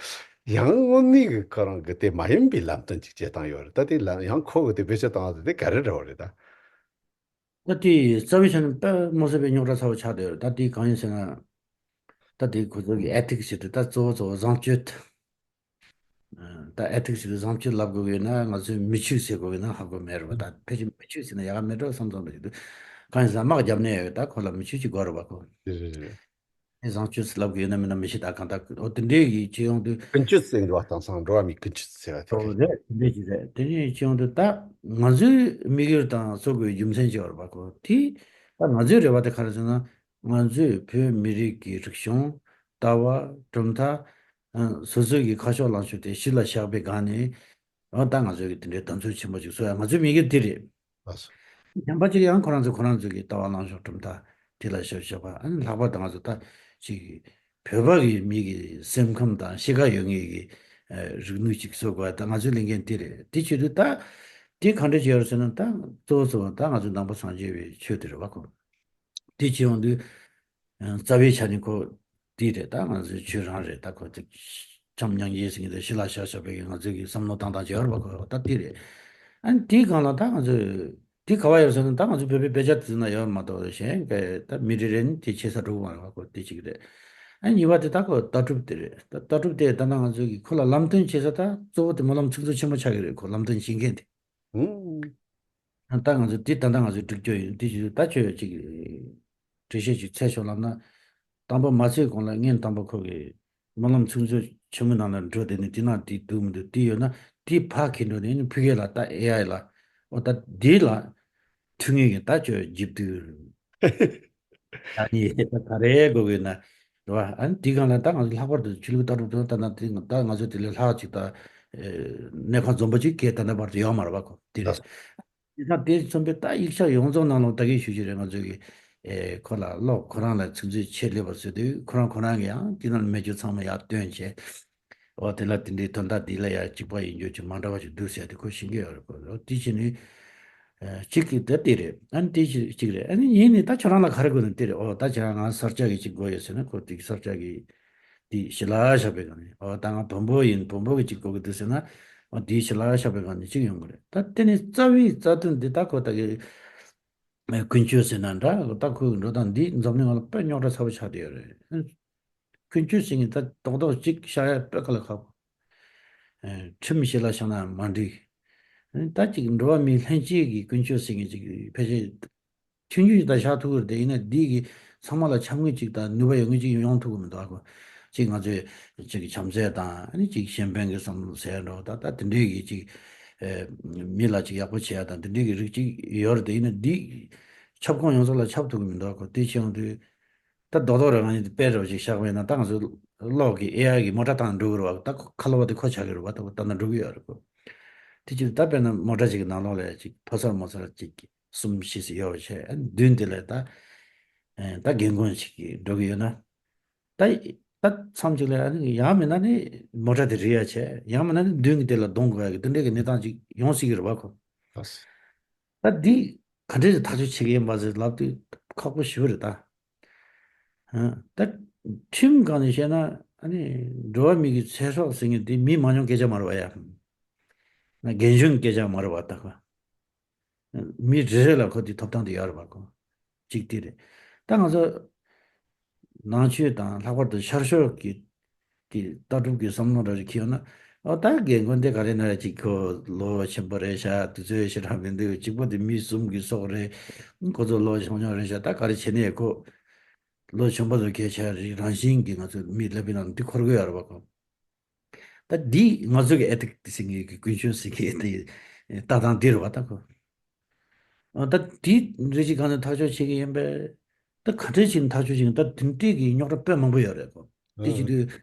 ཡང་དངོས་གནས་ཀྱི་ཁོ་རང་གི་དེ་མ་ཡིན་པའི་ལམ་སྟོན་ཅིག་བྱེད་སྟངས་ཡོད་རེད། ད་དེ་ལ་ཡང་ཁོ་གི་དེ་བེད་སྤྱོད་བཏང་བ་དེ་ག་རེ་འདྲ་བ་རེད་ད། ད་དེ་རྩ་བའི་ཆ་ནས་དཔེ་མི་སྲིད་པའི་རྙོག་དྲ་ཚ་བོ་ཆགས་བསྡད་ཡོད་རེད། ད་དེ་གང་ཡིན་ཟེར་ན། ད་དེ་ཁོ་ཚོ་གི་ཨེ་ཐིག་ཟེར་དུས་ད་གཙོ་བོ་གཙོ་བོ་བཟང་སྤྱོད། ཨ། ད་ཨེ་ཐིག་ཟེར་དུས་བཟང་སྤྱོད་ལབ་དགོས་ཀྱི་ཡོད་ན་ང་ཚོས་མི་ཆོས་ཟེར་དགོས་ཀྱི་ན་ཧ་གོ་མེད་རེད་པ། ད་ཕལ་ཆེར་མི་ཆོས་ཟེར་ན་ཡག་ག་མེད་འགྲོ་བསམ་བསམ་རེད་འདུག་གང་ཡིན་ཟེར་ན་དམག་བརྒྱབ་ནས་ཡོད། ད་ཁོ་ལ་མི་ཆོས་ཅིག་དགོས་རེད་པ་ཁོ། རེད་རེད་རེད། བཟང་སྤྱོད་ཟེར་ལབ་དགོས་ཡོད་ན་མིན་ན་མི་ཤེས། ད་གང་ལྟར་འོ་དེ་འདྲའི་གི་བྱེད་ཡོང་དུས། ཀུན་སྤྱོད་ཟེར་འགྲོ་བ་དེང་སང་འགྲོ་བ་མིའི་ཀུན་སྤྱོད་ཟེར་བ་དེ་འདྲ། རེད། དེ་འདྲ་ཅིག་རེད། དེ་འདྲ་བྱེད་ཡོང་དུས་ད་ང་ཚོའི་དམིགས་ཡུལ་དང་གཙོ་དགོས་རྒྱུ་མཚན་ཅིག་ཡོད་རེད་པ་ཁོ། དེ་ད་ང་ཚོའི་རེ་བ་དེ་ག་རེ་ཟེར་ན། ང་ཚོས་བོད་མི་རིགས་ཀྱི་རིག་གཞུང་། ལྟ་བ། གྲུབ་མཐའ། ཨ། སོ་སོའི་གི་ཁ་ཕྱོགས་ལངས་ཕྱོགས་དེ་གཞི་ལ་བཞག་པའི་སྒང་ནས། འོ་ད་ང་ཚོའི་གི་དེ་འདྲའི་དམ་ཚིག་ཆེན་པོ་ཅིག་བཟོ་ཡ་ང་ཚོའི་དམིགས་ཡུལ་དེ་རེད། ལགས་སོ། གཞན་པ་ཅིག་ཡང་ཁོ་རང་ཚོས་ཁོ་རང་ཚོའི་གི་ལྟ་བ་ལངས་ཕྱོགས་གྲུབ་མཐའ་དེ་ལ་ཞབས་ཞུ་བྱེད་པ། ཨ་ནི་ལྷག་པར་དུ་ང་ཚོ་ད་ཅིག་བོད་པ་གི་མི་གི་སེམས་ཁམས་དང་གཤིས་ཀ་ཡོད་ངེས་ཀྱི་ཨ་རིག་ནུས་ཅིག་བཟོ་དགོས། ད་ང་ཚོའི་ལས་འགན་དེ་རེད། དེ་བྱེད་དུས་ད་དེ་ག་འདྲ་བྱེད་ཡོད་ཟེར་ན། ད་གཙོ་བོ་གཙོ་བོ་ད་ང་ཚོའི་ནང་པ་སངས་རྒྱས་པའི་ཆོས་དེ་རེད་བ་ཁོ། དེ་བྱེད་ཡོང་དུས། ཨ། རྩ་བའི་ཆ་ནས་ཁོ་དེ་རེད། ད་ང་ཚོའི་ཆོས་རང་རེད། ད་ཁོ་དེ་བྱམས་སྙིང་རྗེ་ཟེར་མཁན་དེ་གཞི་ལ་བཞག་བཞག་པའི་ང་ཚོའི་གི་བསམ་བློ་བཏང་སྟངས་ཅིག་ཡོད་རེད་པ་ཁོ། ད་དེ་རེད། ཨ་ནི་དེའི་སྒང་ལ་ད་ང་ཚོས་དེ་ག་བ་ཡོད་ཟེར་ན། ད་ང་ཚོའི་བོད་པའི་དཔེ་ཆ་དེ་ཚོ་ན་ཡོད་མ་གཏོགས་གཞན་ག་ད་མི་རེ་རེ་ནི་དེ་བྱེད་ས་འགྲོ་གི་མ་རེད་པ་ཁོ། དེ་གཅིག་རེད། ཨ་ནི་གཉིས་པ་དེ་ད་ཁོ་ལྟ་གྲུབ་དེ་རེད། ད་ལྟ་གྲུབ་དེ་ད་ན་ང་ཚོའི་གི་ཁོ་ལ་ལམ་སྟོན་བྱེད་ས་ད་གཙོ་བོ་དེ་སྨོན་ལམ་ཚིག་མཛོད་ཆེན་མོ་ཆགས་ཀྱི་རེད། ཁོ་ལམ་སྟོན་བྱེད་མཁན་དེ། ཨང་། ད་ང་ཚོ་དེ་ད་ལྟ་ང་ཚོས་སྒྲིག་རྒྱུ་ཡིན། དེ་བཞིན་ད་ཁྱོད་ཅིག་འགྲེལ་བཤད་ཅིག་འཚལ་ཤོག་ལབ་ན། དང་པོ་མ་འཚལ་གོང་ལ་སྔོན་དང་པོ་ཁོ་གིས་སྨོན་ལམ་ཚིག་མཛོད་ཆེན་མོའི་ནང་ལ་འགྲོ་དེ་ནི་དེ་ན་དེ་འདུག་མི་འདུག་དེ་ཡོད་ན་དེ་ཕར་འཁྱེར་འགྲོ་དེ་ནི་ཕ་གི་ལ་ད་ཨེ་ཨའི་ལ། འོ་ད་དེ་ལ་ཐུག་ངེས་ཀྱི་ད་ཁྱོད་རྒྱབ་དུས། ད་ནི་ད་ག་རེ་དགོས་ཀྱི་ན། རེད་བ། ཨ་ནི་དེའི་སྒང་ལ་ད་ང་ཚོ་ལྷག་པར་དུ་ཆོས་ལུགས་ལྟ་གྲུབ་དང་ད་ན་དེ་ད་ང་ཚོ་དེ་ལས་ལྷག་ཅིག་ད་ཨེ་གནས་ཁང་འཛོམས་པོ་ཅིག་གས་ད་ལྟ་བར་དུ་ཡོད་མ་རེད་བ་ཁོ། དེ་རེད། དེ་དང་དེ་མཚོན་པའི་ད་ཡིག་ཆ་ཡོངས་རྫོགས་ནང་ལོགས་ད་གིན་ཞུ་རྒྱུ་རེད། ང་ཚོ་གི་ཨེ་ཁོ་ལ་ཀློག་ཁོ་རང་ལ་ཚིག་མཛོད་ཆེད་སླེབས་པ་བཟོས་དུས་ཁོ་རང་ཁོ་རང་གི་ཡང་དེ་ནང་མེད་རྒྱུ་ཚང་མ་ཡར་བཏོན་བྱས། འོ་དེ་ལ་དེ་འདྲའི་དོན་དག་འདི་ལ་ཡང་གཅིག་པ་ཡིན་རྒྱུ་ཅིག་མ་འདྲ་བ་ཞིག་འདུག་ཟེར་ཏེ་ཁོ་ཤེས་ཀྱི་ཡོད་རེད་ཁོ། འོ་དེ་བྱས་ནས་ཨ་གཅིག་གི་ད་དེ་རེད། ཨ་ནི་དེ་གཅིག་གཅིག་རེད། ཨ་ནི་ཡིན་ནི་ད་ཁྱོད་རང་ལ་ག་རེ་དགོས་ན་དེ་རེད། འོ་ད་ཁྱེད་རང་ང་ས་སྐྱ་གི་གཅིག་དགོས་ཡོད་ཟེར་ན་ཁོ་དེ་གི་ས་སྐྱ་གི་དེ་ཞི་ལ་བཞག་པའི་སྒང་ནས། འོ་ད་ང་བོན་པོ་ཡིན་བོན་པོ་གི་གཅིག་དགོས་ཀྱི་འདུག་ཟེར་ན་འོ་དེ་ཞི་ལ་བཞག་པའི་སྒང་ནས་གཅིག་ཡོང་གི་རེད། ད་དེ་ནི་རྩ་བའི་རྩ་དོན་འདི་ད་ཁོ་ད་གི་ཀུན་སྤྱོད་ཟེར་ན་འདྲ། ད་ཁོའི་འགྲོ་སྟངས་འདི་འཛམ་གླིང་ང་ལ་དཔེ་རྙོག་དྲ་ཚ་པོ་ཆགས་བསྡད་ཡོད་རེད། ཀུན་སྤྱོད་ཟེར་མཁན་ད་རྡོག་རྡོག་གཅིག་བཞག་ཡ་དཔེ་དཀའ་ལས་ཁག་པོ། ཨེ། ཁྲིམས་ཞིག་ལ་བཞག་ན་མ་འགྲིག་ཨེ། ད་ཅིག་འགྲོ་བ་མིའི་ལྷན་སྐྱེས་ཀྱི་ཀུན་སྤྱོད་ཟེར་མཁན་ཅིག་ཕལ་ཆེར་ཆུང་ཆུང་ཞིག་ད་བཞག་ཐུབ་ཀྱི་རེད་དེ། ཡིན་ན་འདི་གི་ཚང་མ་ལ་འཆམ་མཁན་ཅིག་དང་ནུས་པ་ཡོད་མཁན་ཅིག་ཡོང་ཐུབ་ཀྱི་མི་འདུག་ཨ་ཁོ། ཅིག་ང་ཚོས་ཅིག་བྱམས་བརྩེ་དང་ཨ་ནི་ཅིག་གཞན་ཕན་གྱི་བསམ་བློ་ཟེར་འགྲོ། ད་ད་དེ་འདྲའི་གི་ཅིག་ཨེ། མི་ལ་ཅིག་ཡག་པོ་བྱེད་ཡ་དང་དེ་འདྲའི་གི་རིགས་ཅིག་ཡོད་རེད་དེ། ཡིན་ན་འདི་ཁྱབ་ཁོངས་ཡོངས་རྫོགས་ལ་ཁྱབ་ཐུབ་ཀྱི་མི་འདུག་ཨ་ཁོ། དེ་བྱས་ཡོང་དུས། ད་རྡོག་རྡོག་རེ་ང་གཉིས་དཔེ་རེ་བ་ཞིག་བཞག་པ་ཡིན་ན་ད་ང་ཚོའི་གློག་གི་ཨེ་ཨའི་གི་མོ་ཊ་བཏང་འགྲོ་གི་རེད་བ། ད་ཁོ་ཁ་ལོ་བ་དེ་ཁོ་ཆགས་ཀྱི་རེད་བ། ད་ཁོ་ད་ན་འགྲོ་གི་ཡོད་རེད་ཁོ། དེ་ཅིག་ད་དཔེར་ན་མོ་ཊ་ཅིག་གི་ནང་ལོགས་ལ་ཅིག་ཕོ་གསར་མོ་གསར་ཅིག་གསུམ་བཞི་ཟེར་ཡོད་པ་བྱས། ཨ་ནི་མདུན་དེ་ལ་ད་ཨེ་ད་རྒན་རྒོན་ཅིག་གི་འགྲོ་གི་ཡོད་ན། ད་ད་མཚམས་ཅིག་ལ་ཨ་ནི་ཡང་མིན་ན་ནི་མོ་ཊ་དེ་རིལ་ཡ་བྱས། ཡང་མིན་ན་ནི་མདུན་གི་དེ་ལ་གདོང་དགོས་ཡ་གི་དེ་འདྲའི་གི་གནས་སྟངས་ཅིག་ཡོང་སྲིད་ཀྱི་རེད་བ་ཁོ། ལགས་སོ། ད་འདི་ག་འདྲས་ཐག་གཅོད་བྱེད་ཀྱི་ཡིན་པ་ཟེར་ལབ་དུས་ཁག་པོ་ཞེ་པོ་རེད་ད། ཨ། ད་ཁྲིམས་སྒང་ནས་བཤད་ན་ཨ་ནི་འགྲོ་བ་མི་གི་ཚེ་སྲོག་ཟེར་མཁན་དེ་མི་མང་ཉུང་སྐད་ཆ་མ་རེད་བ་ཡ། རྒན་གཞོན་སྐད་ཆ་མ་རེད་བ་ད་ཁོ། མི་རེ་རེ་ལ་ཁོ་དེ་ཐོབ་ཐང་དེ་ཡོད་རེད་བ་ཁོ། གཅིག་དེ་རེད། ད་ང་ཚོ་ནང་ཆོས་དང་ལྷག་པར་དུ་ཤར་ཕྱོགས་ཀྱི་དེ་ལྟ་གྲུབ་ཀྱི་བསམ་བློ་འདྲ་ཞིག་འཁྱེར་ཡོང་ན། ཨོ་ད་རྒན་རྒོན་དེ་ག་རེ་ན་རེ་ཅིག་ཁོ་ལོ་ཆེན་པོ་རེད་ཤག་དུས་ཚོད་ཞེ་དྲག་མི་འདུག་གཅིག་པོ་དེ་མི་གསུམ་གྱི་སྲོག་རེད། ཁོ་ཚོ་ལོ་ཆུང་ཆུང་རེད་ཤག་ད་ག་རེ་བྱེད་ནས་ཁོ་ལོ་ཆུང་པ་ཚོ་སྐད་ཆ་རེད། རང་བཞིན་གྱིས་ང་ཚོ་མི་ལབ་པའི་ནང་འདི་འཁོར་གི་ཡོད་རེད་པ་ཁོ། ད་འདི་ང་ཚོ་གི་ཨེ་ཐིག་ཟེར་མཁན་གྱི་ཀུན་སྤྱོད་ཟེར་མཁན་དེ་ལྟ་སྟངས་འདི་རེད་པ་ད་ཁོ། ཨ་ད་དེ་རེ་ཅིག་གང་ནས་ཐག་གཅོད་བྱེད་ཀྱི་ཡིན་པས། ད་ག་འདྲས་བྱས་ནས་ཐག་གཅོད་བྱེད་ཀྱི་ཡིན། ད་དེ་འདྲས་ཀྱི་རྙོག་དྲ་དཔེ་མང་པོ་ཡོད་རེད་གོ། དེ་བྱེད་དུས་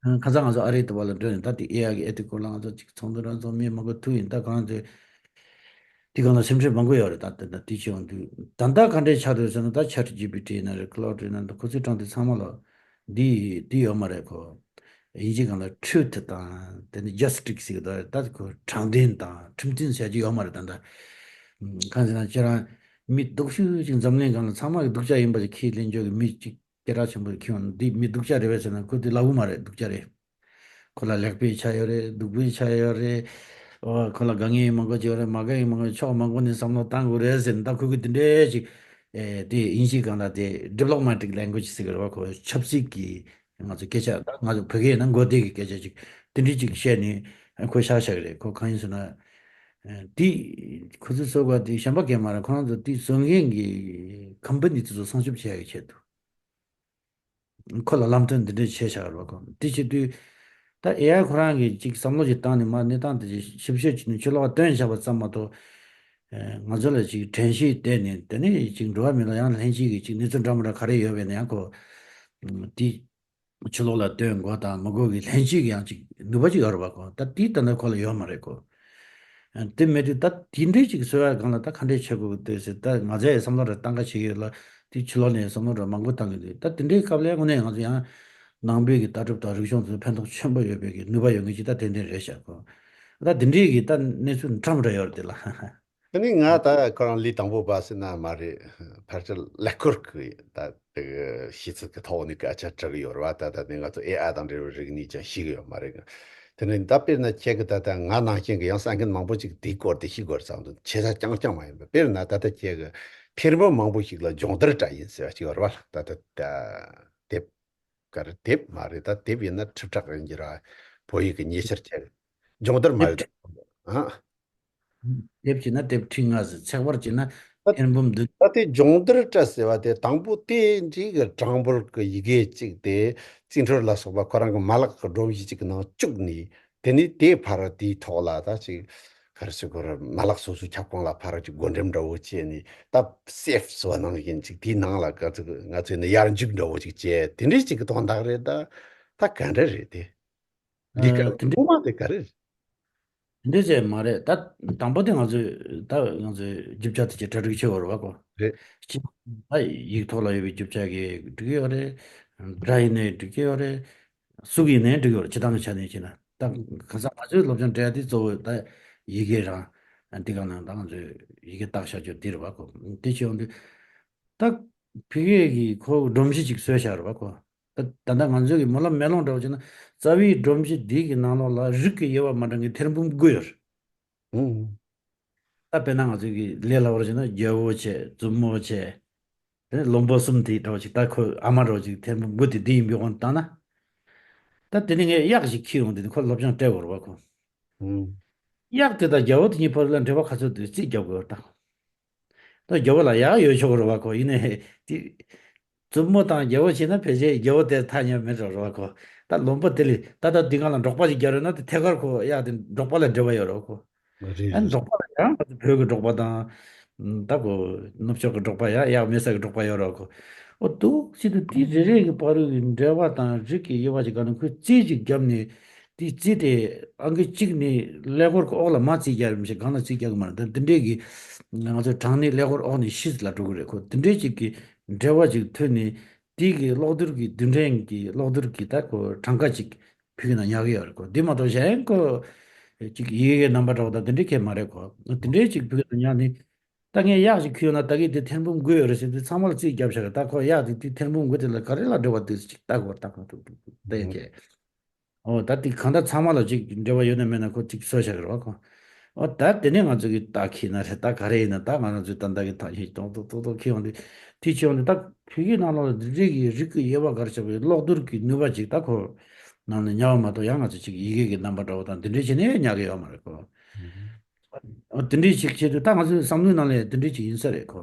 ཁ་སང་ང་ཚོ་ཨ་རིའི་དུ་བ་ལ་འགྲོ་ནས་ད་དེ་ཨེ་ཨའི་གི་ཨེ་ཐིག་སྐོར་ལ་ང་ཚོ་ཅིག་ཚོགས་འདུ་རང་ཚོགས་མི་མང་པོ་ཐུག་ཡིན། ད་གང་དེ་དེ་གང་ལ་སེམས་ཁྲལ་མང་པོ་ཡོད་རེད། ད་ད་ད་དེ་བྱེད་ཡོང་དུས་ད་ལྟ་ག་འདྲས་ཆགས་འདུག་ཟེར་ན། ད་ཆེ་ཊི་ཇི་པི་ཊི་ཡིན་ན་རེད། ཀི་ལའུ་ཌི་ཡིན་ན་འདུག་ཁོ་ཚོའི་གྲངས་དེ་ཚང་མ་ལ་འདི་འདི་ཡོད་མ་རེད་གོ། དབྱིན་ཇི་སྒང་ལ་ཊུ་ཐི་དང་དེ་ནི་ཇ་སི་ཊི་སི་ཟེར་གི་འདུག་ད་ཁོ་དྲང་བདེན་དང་ཁྲིམས་མཐུན་ཟེར་གྱི་ཡོད་མ་རེད། ད་ད་གང་ཟེར་ན་ཁྱེད་རང་མི་སྡུག་ཤོས་ཅིག་འཛམ་གླིང་སྒང་ལ་ཚང་མ་གི་སྡུག་ཅག་ཡིན་པ་ཅིག་ཁས་ལེན་ཆོག་གི་མི་ཅིག་སྐད་གྲགས་ཆེན་པོ་ཁྱོད་འདི་མི་སྡུག་ཅག་རེད་པས་ཟེར་ན་ཁོ་འདི་ལབ་གི་མ་རེད། སྡུག་ཅག་རེད། ཁོ་ལ་ལེགས་པའི་ཆ་ཡོད་རེད། སྡུག་པའི་ཆ་ཡོད་རེད། ཨོ་ཁོ་ལ་དགའ་ངེས་མང་པོ་ཅིག་ཡོད་རེད། མ་དགའ་ངེས་མང་པོ་ཕྱོགས་མང་པོ་ནས་བསམ་བློ་བཏང་དགོས་རེད་ཟེར་ན། ད་ཁོ་གི་འདི་འདྲས་ཅིག་ཨེ་དེ་དབྱིན་ཇིའི་སྒང་ལ་དེ་ཌི་པི་ལོ་མ་ཊིག་ལེང་གུ་ཨེཇ་ཟེར་གི་རེད་པ། ཁོ་ཆབ་སྲིད་ཀྱི་ང་ཚོ་སྐད་ཆ། ད་ང་ཚོ་བོད་སྐད་ཡིན་ན་མགོ་བདེ་གི་སྐད་ཆ་ཅིག་དེ་འདྲས་ཅིག་བཤད་ནས་ཁོ་ཤག་ཤག་རེད། ཁོ་གང་ཡིན་ཟེར་ན་ཨེ་དེ་ཁོ་ཚོའི་བཟོ་བཀོད་དེ་གཞན་པ་གང་མ་རེད། ཁོ་རང་ཚོ་དེ་བཟོ་མཁན་གྱི་ཀམ་པ་ནི་དེ་ཚོ་སྲུང་སྐྱོབ་བྱེད་ཡག་གི་ཆེད་དུ། ཁོ་ལ་ལམ་སྟོན་འདི་འདྲས་བྱས་བཞག་རེད་པ་ཁོ། དེ་བྱེད་དུས་ད་ཨེ་ཨའི་ཁོ་རང་གིས་ཅིག་བསམ་བློ་ཅིག་བཏང་ནས་མར་གནས་སྟངས་དེ་ཅིག་ཞིབ་བཤེར་བྱས་ནས་ཕྱི་ལོགས་བཏོན་བཞག་པ་ཙམ་མ་གཏོགས། ཨེ་ང་ཚོ་ལ་ཅིག་དྲན་ཤེས་བསྟན་ནས་དེ་ནས་ཅིག་འགྲོ་བ་མི་ལ་ཡང་ལྷན་སྐྱེས་ཀྱི་ཅིག་གནས་ཚུལ་འདྲ་མི་འདྲ་ག་རེ་ཡོད་པས་ན་ཡང་ཁོ་དེ་ཕྱི་ལོགས་ལ་བཏོན་དགོས་དང་མི་དགོས་ཀྱི་ལྷན་སྐྱེས་ཀྱི་ཡང་ཅིག་ནུས་པ་ཅིག་ཡོད་རེད་པ་ཁོ། ད་དེ་ད་ནི་ཁོ་ལ་ཡོད་མ་རེད་ཁོ། དེ་མེད་དུས་ད་དེ་འདྲའི་ཅིག་བཟོ་ཡ་སྒང་ལ་ད་ག་འདྲས་བྱེད་དགོས་ཀྱི་འདུག་ཟེར། ད་ང་ཚོས་བསམ་བློ་རེ་བཏང་ག་བྱེད་ཀྱི་ཡོད་ལ། དེ་ཕྱི་ལོགས་ནས་བསམ་བློ་རེ་མང་པོ་བཏང་གི་འདུག་ད་དེ་འདྲའི་སྐབས་ལ་དངོས་གནས་ང་ཚོ་ཡང་ནང་པའི་གི་ལྟ་གྲུབ་དང་རིག་གཞུང་དེ་ཕན་ཐོགས་ཆེན་པོ་ཡོད་པའི་གི་ནུས་པ་ཡོད་མཁན་ཅིག་ད་ཏན་ཏན་རེད་ཤག་ཁོ། ད་དེ་འདྲའི་གི་ད་གནས་ཚུལ་འདྲ་མི་འདྲ་ཡོད་རེད་དེ་ལ། དེ་ནི་ང་ད་ཁོ་རང་ལས་དང་པོ་པ་ཟེར་ན་མ་རེད། ཕལ་ཆེར་ཀླད་ཀོར་གི་ད་དེ་གི་ཤེས་ཚད་ཀྱི་ཐོག་ནས་སྐད་ཆ་དྲི་གི་ཡོད་རེད་བ། ད་ད་ནི་ང་ཚོ་ཨེ་ཨའི་དང་འབྲེལ་བའི་རིག་གནས་ཀྱང་ཤེས་གི་ཡོད་མ་རེད། དེ་ནི་ད་དཔེར་ན་ཁྱེད་ཀྱི་ད་ལྟ་ང་ནང་བཞིན་གྱི་ཡང་གསར་མཁན་མང་པོ་ཅིག་དེའི་སྐོར་དེ་ཤེས་དགོས་རེད་བསམ་འདུག་བྱེད་ས་རྐྱང་རྐྱང་མ་ཡིན་པ། དཔེར་ན་ད་ལྟ་ཁྱེད་ཀྱི་ཐེར་འབུམ་མང་པོ་ཞིག་ལ་སྦྱོང་བརྡར་སྤྲད་ཡིན་ཟེར་བ་ཅིག་ཡོད་རེད་བ། ད་ད་ད་དེབ་ག་རེ་དེབ་མ་རེད། ད་དེབ་ཡིན་ན་ཁྲི་ཕྲག་ཡིན་གྱི་ར། བོད་ཡིག་གི་ཉེ་ཆར་ཁྱེད་སྦྱོང་བརྡར་མ་དེབ་ཡོད་ཨ། དེབ་བྱས་ན་དེབ་ཁྲི་ལྔ་ཟིན། ཚེག་བར་བྱས་ན་ད་ཐེར་འབུམ་བདུན། ད་དེ་སྦྱོང་བརྡར་སྤྲད་ཟེར་བ་དེ་དང་པོ་དེ་འདྲའི་གི་གྲངས་འབོར་གི་ཡི་གེ་གཅིག་དེ་རྩིས་འཕྲུལ་ལ་སོགས་པ་ཁོ་རང་གི་མ་ལག་གི་སྒྲོམ་གཞི་གཅིག་གི་ནང་བཅུག་ནས། དེ་ནས་དེ་ཕར་དེའི་ཐོག་ལ་ད་ཅིག་ག་རེ་ཟེར་དགོས་རེད། མ་ལག་སོ་སོའི་ཁྱབ་ཁོངས་ལ་ཕར་ཅིག་བགོ་འགྲེམས་འདྲ་བོ་བྱས་ནས། ད་སེབ་བཟོ་བ་ནང་བཞིན་ཅིག་དེའི་ནང་ལ་ག་ཚོད་ང་ཚོས་ནི་ཡར་འཇུག་འདྲ་བོ་ཅིག་བྱས། དེ་འདྲའི་ཅིག་གི་དོན་དག་རེད། ད་ད་ག་འདྲ་རེད་དེ། འདི་ག་ཨ་དེ་འདྲ་དབུ་མ་དེ་ག་རེ་རེད། འདི་ཟེར་མ་རེད། ད་དང་པོ་དེ་ང་ཚོས་ད་ང་ཚོས་རྒྱུ་ཆ་དེ་ཅིག་གྲ་སྒྲིག་བྱེད་དགོས་རེད་བ་ཁོ། རེད། གཅིག་ད་ཡིག་ཐོག་ལ་ཡོད་པའི་རྒྱུ་ཆ་གིས་འགྲིག་གི་ཡོད་རེད། སྒྲ་ཡིན་ནའི་འགྲིག་གི་ཡོད་རེད། གཟུགས་ཡིན་ནའི་འགྲིག་གི་ཡོད་རེད། སྤྱིར་བཏང་ནས་བྱས་ན། ད་གང་ཟག་ང་ཚོའི་སློབ་སྦྱོང་སྤྲད་ཡ་དེ་གཙོ་བོ་ད་ཡི་གེ་རང་འདི་ག་ནང་ད་ང་ཚོས་ཡི་གེ་བཏགས་བཞག་རྒྱུ་འདི་རེད་བ་ཁོ། དེ་བྱས་ཡོང་དུས། ད་ཕ་གི་གི་ཁོ་སྒྲོམ་གཞི་ཅིག་བཟོས་བཞག་རེད་བ་ཁོ། ད་ད་ལྟ་ང་ཚོའི་གི་སྨོན་ལམ་མེ་ལོང་འདྲ་བོ་བྱས་ན། རྩ་བའི་སྒྲོམ་གཞི་འདི་གི་ནང་ལོགས་ལ་རིགས་ཀྱི་དབྱེ་བ་མ་འདྲ་མཁན་ཐེར་འབུམ་དགུ་ཡོད་རེད། ཨང་། ད་དཔེར་ན་ང་ཚོའི་གི་ལས་སླ་བོར་བྱས་ན་རྒྱལ་པོ་བྱས། བཙུན་མོ་བྱས། དེ་ནས་བློན་པོ་གསུམ་དེ་འདྲ་བོ་ཅིག་ད་ཁོ་ཨ་མ་འདྲ་བོ་ཅིག་ཐེར་འབུམ་དགུ་དེ་འདི་ཡིན་པའི་དབང་དུ་བཏང་ན། ད་དེ་ནས་ངས་གཡག་ཅིག་ཁྱེར་ཡོང་དེ་ནས་ཁོ་སློབ་སྦྱོང་སྤྲད་དགོས་རེད་བ་ཁོ། ཨང་། གཡག་དེ་དང་རྒྱལ་པོ་དེ་གཉིས་བར་ལ་འབྲེལ་བ་ག་ཚོད་འདུག་རྩིས་རྒྱབ་དགོས་རེད་ད། ད་རྒྱལ་པོ་ལ་གཡག་ཡོད་ཆོག་གི་རེད་བ་ཁོ། ཡིན་ནའི་དེ་བཙུན་མོ་དང་རྒྱལ་པོ་བྱས་ན་ཕལ་ཆེར་རྒྱལ་པོ་དེ་ཐག་ཉེ་མེད་འགྲོ་རེད་བ་ཁོ། ད་བློན་པོ་དེ་ལས་ད་ལྟ་འདི་སྒང་ལ་འབྲོག་པ་ཞིག་རྒྱག་རེད་ན། དེ་ཐད་ཀར་ཁོ་གཡག་དེ་འབྲོག་པ་ལ་འབྲེལ་བ་ཡོད་རེད་བ་ཁོ། རེད། ཨ་ནི་རེད། འབྲོག་པ་ལ་ཡང་བོད་ཀྱི་འབྲོག་པ་དང་། ད་ཁོ་ནུབ་ཕྱོགས་ཀྱི་འབྲོག་པ་ཡང་གཡག་མེད་ས་གི་འབྲོག་པ་ཡོད་རེད་བ་ཁོ། འོ་འདུག་སེ་དུས་དེ་རེ་རེ་གི་བར་གྱི་འབྲེལ་བ་དང་རིགས་ཀྱི་དབྱེ་བ་ཅིག་ག་ནས་ཁོས་རྩིས་ཅིག་བརྒྱབ་ནས། དེ་རྩིས་དེ་ཨང་ཀི་གཅིག་ནས་ཀླད་ཀོར་གྱི་འོག་ལ་མར་རྩིས་རྒྱག་རེད་མི་ཤེས། སྒང་ལ་རྩིས་རྒྱག་གི་མ་རེད། ད་འདི་འདྲས་ཀྱི་ང་ཚོ་གྲངས་ནི་ཀླད་ཀོར་འོག་ནས་ཕྱི་ལ་འགྲོ་གི་རེད་ཁོ། འདི་འདྲས་ཅིག་གི་འབྲེལ་བ་ཅིག་མཐུད་ནས། དེ་གི་གློག་རྡུལ་གྱི་རྡུལ་ཕྲན་གྱི་གློག་རྡུལ་གྱི་ད་ཁོ་གྲངས་ཀ་ཅིག་ཕ་གི་ན་ཉར་གི་ཡོད་རེད་ཁོ། འདི་མ་གཏོགས་གཞན་ཁོ་ཅིག་ཡི་གེ་རྣམ་པ་འདྲ་བོ་ད་འདི་འདྲས་གང་ཡང་མ་རེད་ཁོ། འདི་འདྲས་ཅིག་ཕ་གི་ན་ཉར་ནས། ད་ངས་གཡག་ཅིག་ཁྱེར་ཡོང་ན་ད་གི་དེ་ཐེར་འབུམ་དགུ་ཡོད་རེད་ཟེར་དུས་ཚང་མ་ལ་རྩིས་བརྒྱབ་བཞག་གི། ད་ཁོ་གཡག་དེ་དེ་ཐེར་འབུམ་དགུ་དེ་ལ་ག་རེ་ལ་འབྲེལ་བ་འདུག་ཅིག་ལྟ་དགོས། ལྟ་དགོས་ཐུག་ཐུག་ཐུག་ལྟ་ཡོང་གི། ཨོ་ད་དེ་གང་ལྟར་ཚང་མ་ལ་ཅིག་འབྲེལ་བ་ཡོད་ན་མེད་ན་ཁོ་ཅིག་བཟོས་བཞག་གི་རེད་བ་ཁོ། ཨོ་ད་དེ་ནས་ང་ཚོ་གི་ད་ཁྱི་ན་རེད། ད་ག་རེ་ཡིན་ན་ད་ང་རང་ཚོའི་ད་ལྟ་གི་ཐག་ཉེ་ཏོག་ཏོག་ཏོག་ཏོག་ཁྱི་ཡོང་དུས་དེ་ཁྱི་ཡོང་དུས་ད་བོད་ཡིག་ནང་ལོགས་ལ་འདི་འདྲའི་གི་རིགས་ཀྱི་དབྱེ་བ་ག་རེ་བྱ་བའི་གློག་རྡུལ་གྱི་ནུས་པ་ཅིག་ད་ཁོ་ནང་ནས་ཉར་བ་མ་གཏོགས་ཡང་ང་ཚོ་ཅིག་ཡི་གེ་གི་རྣམ་པ་འདྲ་བོ་དང་འདི་འདྲའི་བྱས་ནས་ཉར་གི་ཡོད་མ་རེད་ཁོ། ཨོ་དེ་འདྲའི་ཅིག་བྱེད་དུས་ད་ང་ཚོའི་བསམ་བློའི་ནང་ལ་དེ་འདྲའི་ཅིག་ཡིན་ས་རེད་ཁོ།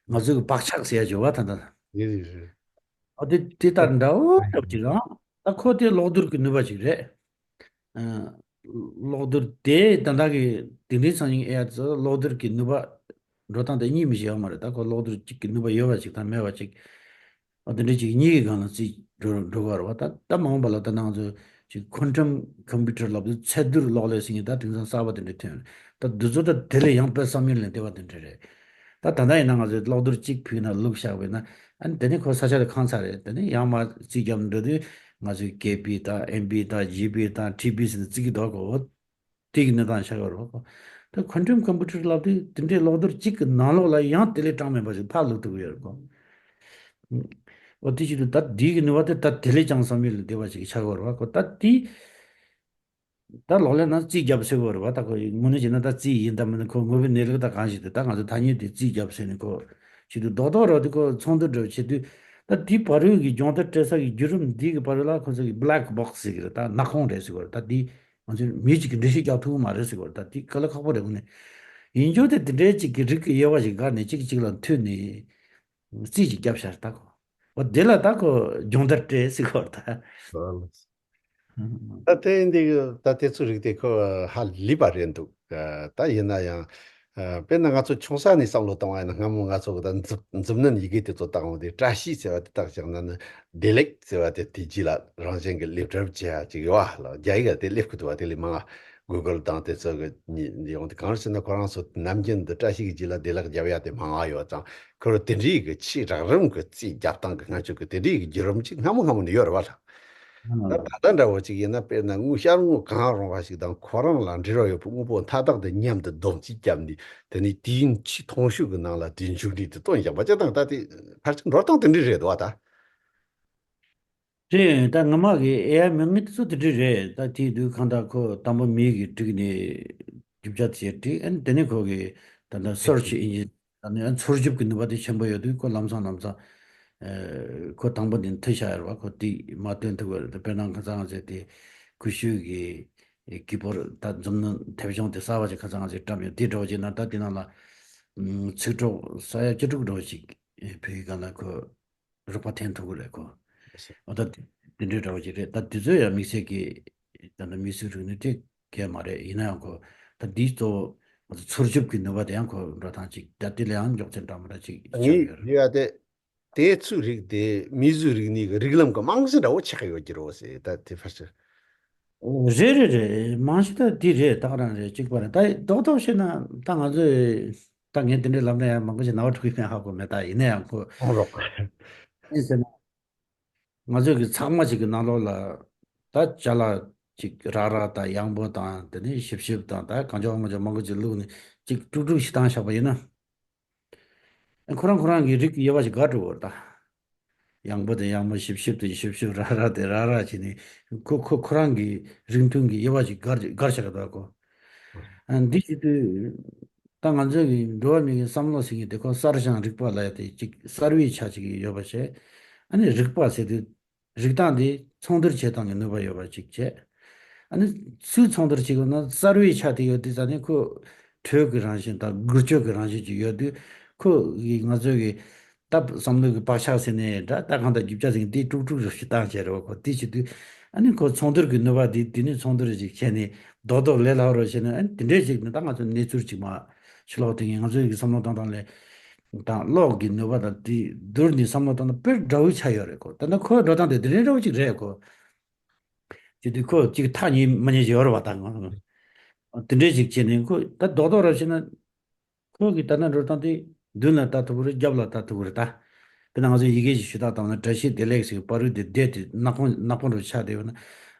ང་ཚོའི་བག་ཆགས་ཟེར་ཡ་བྱུང་བ་ད་ལྟ། ཡིན་རེད་རེད། ཨ་དེ་དེ་ལྟར་འདྲ་བོ་འདྲ་བོ་ཅིག་རང་། ད་ཁོ་དེ་གློག་རྡུལ་གྱི་ནུས་པ་ཅིག་རེད། ཨ། གློག་རྡུལ་དེ་ད་ལྟ་གི་དེ་འདྲའི་སང་ཉིན་ཨེ་ཙི་གློག་རྡུལ་གྱི་ནུས་པ་འགྲོ་སྟངས་དེ་གཉིས་མི་ཤེས་ཡོད་མ་རེད། ད་ཁོ་གློག་རྡུལ་གཅིག་གི་ནུས་པ་ཡོད་པ་ཅིག་དང་མེད་པ་ཅིག་ཨ་དེ་འདྲའི་ཅིག་གཉིས་ཀྱི་སྒང་ལ་རྩིས་འགྲོ་འགྲོ་གི་རེད་བ། ད་ད་མ་འོངས་པ་ལ་ད་ང་ཚོ་ཅིག་ཁོན་ཊམ་ཀམ་པུ་ཊར་ལབ་དུས་ཚད་རྡུལ་གློག་ཀླད་ཟེར་མཁན་ད་དེང་སང་གསར་པ་དེ་འདྲ་ཐོན། ད་འདི་ཚོ་ད་དེ་ལས་ཡང་དཔེ་བསམ་ཡུལ་ལས་འདས་པ་དེ་འདྲ་རེད། ད་ད་ལྟ་ཡིན་ན་ང་ཚོས་གློག་རྡུལ་གཅིག་ཕུད་ན་བླུགས་བཞག་པས་ན། ཨ་ནི་དེ་ནས་ཁོ་ས་ཆ་དེ་ཁེངས་ཚར་རེད། དེ་ནས་ཡང་མར་རྩིས་རྒྱབ་འགྲོ་དུས་ང་ཚོས་ཀེ་བི་དང་ཨེམ་བི་དང་ཇི་བི་དང་ཊི་བི་ཟེར་ནས་རྩིས་ཀྱི་འདུག་གོ། དེ་གི་གནས་སྟངས་ཆགས་ཡོད་རེད་གོ། ད་ཁོན་ཊམ་ཀམ་པུ་ཊར་ལབ་དུས་དེ་འདྲའི་གློག་རྡུལ་གཅིག་གི་ནང་ལོགས་ལ་ཡང་དེ་ལས་གྲངས་མེད་པ་ཞིག་ཕར་བླུགས་ཐུབ་ཀྱི་ཡོད་རེད་གོ། འོ་དེ་བྱེད་དུས་ད་དེ་གི་ནུས་པ་དེ་ད་དེ་ལས་ཀྱང་བསམ་ཡུལ་ལས་འདས་པ་ཞིག་ཆགས་ཡོད་རེད་བ་གོ། ད་དེ། ད་གློག་ཀླད་ནང་རྩིས་རྒྱབ་ཟེར་དགོས་རེད་བ། ད་ཁོ་དངོས་གནས་བྱས་ན་ད་རྩིས་ཡིན་དང་མིན་ཁོ་དངོས་པོའི་གནས་ལུགས་ད་གང་ཞིག་དེ་ད་ང་ཚོ་ཐ་སྙད་དེ་རྩིས་རྒྱབ་ཟེར་ནས་ཁོ་བྱེད་དུས་རྡོག་རྡོག་རོ་དེ་ཁོ་ཚོགས་འདུ་འགྲོ་བྱེད་དུས། ད་དེའི་བར་རོལ་གྱི་སྦྱོང་བརྡར་སྤྲད་ས་གི་བརྒྱུད་རིམ་འདི་གི་བར་རོལ་ལ་ཁོ་ཚོ་གི་བྷི་ལེག་བྷོག་སི་ཟེར་གི་རེད། ད་ནག་ཁུང་རེད་ཟེར་གི་རེད། ད་དེ་ང་ཚོས་མི་གཅིག་གི་འགྲེལ་བཤད་རྒྱག་ཐུབ་ཀྱི་མ་རེད་ཟེར་གི་རེད། ད་དེ་དཀའ་ལས་ཁག་པོ་རེད་དངོས་གནས། ཡིན་རྒྱུ་དེ་དེ་འདྲའི་གཅིག་གི་རིགས་ཀྱི་དབྱེ་བ་ཞིག་བགར་ནས་གཅིག་གཅིག་ལ་མཐུད་ནས་རྩིས་ཅིག་རྒྱབ་ཤར་ད་ཁོ། འོ་དེ་ལ་ད་ཁོ་སྦྱོང་བརྡར་སྤྲད་ཟེར་གི་རེད་ད། ད་དེ་འདི་ད་དེ་ཚོའི་རིགས་དེ་ཁོ་ཧ་ལས་པ་རེད་འདུག་ད་ཡིན་ན་ཡང་། དཔེར་ན་ང་ཚོ་ཆུང་ས་ནས་བསམ་བློ་བཏང་བ་ཡིན་ན་སྔ་མོ་ང་ཚོ་གི་ད་འཛུབ་འཛུབ་གནོན་ཡི་གེ་དེ་ཚོ་བཏང་བ་དེ་བཀྲ་ཤིས་ཟེར་བ་དེ་བཏགས་བཞག་ན་ནི་བདེ་ལེགས་ཟེར་བ་དེ་དེ་རྗེས་ལ་རང་བཞིན་གྱི་ལེབ་གྲབས་བྱེད་ཡ་ཅིག་ཡོད་ཨ་ལ། རྒྱ་ཡིག་ལ་དེ་སླེབས་ཀྱི་འདུག་བ། དེ་ལས་མང་ང་གུ་གལ་དང་དེ་ཚོ་གི་ཡོང་དེ་གང་ཟེར་ན་ཁོ་རང་ཚོ་ནམ་རྒྱུན་དུ་བཀྲ་ཤིས་ཀྱི་རྗེས་ལ་བདེ་ལེགས་རྒྱབ་ཡ་དེ་མང་ང་ཡོད་ཙང་ཁོ་རང་དེ་འདྲའི་གི་ཆེས་རགས་རིམ་གི་རྩིས་རྒྱབ་སྟངས་གི་སྔ་ཕྱོགས་གི་དེ་འདྲའི་གི་བརྒྱུད་རིམ་ཅིག་སྔ་མོ་སྔ་མོ་ནས་ཡོད་རེད་བ་ལ། ད་ད་ལྟ་འདྲ་བོ་ཅིག་ཡིན་ན་དཔེར་ན་དངུལ་ཤར་དངུལ་གང་རུང་བ་ཞིག་དང་ཁོ་རང་ལ་འབྲེལ་བ་ཡོད་པའི་དངོས་པོ་མཐའ་དག་དེ་མཉམ་དུ་བསྡོམས་རྩིས་བརྒྱབ་ནས་དེ་ནས་དུས་ཡུན་ཆེས་ཐུང་ཤོས་ཀྱི་ནང་ལ་དེའི་མཇུག་འབྲས་དེ་བཏོན་བཞག་པ་ཅིག་དང་ད་དེ་ཕལ་ཆེར་འགྲོ་སྟངས་དེ་འདྲ་རེད་འདུག་བ་ད། རེད། ད་སྔ་མ་གི་ཨེ་ཨའི་མི་ངན་དེ་ཚོ་དེ་འདྲ་རེད། ད་དེའི་དུས་གང་ལྟར་ཁོ་དང་པོ་མི་གིས་བསྒྲིགས་ནས་རྒྱུ་ཆ་དེ་བསྒྲིགས། ཨ་ནི་དེ་ནས་ཁོ་གིས་ད་ལྟ་སར་ཆི་ཨིན་ཇིན། ད་ནི་ཨ་འཚོལ་ཞིབ་ཀྱི་ནུས་པ་དེ་ཆེན་པོ་ཡོད་དུས་ཁོ་ལམ་སང་ལམ་སང་། ཨ་ཁོ་དང་པོ་དེ་མཐུད་བཞག་ཡོད་རེད་བ། ཁོ་དེ་མ་སྟོན་ཐུབ་ཀྱི་རེད། ད་དཔེར་ན་ཁ་སང་ང་ཚོས་དེ་ཀུ་ཤུ་གི་གི་པོར་ད་འཛུབ་གནོན་མཐེབ་གཞོང་དེ་གསར་བ་ཅིག་ཁ་སང་ང་ཚོས་བཀྲམ་ཡོད། དེ་འདྲ་བོ་ཅིག་ན་ད་དེ་ནང་ལ་ཚིག་གྲོགས་ས་ཡ་བཅུ་དྲུག་འདྲ་བོ་ཅིག་བོད་ཡིག་སྒང་ལ་ཁོ། རིག་པ་འཐེན་ཐུབ་ཀྱི་རེད་ཁོ། ཨ་ད་དེ་དེ་འདྲའི་འདྲ་བོ་ཅིག་རེད། ད་དེ་ཚོ་ཡང་དམིགས་བསལ་གྱི་ད་ལྟ་དམིགས་བསལ་རིག་ནུས་དེ་གས་མ་རེད། ཡིན་ན་ཡང་ཁོ་ད་འདིའི་གཙོ་བོ་ང་ཚོ་འཚོལ་ཞིབ་ཀྱི་ནུས་པ་དེ་ཡང་ཁོ་འགྲོ་སྟངས་ཅིག་ད་དེ་ལས་ཡང་མགྱོགས་ཚད་འདྲ་མི་འདྲ་ཅིག་ཆགས་ངས་ཡོད་རེད། ལས་ཡ་དེ་དེ་ཚོའི་རིགས་དེ་དམིགས་བསལ་རིག་གནས་ཀྱི་རིགས་ལམ་གྱི་རྨང་གཞི་འདྲ་བོ་ཆགས་ཡོད་ཀྱི་རེད་ཟེར། ད་དེ་ཕལ་ཆེར། རེད་རེད་རེད། རྨང་གཞི་ད་འདི་རེད། ད་ག་རང་རེད། གཅིག་པ་རེད། ད་རྡོག་རྡོག་བཤད་ན་ད་ང་ཚོས་ད་ངས་འདི་འདྲའི་ལབ་ན་ཡང་མང་པོ་ཞིག་ན་བ་འཁྲུག་གི་མེད་ཧ་གོ་མེད། ད་ཡིན་ན་ཡང་ཁོ་གང་རོགས། ཡིན་ཟེར་ན་ང་ཚོས་གི་ཚང་མ་ཞིག་གི་ནང་ལོགས་ལ་ད་ཅ་ལག་ཅིག་ར་ར་དང་ཡང་པོ་དང་དེ་ནས་ཞིབ་ཞིབ་དང་ད་གང་ཅོག་མང་ཅོག་མང་པོ་ཅིག་བླུགས་ནས་ཅིག་དཀྲུག་དཀྲུག་ཞིག་བཏང་བཞག་པ་ཡིན་ན། ཁོ་རང་ཁོ་རང་གི་རིགས་ཀྱི་དབྱེ་བ་ཞིག་བགར་འགྲོ་བར་ད། ཡང་པོ་དེ་ཡང་པོ། ཞིབ་ཞིབ་དེ་ཞིབ་ཞིབ། ར་ར་དེ་ར་ར་བྱས་ནས་ཁོ་ཁོ་ཁོ་རང་གི་རིགས་མཐུན་གྱི་དབྱེ་བ་ཞིག་བགར་བགར་བཞག་གི་འདུག་གོ། ཨ་འདི་བྱེད་དུས་ད་ང་ཚོ་གི་འགྲོ་བ་མི་གི་བསམ་བློ་ཟེར་མཁན་དེ་ཁོ་གསར་བཞེངས་རིག་པ་ལབ་ཡ་དེ་གཅིག་གསར་བའི་ཆ་གཅིག་ཡོད་པ་བྱས། ཨ་ནི་རིག་པ་ཟེར་དུས། རིག་སྟངས་དེ་ཚོང་བསྡུར་བྱེད་སྟངས་ཀྱི་ནུས་པ་ཡོད་པ་ཅིག་བྱས། ཨ་ནི་སུས་ཚོང་བསྡུར་བྱེད་དགོས་ན་གསར་བའི་ཆ་དེ་ཡོད་དུས་ད་ནི་ཁོ་དྲོད་ཀྱི་རང་བཞིན་དང་འགུལ་སྐྱོད་ཀྱི་རང་བཞིན་ཅིག་ཡོད་དུས་ཁོ་གི་ང་ཚོ་གི་ད་བསམ་བློ་གི་བག་ཆགས་ཟེར་ནའི་འདྲ། ད་གང་ལྟར་རྒྱུ་ཆ་ཟེར་མཁན་དེ་དཀྲུག་དཀྲུག་རུ་ཞིག་བཏང་བྱས་རེད་བ། ཁོ་དེ་བྱེད་དུས་ཨ་ནི་ཁོ་ཚོང་བསྡུར་གྱི་ནུས་པ་དེ་དེ་ནི་ཚོང་བསྡུར་ཅིག་བྱས་ནས་རྡོག་རྡོག་ལས་སླ་བོ་རུ་བྱས་ནས། ཨ་ནི་དེ་འདྲས་ཅིག་ནི་ད་ང་ཚོ་གནས་ཚུལ་ཅིག་མ་ཕྱི་ལོགས་དེ་ངས་ང་ཚོ་གི་བསམ་བློ་བཏང་སྟངས་ལས། དང་གློག་གི་ནུས་པ་དང་དེ་བསྡུར་ནས་བསམ་བློ་བཏང་ན་དཔེ་འདྲ་བོ་ཆགས་ཡོད་རེད་གོ། ད་ལྟ་ཁོའི་འགྲོ་སྟངས་དེ་དེ་རིང་འདྲ་བོ་ཅིག་རེད་གོ། དེ་དུས་ཁོ་ཅིག་ཐག་ཉེ་མ་ཉེ་ཞིག་ཡོད་རེད་བ། ད་ང་དེ་འདྲས་ཅིག་བྱས་ནས་ཁོ་ད་རྡོག་རྡོག་ར་བྱས་ན་ཁོ་གི་ད་ལྟ་འགྲོ་སྟངས་དེ་མདུན་ལ་ལྟ་ཐུབ་ཀྱི་རེད། རྒྱབ་ལ་ལྟ་ཐུབ་ཀྱི་རེད། ད་དཔེར་ན་ང་ཚོ་ཡི་གེ་ཞིག་ཞུ་དག་བཏང་ན་བཀྲ་ཤིས་བདེ་ལེགས་ཟེར་པ་རུ་དེ་བསྡད་དེ་ནག་པོ་ནག་པོ་འདྲ་བོ་ཆགས་བསྡད་ཡོད་ན།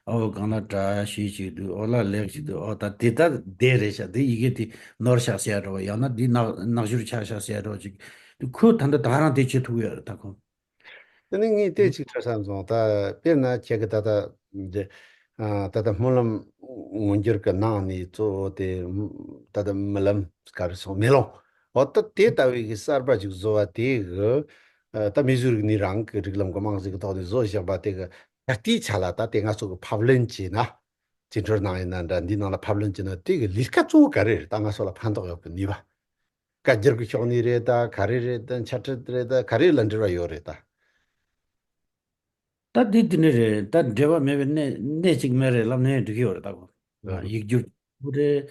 ཨོ་གང་ལ་བཀྲ་ཤིས་ཅིག་འདུག་ཨོ་ལ་ལེགས་ཅིག་འདུག་ཨོ་ད་དེ་ད་བསྡད་རེད་ཤག་དེ་ཡི་གེ་དེ་ནོར་ཤག་ཟེར་ཡ་འདྲ་བོ། ཡང་ན་འདི་ནག་ནག་ཞུར་ཆགས་ཤག་ཟེར་ཡ་འདྲ་བོ་ཅིག་དེ་ཁོས་ད་ལྟ་ད་རང་དེ་བྱེད་ཐུབ་ཡོད་རེད་ད་ཁོ། དེ་ནི་ངས་བལྟས་ཅིག་ཁྲ་བསམ་སོང་། ད་དཔེར་ན་ཁྱེད་ཀྱི་ད་ལྟ་འདི་ ཨ་ད་ལྟ་སྨོན་ལམ་མངོན་འགྱུར་གྱི་ནང་ནས་གཙོ་བོ་དེ་ད་ལྟ་རྨི་ལམ་ག་རེ་སོང་མེ་ལོང་། འོ་ད་དེ་ལྟ་བུའི་གི་གསར་པ་ཅིག་བཟོ་བ་དེ་གི་ཨ་ད་མི་གཟུགས་རིག་གནས་རང་གི་རིགས་ལམ་གི་རྨང་གཞི་གི་ཐོག་ནས་བཟོ་བཞག་པ་དེ་གི་ད་ལྟའི་ཆ་ལ་ད་དེ་ང་ཚོ་གི་ཕབ་ལེན་བྱས་ན། བཅིངས་འགྲོལ་ནང་ཡིན་ན་འདྲ་འདི་ནང་ལ་ཕབ་ལེན་བྱས་ན་དེ་གི་ལས་ཀ་གཙོ་བོ་ག་རེ་རེད། ད་ང་ཚོ་ལ་ཕན་ཐོགས་ཡོད་པའི་ནུས་པ། བཀའ་འགྱུར་གྱི་ཕྱོགས་ནས་རེད་ད། ག་རེ་རེད་ད། འཆད་ཁྲིད་རེད་ད། ག་རེ་ལ་འབྲེལ་བ་ཡོད་རེད་ད། ད་འདི་འདི་ནས་རེད། ད་འབྲེལ་བ་མེད་པའི་གནས་གནས་གཅིག་མེད་རེད་ལབ་ནས་འགྲིག་གི་ཡོད་རེད། ད་གོ་ཡིག་སྒྱུར་ཐུབ་པོ་རེད།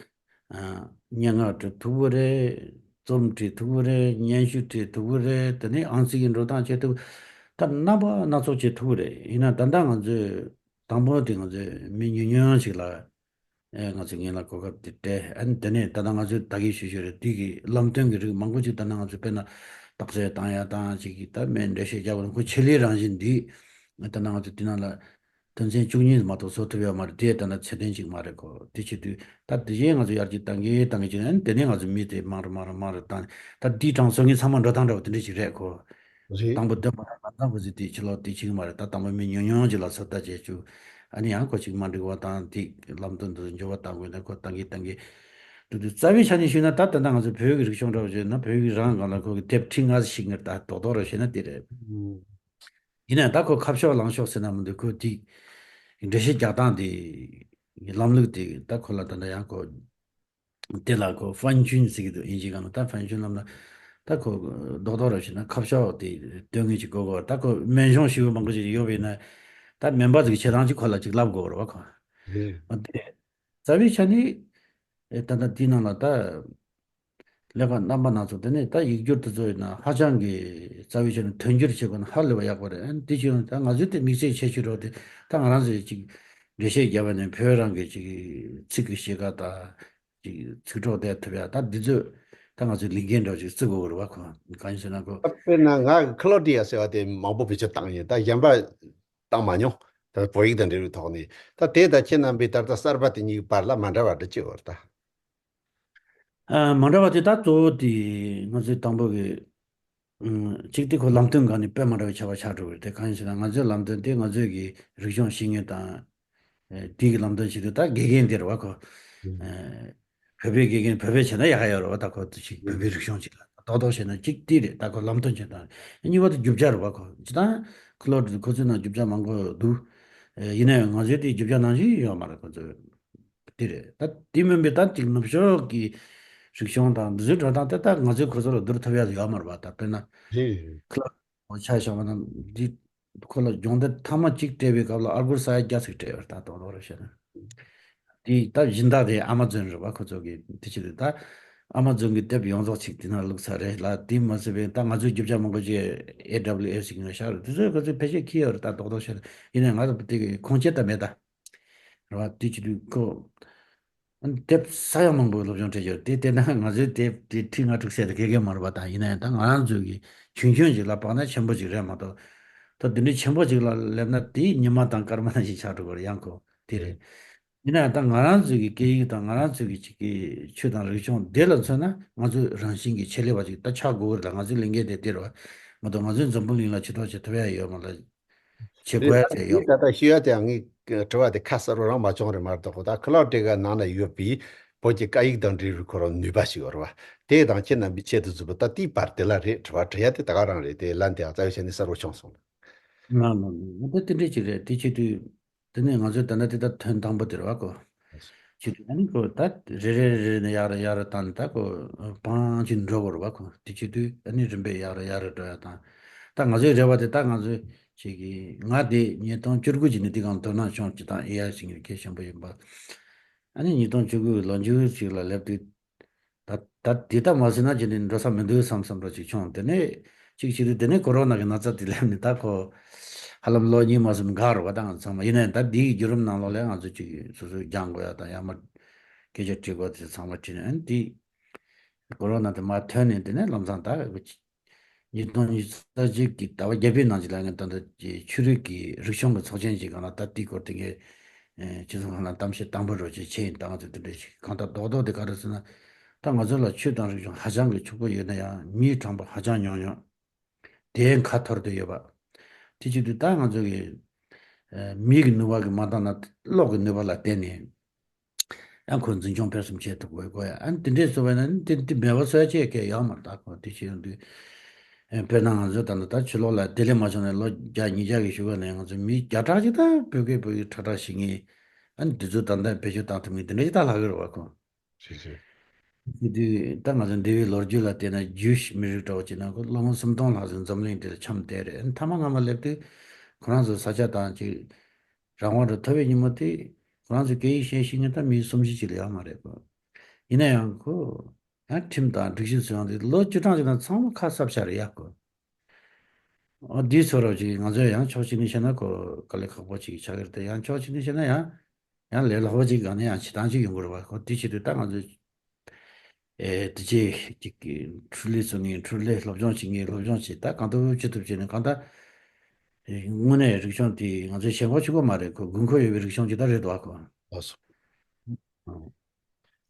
སྙན་ངག་བྲིས་ཐུབ་པོ་རེད། རྩོམ་བྲིས་ཐུབ་པོ་རེད། སྙན་ཞུ་བྲིས་ཐུབ་པོ་རེད། དེ་ནས་ཨང་རྩིས་ཀྱི་འགྲོ་སྟངས་བྱེད་ཐུབ། ད་རྣམ་པ་སྣ་ཚོགས་བྱེད་ཐུབ་པོ་རེད། ཡིན་ན་ད་ལྟ་ང་ཚོས་དང་པོ་དེ་ང་ཚོས་མི་ཉུང་ཉུང་ཞིག་ལ། ཨེ་ང་ཚོས་ངེད་ལ་གོ་སྐབས་དེ་སྤྲད། ཨ་ནི་དེ་ནས་ད་ལྟ་ང་ཚོས་ད་གིན་ཞུ་ཞུ་རེད། དེ་གི་ལམ་སྟོན་གྱི་རིགས་མང་པོ་ཅིག་ད་ལྟ་ང་ཚོས་དཔེར་ན་རྟགས་གསལ་བཏང་ཡ་དང་ཅིག་གི་ད་མེད་འགྲེལ་བཤད་རྒྱག་པ་ཁོ་ཆེད་ལས་རང་བཞིན་འདི་ད་ལྟ་ང་ཚོས་དེ་ནང་ལ་དོན་ཚན་བཅུ་གཉིས་མ་གཏོགས་བཟོ་ཐུབ་ཡ་མ་རེད། དེ་ད་ལྟ་ཚད་ལྡན་ཅིག་མ་རེད་ཁོ། དེ་བྱེད་དུས་ད་དེ་བཞིན་ང་ཚོས་ཡར་རྒྱས་བཏང་གི་བཏང་གི་བྱས་ནས་དེ་ནས་ང་ཚོས་མི་དེ་མང་རུ་མང་རུ་མང་རུ་བཏང་། ད་དེའི་གྲངས་སོ་ངའི་ཚང་མ་འགྲོ་སྟངས་འདྲ་བ་དེ་འདྲ་ཞིག་རེད་ཁོ། རེད། དང་པོ་འདོན་པ་དང་ང་ཚང་ཁོ་ཚོས་དེ་ཕྱི་ལོགས་དེ་བྱེད་ཀྱི་མ་རེད། ད་དང་པོ་མི་ཉུང་ཉུང་ཅིག་ལ་ཚོད་ལྟ་བྱེད་བཅུག་ཨ་ནི་ཡང་ཁོ་ཅིག་མ་འགྲིག་པ་དང་དེ་ལམ་སྟོན་དུ་འགྱུར་བ་བཏང་དགོས་ན་ཁོ་བཏང་གི་བཏང་གི་འདུག་འདུག་རྩ་བའི་ཆ་ནས་ཞུས་ན་ད་ད་ལྟ་ང་ཚོ་བོད་ཀྱི་རིག་གཞུང་འདྲ་བོ་བྱས་ན་བོད་ཀྱི་རང་སྒང་ལ་ཁོ་གི་དེབ་ཁྲི་ལྔ་ཞིག་ངེར་ད་རྡོག་རྡོག་རུ་བྱས་ན་དེ་རེད། ཡིན་ནའང་ད་ཁོ་ཁ་ཕྱོགས་ལངས་ཕྱོགས་ཟེར་ན་མི་འདུག་ཁོ་དེ་འགྲེལ་བཤད་རྒྱག་སྟངས་དེ་ལམ་ལུགས་དེ་ད་ཁོ་ལ་ད་ལྟ་ཡང་ཁོ། དེ་ལ་ཁོ་ཕན་ཆུན་ཟེར་གྱི་འདུག་དབྱིན་ཇིའི་སྒང་ལ། ད་ཕན་ཆུན་ལབ་ན་ད་ཁོ་རྡོག་རྡོག་ར་བྱས་ན་ཁ་ཕྱོགས་དེ་སྟོན་མཁན་ཅིག་དགོས་དགོས། ད་ཁོ་སྨན་གཞུང་ཞེ་པོ་མང་པོ་ཅིག་ཡོད་པ་ཡིན་ན་ད་སྨན་པ་ཟིག་བྱེད་སྟངས་ཅིག་ཁོ་ལ་ཅིག་ལབ་དགོས་རེད་བ་ཁོ། རེད། འོ་དེ་རྩ་བའི་ཆ་ནས་ཨེ་ད་ལྟ་དེའི་ནང་ལ་ད་ལས་ཀ་རྣམ་པ་སྣ་ཚོགས། དེ་ནས་ད་ཡིག་སྒྱུར་དེ་ཚོ་ཡིན་ན་ཧ་ཅང་གི་རྩ་བའི་ཆ་ནས་དོན་སྒྱུར་བྱེད་དགོས་ན་ཧ་ལས་པ་ཡག་པོ་རེད། ཨ་ནི་དེ་བྱས་ཡོང་ད་ང་ཚོའི་དེ་དམིགས་བསལ་ཁྱད་ཆོས་རོགས་དེ་ད་ང་རང་ཚོས་ཅིག་འགྲེལ་བཤད་བརྒྱབ་པ་ནས་བོད་རང་གི་ཅིག་ཚིག་གི་ཤེས་ཀ་དང་། ཅིག་ཚིག་གྲོགས་བསྡད་ཐུབ་ཡ་ད་འདི་ཚོས་ད་ང་ཚོའི་ལས་འགན་འདྲ་ཅིག་བརྩི་དགོས་ཀྱི་རེད་བ་ཁོ། གང་ཡིན་ཟེར་ན་ཁོ། དཔེར་ན་ང་གི་ཁི་ལོ་ཌི་ཡ་ཟེར་བ་དེ་མང་པོ་བེད་སྤྱོད་བཏང་ཡིན། ད་གཞན་པ་བཏང་མ་མྱོང་། ད་བོད་ཡིག་དང་འབྲེལ་བའི་ཐོག་ནས། ད་དེ་ད་ཁྱེད་རྣམ་པས་ད་ལྟ་གསར་པ་དེ་གཉིས་བར་ལ་མ་འདྲ་བ་འདྲ་ཅི་ཡོད་རེད་ད། ཨ་མ་འདྲ་བ་དེ་ད་གཙོ་བོ་དེ་ང་ཚོའི་དང་པོ་གི་ཨུམ། གཅིག་དེ་ཁོ་ལམ་སྟོན་སྒང་ནས་དཔེ་མ་འདྲ་བའི་ཁྱད་པར་ཆགས་འགྲོ་གི་རེད། དེ་གང་ཡིན་ཟེར་ན་ང་ཚོའི་ལམ་སྟོན་དེ་ང་ཚོའི་གི་རིག་གཞུང་ཤེས་ཡོན་དང་། ཨེ་དེ་གི་ལམ་སྟོན་བྱེད་དུས་ད་དགེ་རྒན་དེ་རེད་བ་ཁོ། ཨེ་བོད་པའི་དགེ་རྒན་བོད་པའི་བྱས་ན་ཡག་ག་ཡོད་རེད་བ། ད་ཁོ་དེ་ཅིག་བོད་པའི་རིག་གཞུང་ཅིག་ལ་རྡོག་རྡོག་བྱས་ན་གཅིག་དེ་རེད། ད་ཁོ་ལམ་སྟོན་བྱེད་སྟངས་རེད། གཉིས་པ་དེ་རྒྱུ་ཆ་རེད་བ་ཁོ། སྤྱིར་བཏང་ཁོ་ལོ་ཁོ་ཚོའི་ནང་རྒྱུ་ཆ་མང་པོ་འདུག་ཨེ་ཡིན་ན་ཡང་ང་ཚོའི་དེ་རྒྱུ་ཆ་ནང་བཞིན་ཡོད་མ་རེད་ཁོ་ཚོ། དེ་རེད། ད་དེ་མིན་པའི་ད་ཅིག་ནུབ་ཕྱོགས་ཀྱི་རིག་གཞུང་དང་འདི་ཚོའི་འགྲོ་སྟངས་དེ་ད་ང་ཚོས་ཁོ་ཚོ་ལ་བསྡུར་ཐུབ་ཡ་ཡོད་མ་རེད་པ། ད་དཔེར་ན་རེད། ཁི་ལ་ཆ་བཞག་པ་ན་འདི་ཁོ་ལ་སྦྱོང་བརྡར་ཐེངས་མ་གཅིག་སྤྲད་པའི་སྐབས་ལ་ཨ་སྒོར་ས་ཡ་བརྒྱ་ཟིག་སྤྲད་ཡོད་རེད། ད་རྡོག་རྡོག་རེ་བཤད་ན་དེ་ད་སྦྱིན་བདག་དེ་ཨ་མ་ཛོན་རེད་པ། ཁོ་ཚོ་གི་དེ་ཕྱིར་ད་ཨ་མ་ཛོན་གི་དེབ་ཡོངས་རྫོགས་ཅིག་དེ་ན་བླུགས་ཚར་རེད་ལ། དེ་མ་ཟད་པའི་ད་ང་ཚོའི་རྒྱུ་ཆ་མང་པོ་ཅིག་ཨེ་ཌབ་ལིའུ་ཨེསི་ཅིག་ངོས་བཞག་རེད། དེ་ཚོས་ཁོ་ཚོས་ཕལ་ཆེར་འཁྱེར་ཡོད་རེད། ད་རྡོག་རྡོག་བཤད་ན་ཡིན་ནའི་ང་ཚོ་དེ་གི་ཁུངས་སྐྱེལ་ད་མེད་ད། རེད་བ། དེ་བྱེད་དུས་ཁོ། ཨ་ནི་དེབ་ས་ཡ་མང་པོའི་སློབ་སྦྱོང་སྤྲད་ཀྱི་རེད། དེ་བལྟས་ན་ང་ཚོའི་དེབ་དེ་ཁྲི་ལྔ་དྲུག་ཟེར་དེ་གས་གས་མ་རེད་པ། ད་ཡིན་ན་ཡང་ད་ང་རང་ཚོའི་གི་ཆུང་ཆུང་ཅིག་ལ་དཔག་ན་ཆེན་པོ་ཅིག་རེད་མ་གཏོགས། ད་དེ་འདྲའི་ཆེན་པོ་ཅིག་ལ་སླེབས་ན་དེ་ཉི་མ་དང་སྐར་མ་ནང་བཞིན་ཆགས་འགྲོ་གི་རེད། ཡང་ཁོ་དེ་རེད། ཡིན་ན་ཡང་ད་ང་རང་ཚོའི་གི་སྐད་ཡིག་དང་ང་རང་ཚོའི་གི་ཅིག་གི་ཆོས་དང་རིག་གཞུང་དེ་ལ་མཚོན་ན་ང་ཚོའི་རང་བཞིན་གྱི་ཆེད་ལས་པ་ཅིག་ད་ཆགས་དགོས་གི་རེད་ལ། ང་ཚོའི་ལས་འགན་དེ་དེ་རེད་བ། མ་གཏོགས་ང་ཚོའི་འཛམ་བུ་གླིང་ལ་ཕྱི་ཐོག་བྱེད་ཐུབ་ཡ་ཡོད་མ་ལ། བྱེད་དགོས་ཡ་དེ་ཡོད། ད་ལྟ་ཞུ་ཡ་དེ་ངའི་དྲི་བ་དེ་ཁ་གསལ་པོ་རང་མ་བྱུང་རེད་མ་གཏོགས། ད་ཁི་ལོ་ཌི་ཡ་ནང་ན་ཡོད་པའི་བོད་ཀྱི་སྐད་ཡིག་དང་འབྲེལ་བའི་ཁོ་རང་ནུས་པ་ཞིག་ཡོད་རེད་བ། དེ་དང་ཁྱེད་རྣམ་པའི་ཆེད་དུ་བཟོས་པ་ད་དེའི་བར་དེ་ལ་རེད། དྲི་བ་དྲི་ཡ་དེ་ད་ག་རང་རེད། དེ་ལན་དེ་ཡང་རྩ་བའི་ཆ་ནས་གསལ་པོ་བྱུང་སོང་། ང་ང་ང་ད་དེ་འདྲས་ཅིག་རེད། དེ་བྱེད་དུས་དེ་ནས་ང་ཚོས་ད་ལྟ་དེ་ད་ཐོན་དང་པོ་དེ་རེད་བ་ཁོ། བྱེད་དུས་ཨ་ནི་ཁོ་ད་རེ་རེ་རེ་རེ་ནས་ཡག་རེ་ཡག་རེ་བཏང་ནས་ད་ཁོ་བང་ཅིག་འགྲོ་དགོས་རེད་བ་ཁོ། དེ་བྱེད་དུས་ཨ་ནི་རིམ་པས་ཡག་རེ་ཡག་རེ་འགྲོ་ཡ་དང་། ད་ང་ཚོའི་རེ་བ་དེ་ད་ང་ཚོས་ཅིག་གི་ང་དེ་ཉིས་སྟོང་བཅུ་དགུ་ཅིག་ནས་དེ་གང་དོ་སྣང་བྱུང་ཅིག་དང་ཨེ་ཡ་ཞིག་གི་གལ་ཆེན་པོ་ཡིན་པ། ཨ་ནི་ཉིས་སྟོང་བཅུ་དགུ་གི་ལོ་མཇུག་ཅིག་ལ་སླེབས་དུས། ད་ད་དེ་ལྟ་མ་ཟིན་ན་ཅི་ནས་འགྲོ་ས་མི་འདུག་བསམ་བསམ་འདྲ་ཅིག་བྱུང་། དེ་ནས་ཅིག་བྱེད་དུས་དེ་ནས་ཀོ་རོ་ན་གི་ན་ཚ་དེ་སླེབས་ནས་ད་ཁོ་ཧ་ལམ་ལོ་གཉིས་མ་ཟིན་འགག་རེད་བ། ད་ང་ཚང་མ་ཡིན་ན་ཡང་ད་འདིའི་བརྒྱུད་རིམ་ནང་ལོགས་ལ་ང་ཚོ་ཅིག་སོ་སོས་སྦྱང་དགོས་ཡ་དང་ཡང་མ་སྐད་ཆ་དྲི་དགོས་དེ་ཚང་མ་དྲིས་ནས་ཨ་ནི་དེ་ཀོ་རོ་ན་དེ་མར་ཐོན་ནས་དེ་ནས་ལམ་སང་ད་ཉིས་སྟོང་ཉི་ཤུ་རྩ་གཅིག་གི་ཟླ་བ་བརྒྱད་པའི་ནང་ཅིག་ལ་ངས་ད་ལྟ་ཆོས་རིག་གི་རིག་གཞུང་གི་ཚོགས་ཆེན་ཞིག་སྒང་ལ་ད་དེའི་སྐོར་དེ་ངས་ཨེ་སྤྱི་ཚོགས་ཁང་ལ་གཏམ་བཤད་དང་པོ་རོགས་ཅིག་བྱས་ཡིན། ད་ང་ཚོ་དེ་འདྲ་ཞིག་གང་ལྟར་རྡོག་རྡོག་དེ་ག་རེ་ཟེར་ན། ད་ང་ཚོ་ལ་ཆོས་དང་རིག་གཞུང་ཧ་ཅང་གི་ཕྱུག་པོ་ཡོད་ན་ཡང་མིའི་གྲངས་འབོར་ཧ་ཅང་ཉུང་ཉུང་དེ་ཁ་འཐོར་དུ་ཡོད་པ། དེ་བྱེད་དུས་ད་ང་ཚོ་གི་ ཨ་མིག་གི་ནུས་པ་གིས་མ་བཏང་ན་གློག་གི་ནུས་པ་ལ་བརྟེན་ནས་ཡང་ཁོ་འཛིན་སྐྱོང་སྤེལ་གསུམ་བྱེད་ཐུབ་དགོས་དགོས་ཡ། ཨ་ནི་དེ་འདྲས་བཟོ་བ་ན་ནི་དེ་དེ་མེད་པ་བཟོ་ཡ་ཅིག་གལ་ཡོད་མ་རེད། ད་ཁོ་དེ་བྱེད་ཡོང་དུས། ཨ་དཔེར་ན་ང་ཚོ་ད་ལྟ་ད་ཕྱི་ལོགས་ལ་བདེ་ལེགས་མ་བྱུང་ནས་ལོ་བརྒྱ་ཉིས་བརྒྱ་གི་བཞུགས་པ་ནས་ང་ཚོ་མི་བརྒྱ་ཕྲག་ཅིག་ད་བོད་སྐད་བོད་ཡིག་ཁྲ་ཁྲ་ཤེས་མཁན། ཨ་ནི་དེ་ཚོ་ད་ལྟ་བེད་སྤྱོད་བཏང་ཐུབ་མཁན་དེ་འདྲ་ཅིག་ད་ལྷག་གི་རེད་བ་ཁོ། རེད་རེད། དེ་དུས་ད་ང་ཚོ་འདས་པའི་ལོ་རྒྱུས་ལ་བལྟས་ན་ཇུའིཤ་མི་རིགས་འདྲ་བོ་ཅིག་ནང་ཁོ་ལོ་ངོ་སུམ་སྟོང་ལྷག་ཙམ་འཛམ་གླིང་འདི་ལ་འཁྱམས་བསྡད་རེད། མཐའ་མ་སྔ་མ་སླེབས་དུས་ཁོ་རང་ཚོ་ས་ཆ་དང་ཅིག་རང་དབང་འདྲ་ཐོབ་པའི་ཉིན་མོ་དེ་ཁོ་རང་ཚོ་སྐད་ཡིག་གཞན་ཤེས་མཁན་ད་མི་སུམ་བཞི་ཅིག་ལས་ཡོད་མ་རེད་གོ། ཡིན་ན་ཡང་ཁོ་ཡང་ཁྲིམས་དང་སྒྲིག་གཞི་བཟོ་ཡང་དེ་ལོ་བཅུ་གྲངས་ཅིག་ནང་ཚང་མ་ཁ་གསབ་བྱ་རེད་ཡ་གོ། ཨ་འདི་ཚོ་རོགས་ཅིག་ང་ཚོས་ཡང་ཕྱོགས་གཅིག་ནས་བཤད་ན་ཁོ་དཀའ་ལས་ཁག་པོ་ཅིག་ཆགས་ཀྱི་རེད་དེ། ཡང་ཕྱོགས་གཅིག་ནས་བཤད་ན་ཡང་ཡང་ལས་སླ་པོ་ཅིག་གང་ནས་ཡང་བྱེད་སྟངས་ཅིག་ཡོང་གི་རེད་བ། ཁོ་དེ་བྱེད་དུས་ད་ང་ཚོས་ཨེ་དེ་ཅིག་ཅིག་གི་འཕྲུལ་ལས་བཟོ་ངེས་འཕྲུལ་ལས་སློབ་སྦྱོང་བྱེད་ངེས་སློབ་སྦྱོང་བྱེད་ད་གང་ཐུབ་ཅི་ཐུབ་བྱས་ནས་གང་ལྟར་ཨེ་དངོས་གནས་རིག་གཞུང་དེ་ང་ཚོས་ཞེན་ཁོག་ཆེ་པོ་མ་རེད། ཁོ་དགོས་མཁོ་ཡོད་པའི་རིག་གཞུང་ཅིག་ད་རེད་བ་ཁོ། ལགས་སོ། ཨ།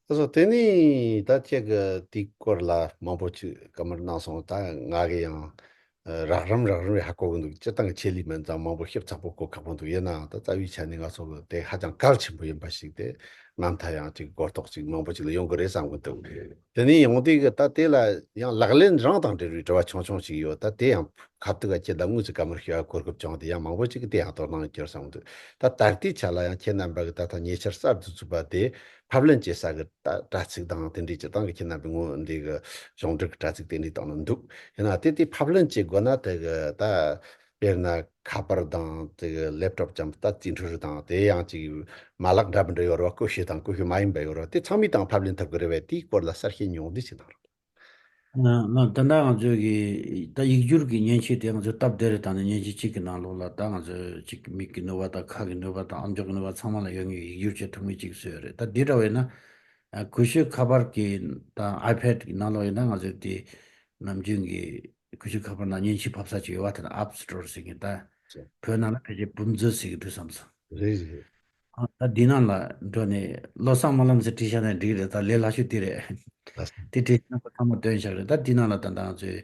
ལགས་སོ། དེ་ནས་ད་ཁྱེད་ཀྱིས་དེའི་སྐོར་ལ་མང་པོ་ཅིག་བཀའ་མོལ་གནང་སོང་། ད་ང་གི་ཡང་ཨ་རགས་རིམ་རགས་རིམ་རེ་ཧ་གོ་གི་འདུག་སྤྱིར་བཏང་གི་ཆེད་ལས་མིན་ཙང་མང་པོ་ཞིབ་ཚགས་པོ་གོ་ཁག་པོ་འདུག་ཡིན་ནའང་ད་རྩ་བའི་ཆ་ནས་ང་ཚོ་གི་དེ་ཧ་ཅང་གལ་ཆེན་པོ་ཡིན་པ་ཞིག་དེ་རྣམ་ཐར་ཡང་ཅིག་གོ་རྟོགས་ཅིག་མང་པོ་ཅིག་ལ་ཡོང་གི་རེད་བསམ་གི་འདུག་དེ་ནས་ཡང་དེ་གི་ད་དེ་ལ་ཡང་ལག་ལེན་རང་དང་འབྲེལ་བའི་དྲི་བ་ཆུང་ཆུང་ཞིག་ཡོད། ད་དེ་ཡང་ཁ་ཐུག་ག་ཁྱེད་ལ་དངོས་སུ་བཀའ་མོལ་ཞུ་བ་གོ་སྐབས་བྱུང་སྟེ་ཡང་མང་པོ་ཅིག་གིས་དེ་ཡང་དོ་སྣང་བསྐྱུར་བསམ་གི་འདུག་ད་ད་ལྟའི་ཆ་ལ་ཡང་ཁྱེད་རྣམ་པ་གི་ད་ལྟ་ཉེ་ཆར་གསར་དུ་བཙུགས་པ་དེ་ཕབ་ལེན་བྱེད་ས་གི་ད་དྲ་ཚིགས་དང་དེ་འདྲའི་སྤྱིར་བཏང་གི་ཁྱེད་རྣམ་པའི་ངོ་འདི་གི་གཞུང་འབྲེལ་གི་དྲ་ཚིགས་དེ་འདྲའི་སྟེང་ན་འདུག་ཡིན་ན་དེ་དེ་ཕབ་ལེན་བྱེད་དགོས་ན་དེ་གི་ད་དཔེར་ན་ཁ་པར་དང་དེ་གི་ལེབ་ཊོབ་ཙམ་ད་རྩིས་འཕྲུལ་དང་དེ་ཡང་ཅིག་མ་ལག་འདྲ་མི་འདྲ་ཡོད་རེད་བ། ཀུ་ཤུ་དང་ཀུ་ཤུ་མ་ཡིན་པ་ཡོད་རེད་བ། དེ་ཚང་མའི་སྟེང་ཕབ་ལེན་ཐུབ་གི་རེད་བས། དེའི་སྐོར་ལ་གསལ་བཤད་ཉུང་བསྡུས་ཅིག་གནང་རོགས། ན་ན་ད་ལྟ་ང་ཚོས་ཀྱི་ད་ཡིག་སྒྱུར་གྱི་མཉེན་ཆས་དེ་ང་ཚོས་སྟབས་བདེ་རུ་བཏང་ནས་མཉེན་ཆས་གཅིག་གི་ནང་ལོགས་ལ་ད་ང་ཚོས་གཅིག་མིག་གི་ནུས་པ་དང་ཁ་གི་ནུས་པ་དང་ཨམ་ཅོག་གི་ནུས་པ་ཚང་མ་ལ་ཡོད་ངེས་ཡིག་སྒྱུར་བྱེད་ཐུབ་ངེས་གཅིག་བཟོས་ཡོད་རེད། ད་འདི་འདྲ་བས་ན་ཨ་ཀུ་ཤུ་ཁ་པར་གྱི་དང་ཨའི་ཕེཌ་གི་ནང་ལོགས་ཡིན་ན་ང་ཚོས་དེ་ནམ་རྒྱུན་གྱི་ཀུ་ཤུ་ཁ་པར་ནང་མཉེན་ཆས་ཕབ་ས་ཅིག་ཡོད་བ། དེ་ལ་ཨབ་སི་ཊོར་ཟེར་གྱི་ད་བོད་ནང་ལ་ཕལ་ཆེར་འབུམ་མཛོད་ཟེར་གྱི་འདུག་བསམ་སོང་། རེད་རེད། ཨ་ད་འདི་ནང་ལ་འགྲོ་ནས་བློ་བཟང་སྨོན་ལམ་ཟེར་བྲིས་བཞག་ན་འགྲིག་རེད། ད་ལས་སླ་ཤོས་དེ་རེད། ལགས་སོ། དེ་བྲིས་ན་ཁོ་ཚང་མ་སྟོན་བཞག་རེད། ད་འདི་ནང་ལ་ད་ལྟ་ང་ཚོས་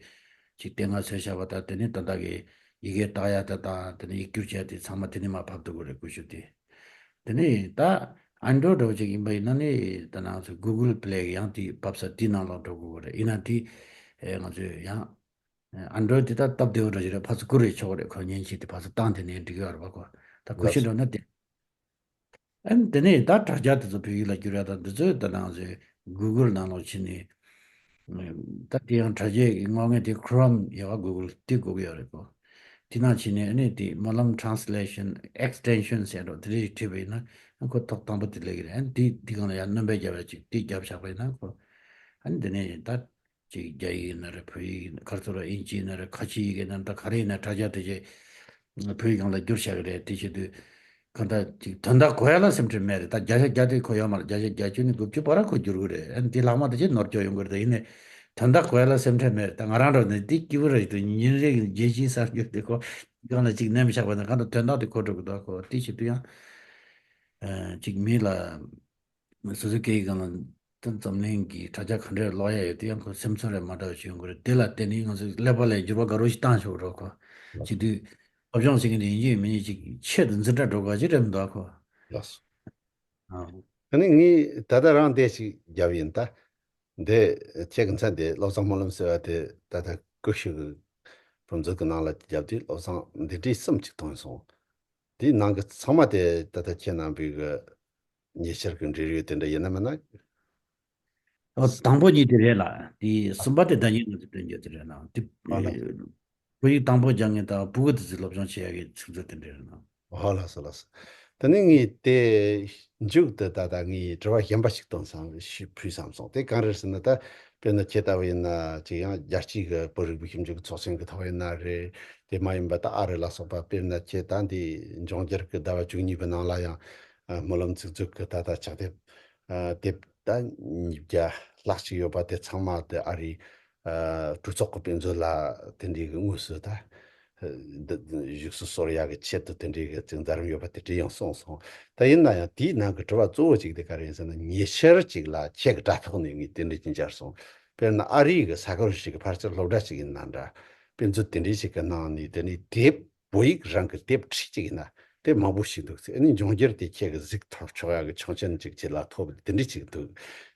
ཅིག་དེ་སྔ་བཟོས་བཞག་པ་དང་དེ་ནས་ད་ལྟ་གི་ཡི་གེ་བཏགས་ཡ་དེ་དང་དེ་ནས་ཡིག་སྒྱུར་བྱས་དེ་ཚང་མ་དེ་ནས་མར་ཕབ་ཐུབ་ཀྱི་རེད། ཀུ་ཤུ་དེ། དེ་ནས་ད་ཨན་ཌོ་རོཌ་འདྲ་བོ་ཅིག་ཡིན་པ་ཡིན་ན་ནི་ད་ང་ཚོ་གུ་གལ་པི་ལེ་ཡང་དེ་ཕབ་ས་དེའི་ནང་ལོགས་འགྲོ་དགོས་ཀྱི་རེད། ཡིན་ན་དེ་ཨེ་ང་ཚོས་ཡང་ཨན་ཌོ་རོཌ་དེ་ད་སྟབས་བདེ་བོ་འདྲ་ཞིག་རེད། ཕར་ཚུར་བསྐུར་རེ་ཆོག་རེད། ཁོ་མཉེན་ཆས་དེ་ཕར་ཚུར་བཏང་དེ་ནས་འགྲིག་ཡོད་རེད་པ་ཁོ། ད་ཀུ་ཤུ་ལགས་འགྲོ་ན་དེ། ཨ་ནི་དེ་ནས་ད་དྲ་རྒྱ་དེ་ཚོ་བོད་ཡིག་ལ་བསྒྱུར་ཡ་དང་འདི་ཚོ་ད་ང་ཚོའི་གུ་གལ་ནང་ལོགས་ཕྱིན་ནས། ད་དེ་ཡང་དྲ་རྒྱའི་ངོ་ངས་དེ་ཁོ་རོམ་ཡོད་པ་གུ་གལ་དེ་དགོས་ཀྱི་ཡོད་རེད་གོ། དེ་ནང་ཕྱིན་ནས་ཨ་ནི་དེ་སྨོན་ལམ་ཊ་རན་སི་ལེ་ཤན་ཨེག་སི་ཊེན་ཤན་ཟེར་འགྲོ་དེ་འདྲ་ཞིག་བྲིས་པ་ཡིན་ན་ཁོ་ཐོག་དང་པོ་དེ་སླེབས་ཀྱི་རེད། ཨ་ནི་དེ་དེ་སྒང་ལ་ཡང་སྣོན་པ་བརྒྱབ་ཡ་ཅིག་དེ་བརྒྱབ་བཞག་པ་ཡིན་ན་ཁོ་ཨ་ནི་དེ་ནས་ད། ཅིག་རྒྱ་ཡིག་ཡིན་ན་རེད། བོད་ཡིག་ཡིན་ན་ག་རེ་ཟེར་ར། དབྱིན་ཇི་ཡིན་ན་རེད། ཁ་ཆེ་ཡི་གེ་ཡིན་ན་ད་ག་རེ་ཡིན་ན་དྲ་རྒྱ་དེ་ཅིག་བོད་ཡིག་སྒང་ལ་བསྒྱུར་བཞག་གི་རེད། དེ་བྱེད་དུས་གང་ལྟར་ཅིག་དོན་དག་གོ་ཡ་ལ་སེམས་ཁྲལ་མེད་རེད། ད་བརྒྱ་ཆ་བརྒྱ་དེ་གོ་ཡོད་མ་རེད། བརྒྱ་ཆ་བརྒྱད་ཅུ་ནས་དགུ་བཅུ་བར་གོ་བསྒྱུར་གི་རེད། ཨ་ནི་དེ་ལྷག་མ་དེ་ཅིག་ནོར་སྐྱོན་ཡོང་གི་རེད། ད་ཡིན་ནའི་དོན་དག་གོ་ཡ་ལ་སེམས་ཁྲལ་མེད་རེད། ད་ང་རང་འདྲ་ནི་དེ་སྐྱིད་པོ་རེད་འདུག་ཉིན་རེ་གི་བརྗེད་ཅིང་གསར་འགྱུར་དེ་གོ་སྒང་ལ་ཅིག་མནན་བཞག་པ་ན་གང་ལྟར་དོན་དག་དེ་གོ་འགྲོ་གི་འདུག་གོ། དེ་བྱེད་དུས་ཡང་ཅིག་མི་ལ། སོ་སོའི་སྐད་ཡིག་སྒང་ལ་ད་འཛམ་གླིང་གི་དྲ་རྒྱ་ག་འདྲས་ཀློག་ཡ་ཡོད་དེ་ཡང་ཁོ་སེམས་ཚོར་རེ་མ་འདྲ་བ་ཞིག་ཡོང་གི་རེད། དེ་ལ་བརྟེན་ནས་ང་ཚོས་ཀླད་པ་ལ་འགྱུར་བ་དགའ་རབ་ཞིག་བཏང་ཆོག་རོགས་ཁོ། བྱེད་དུས་སློབ་སྦྱོང་བྱེད་མཁན་དེ་ཡིན་གཅིག་མིན་གཅིག་ཆེད་དུ་འཛིན་གྲྭ་འགྲོ་དགོས་ཅིག་རེད་མི་འདུག་ཨ་ཁོ། ལགས་སོ། ཨ། ཨ་ནི་ངས་ད་ལྟ་རང་འདི་ཞིག་བརྒྱབ་ཡིན་ད། འདི་ཁྱེད་ཀྱི་མཚན་དེ་བློ་བཟང་སྨོན་ལམ་ཟེར་བ་དེ་ད་ལྟ་ཀུ་ཤུ་གི་བུམ་མཛོད་ཀྱི་ནང་ལ་བརྒྱབ་དུས་བློ་བཟང་འདི་འདྲའི་གསུམ་ཅིག་མཐོང་སོང་། དེའི་ནང་གི་ཚང་མ་དེ་ད་ལྟ་ཁྱེད་རྣམ་པའི་གི་ཉེ་ཆར་གྱི་འབྲེལ་ཡོད་དེ་འདྲ་ཡིན་ན་མིན་ན། ཨོ། དང་པོ་གཉིས་དེ་རེད་ལ། དེ་གསུམ་པ་དེ་ཟླ་ཉིན་ང་ཚོ་སྟོན་རྒྱུ་དེ་རེད་ལ། དེ་ཨ་ལ། བོད་ཡིག་དང་པོ་སྦྱང་མཁན་དང་ཕྲུ་གུ་དེ་ཚོས་སློབ་སྦྱོང་བྱེད་ཡག་གི་ཚིག་མཛོད་དེ་འདྲ་རེད་ལ། ཨོ་ལགས་སོ་ལགས་སོ། དེ་ནས་ངས་དེ་མཇུག་ཏུ་ད་ལྟ་ངས་དྲི་བ་གཞན་པ་ཞིག་གཏོང་བསམ་ཞུ་ཕུལ་བསམ་སོང་། དེ་གང་རེད་ཟེར་ན་ད་དཔེར་ན་ཁྱེད་ལྟ་བུ་ཡིན་ན་ཅིག་ཡང་རྒྱལ་སྤྱིའི་གི་བོད་རིག་པའི་ཞིབ་འཇུག་གི་ཚོགས་ཆེན་གི་ཐོག་ཡིན་ན་རེད། དེ་མ་ཡིན་པ་ད་ཨ་རི་ལ་སོགས་པ་དཔེར་ན་ཁྱེད་ད་འདི་འབྱུང་འགྱུར་གི་ཟླ་བ་བཅུ་གཉིས་པའི་ནང་ལ་ཡང་ཨ་སྨོན་ལམ་ཚིག་མཛོད་གི་ད་ལྟ་ཕྱག་དེབ་ཨ་དེབ་ད་ཉིས་བརྒྱ་ལྷག་ཅིག་ཡོད་པ་དེ་ཚང་མ་དེ་ཨ་རིའི་ཨ་གྲོས་ཚོགས་ཀྱི་དཔེ་མཛོད་ལ་དེ་འདྲའི་གི་དངོས་སུ་ད་ཨ་འདི་བཞུགས་སུ་གསོལ་ཡག་གི་ཆེད་དུ་དེ་འདྲའི་གི་ཅིག་མཛད་རིམ་ཡོད་པ་དེ་འདྲ་ཡང་གསུངས་སོང་། ད་ཡིན་ན་ཡང་དེའི་ནང་གི་དྲི་བ་གཙོ་བོ་གཅིག་དེ་ག་རེ་ཡིན་ཟེར་ན་ཉེ་ཆར་ཅིག་ལ་ཁྱེད་ཀྱི་དྲ་ཐོག་ནས་ངས་དེ་འདྲ་ཅིག་མཇལ་སོང་། དཔེར་ན་ཨ་རིའི་གི་ས་ཁུལ་ཞིག་གི་ཕལ་ཆེར་སློབ་གྲྭ་ཞིག་ཡིན་ན་འདྲ། དཔེ་མཛོད་དེ་འདྲའི་ཞིག་གི་ནང་ནས་དེ་ནས་དེབ་བོད་ཡིག་རང་གི་དེབ་ཁྲིད་ཅིག་ཡིན་ན་ དེ་མང་པོ་ཞིག་འདུག་ཟེར། ཨ་ནི་འབྱུང་འགྱུར་དེ་ཁྱེད་ཀྱི་གཟིགས་ཐོབ་ཆོག་ཡག་གི་ཆོག་མཆན་ཅིག་ཅིག་ལ་ཐོབ་དེ་འདྲ་ཅིག་འདུག།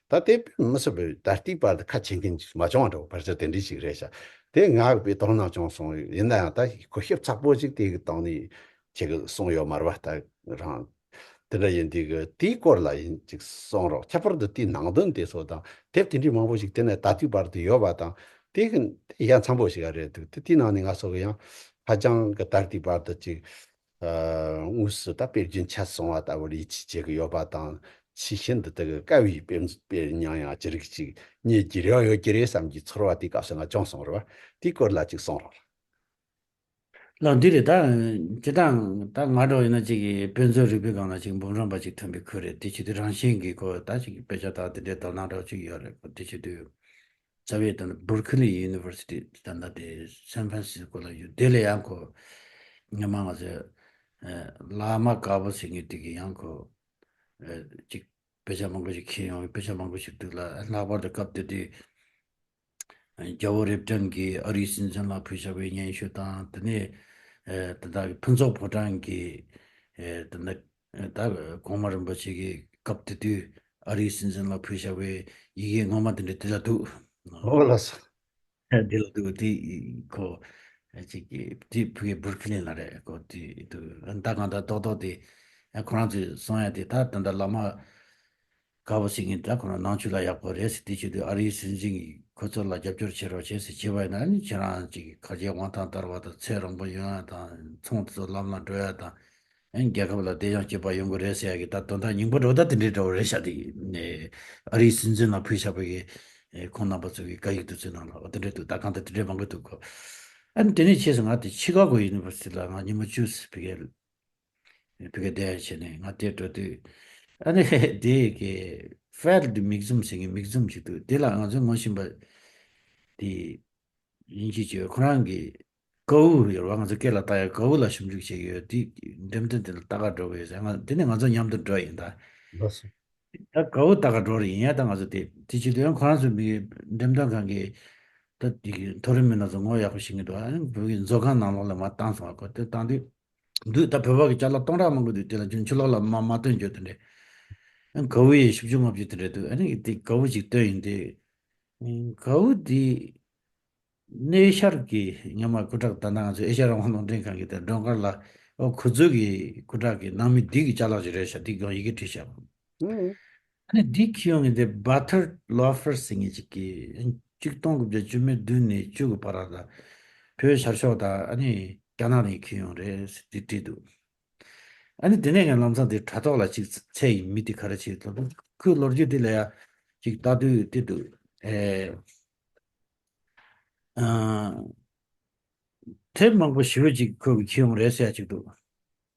ད་དེ་མི་སྲིད་པའི་ད་ལྟའི་བར་དུ་ཁ་ཕྱེ་མཁན་ཅིག་མ་བྱུང་བ་འདྲ་བོ། ཕལ་ཆེར་དེ་འདྲ་ཅིག་རེད་ཤག། དེ་ང་གི་དཔེ་དོན་ནང་བྱུང་སོང་། ཡིན་ན་ཡང་ད་གོ་ཤེས་ཚ་པོ་ཅིག་དེ་གི་སྟེང་ནས་ཁྱེད་ཀྱི་གསུངས་ཡོད་མ་རེད་པ། ད་རང་དེ་འདྲ་ཡིན་དུས་གི་དེའི་སྐོར་ལ་ཡིན་ཅིག་གསུང་རོགས། ཁྱད་པར་དུ་དེའི་ནང་དོན་དེ་ཚོ་དང་དེབ་དེ་འདྲའི་མང་པོ་ཞིག་དེ་ནས་ད་ལྟའི་བར་དུ་ཡོད་པ་དང་། དེ་གི་དེ་ཡ་མཚན་པོ་ཞིག་ཨ་རེད་འདུག། དེ་དེའི་ནང་ནས་ང་ཚོ་གི་ཡང་ཧ་ཅང་གི་ད་ལྟའི་བར་དུ་ཅིག་དངོས་སུ་ད་དཔེ་རྒྱུན་ཆད་སོང་བ་ལྟ་བུར་ཡིད་ཆེས་བྱེད་ཀྱི་ཡོད་པ་དང་། ཆེས་ཤིན་ཏུ་དེ་གི་དཀའ་བའི་དཔེ་དཔེ་མྱང་ཡང་ཅི་རིགས་ཅིག་རྙེད་རྒྱུ་རེ་བ་ཡོད་ཀྱི་རེད་བསམ་གྱི་ཚོར་བ་དེ་སྐབས་སུ་ང་བྱུང་སོང་རེད་བ། དེའི་སྐོར་ལ་ཅིག་གསུང་རོགས། ལགས་འདི་རེད། ད་སྤྱིར་བཏང་ད་ང་འདྲ་བོ་ཡིན་ན་ཅིག་གི་དཔེ་མཛོད་རིག་པའི་སྒང་ལ་ཅིག་འབུམ་རམས་པ་ཅིག་ཐོན་པའི་ཁུལ་རེད། དེ་བྱེད་དུས་རང་བཞིན་གྱི་ཁོ་ད་ཅིག་དཔེ་ཆ་དག་དེ་འདྲའི་དོ་སྣང་འདྲ་བོ་ཅིག་ཡོད་རེད། ཁོ་དེ་བྱེད་དུས་རྩ་བའི་ད་ནི་Berkeley University ད་ལྟ་དེ་San Francisco་ལ་ཡོད། དེ་ལ་ཡང་ཁོ་ཉི་མ་ང་ཚོས་ཨ་བླ་མ་དཀར་པོ་ཟེར་མཁན་དེ་གི་ཡང་ཁོ་ཨ་ཅིག་དཔེ་ཆ་མང་པོ་ཞིག་ཁྱེར་ཡོང་། དཔེ་ཆ་མང་པོ་ཞིག་འདུག་ལ། ལྷག་པར་དུ་སྐབས་དེ་དུས་རྒྱལ་པོ་རབ་བརྟན་གྱིས་ཨ་རིའི་སྲིད་འཛིན་ལ་ཕུལ་བཞག་པའི་སྙན་ཞུ་དང་། དེ་ནས་ཨ་ད་ལྟ་ཕུན་ཚོགས་ཕོ་བྲང་གིས་ཨ་ད་ལྟ་ད་གོང་མ་རིན་པོ་ཆེ་གི་སྐབས་དེ་དུས་ཨ་རིའི་སྲིད་འཛིན་ལ་ཕུལ་བཞག་པའི་ཡི་གེ་ངོ་མ་དེ་འདྲ་དེ་ལ་འདུག། ཨོ་ལགས་སོ། དེ་ལ་འདུག། དེ་ཁོ་ཅིག་གི་དེ་ཕ་གི་Berkeley་ལ་རེད། ཁོ་དེ་འདུག། ད་གང་ལྟར་རྡོག་རྡོག་དེ་ཁོ་རང་ཚོས་གསུང་ཡ་དེ་ད་ད་ལྟ་བླ་མ་དཀར་པོ་ཟེར་མཁན་ད་ཁོ་རང་ནང་ཆོས་ལ་ཡག་པོ་རེད་ཟེར། དེ་བྱེད་དུས་ཨ་རིའི་སྲིད་འཛིན་གྱིས་ཁོ་ཚོ་ལ་རྒྱབ་སྐྱོར་བྱེད་རོགས་བྱེད་ཟེར་བྱས་པ་ཡིན་ན། ཨ་ནི་ཁྱེད་རང་ཅིག་གར་རྒྱས་དབང་ཐང་དར་བ་དང་ཚེ་རིང་པོ་ཡོང་ཡ་དང་ཚོང་དེ་ཚོ་ལམ་ལ་འགྲོ་ཡ་དང་། ཨ་ནི་རྒྱལ་ཁབ་ལ་བདེ་འཇགས་སྐྱིད་པ་ཡོང་གི་རེད་ཟེར་ཡ་གི་ད་དོན་དག་རྙིང་པ་འདྲ་བོ་ད་དེ་འདྲའི་འདྲ་བོ་རེད་ཤག། དེ་ནས་ཨ་རིའི་སྲིད་འཛིན་ལ་ཕུལ་བཞག་པའི་གི་ཁོང་རྣམ་པ་ཚོ་གི་བཀའ་ཡིག་དེ་ཚོའི་ནང་ལ་འོ་དེ་འདྲ་འདུག། ད་གང་ལྟར་དེ་འདྲའི་མང་པོ་འདུག་གོ། ཨ་ནི་དེ་ནས་ཕྱིས་སུ་ང་དེ་Chicago University་ལ་ང་ཉིན་མོ་བཅུ་ཕ་གི་ཕ་གི་བསྡད་ཡ་བྱས་ནས་ང་དེ་འགྲོ་དུས། ཨ་ནི་དེ་གི་Feld་མིག་འཛུམ་ཟེར་མཁན་མིག་འཛུམ་ཞིག་འདུག། དེ་ལ་ང་ཚོས་ངོ་ཤེས་པ་དེ་ཡིན་གཅིག་བྱས་ཁོ་རང་གི་གའུ་ཡོད་རེད་བ། ང་ཚོ་སྐེ་ལ་བཏགས་ཡ་གའུ་ལ་ཞིབ་འཇུག་བྱེད་ཀྱི་ཡོད། དེ་འགྲེམས་སྟོན་དེ་ལ་ལྟ་ག་འགྲོ་གི་ཡོད་ཟེར། ང་དེ་ནས་ང་ཚོ་མཉམ་དུ་འགྲོ་ཡིན་ད། ལགས་སོ། ད་གའུ་ལྟ་ག་འགྲོ་རེད་ཡིན་ཡ། ད་ང་ཚོ་དེ་དེ་བྱེད་དུས་ཡང་ཁོ་རང་ཚོ་མི་འགྲེམས་སྟོན་ཁང་གི་ད་དེ་གི་མཐོ་རིམ་མི་སྣ་ཚོ་ངོ་ཡག་པོ་ཤེས་ཀྱི་འདུག། ཨ་ནི་བོད་ཀྱི་མཛོད་ཁང་ནང་ལོགས་ལ་མར་བཏང་སོང་བ། ཁོ་དེ་བཏང་དུས་འདུག། ད་བོད་པ་གི་ཅ་ལག་སྟོང་ཕྲག་མང་པོ་འདུག། དེ་ལ་ཅུང་ཕྱི་ལོགས་ལ་མ་མ་སྟོན་རྒྱུ་དེ་འདྲས། ཨ་ནི་གའུ་ཡི་བཞི་བཅུ་ལྔ་བཅུ་དེ་འདྲས་འདུག། ཨ་ནི་དེ་གའུ་ཅིག་སྟོན་ཡིན་དེ། ཨ་གའུ་དེ་གནས་ཤར་གྱི་སྔོན་མ་སྐུ་དྲག་ད་ལྟ་ང་ཚོ་ཨེ་ཤ་ཡ་རང་དབང་རླུང་འཕྲིན་ཁང་གི་དེ་མགྲོན་ཁང་ལ་ཨོ་ཁོ་ཚོ་གི་སྐུ་དྲག་གི་ནང་མི་འདི་གི་ཅ་ལག་ཅིག་རེད་ཤག། འདི་སྒང་ཡི་གེ་བྲིས་ཤག། ཨ་ནི་འདི་འཁྱེར་ཡོང་མཁན་དེ་Butler Laffer་ཟེར་མཁན་ཅིག་གིས་གཅིག་སྟོང་དགུ་བརྒྱ་བཅུ་མེད་བདུན་ནས་བཅུ་གི་བར་ལ་བོད་ཤར་ཕྱོགས་དང་ཨ་ནི་རྒྱ་ནག་ནས་འཁྱེར་ཡོང་རེད་ཟེར་འདི་བྲིས་འདུག། ཨ་ནི་དེ་ནས་ངས་ལམ་སང་དེ་དྲ་ཐོག་ལ་ཅིག་འཚོལ་ཡིན། མི་དེ་ག་རེ་བྱེད་ལབ་ན་ཁོའི་ལོ་རྒྱུས་དེ་ལ་ཡ་ཅིག་ལྟ་དུས་དེ་འདུག། ཨེ། ཨ། དེབ་མང་པོ་ཞེ་པོ་ཅིག་ཁོས་འཁྱེར་ཡོང་རེད་ཟེར་ཡ་ཅིག་འདུག།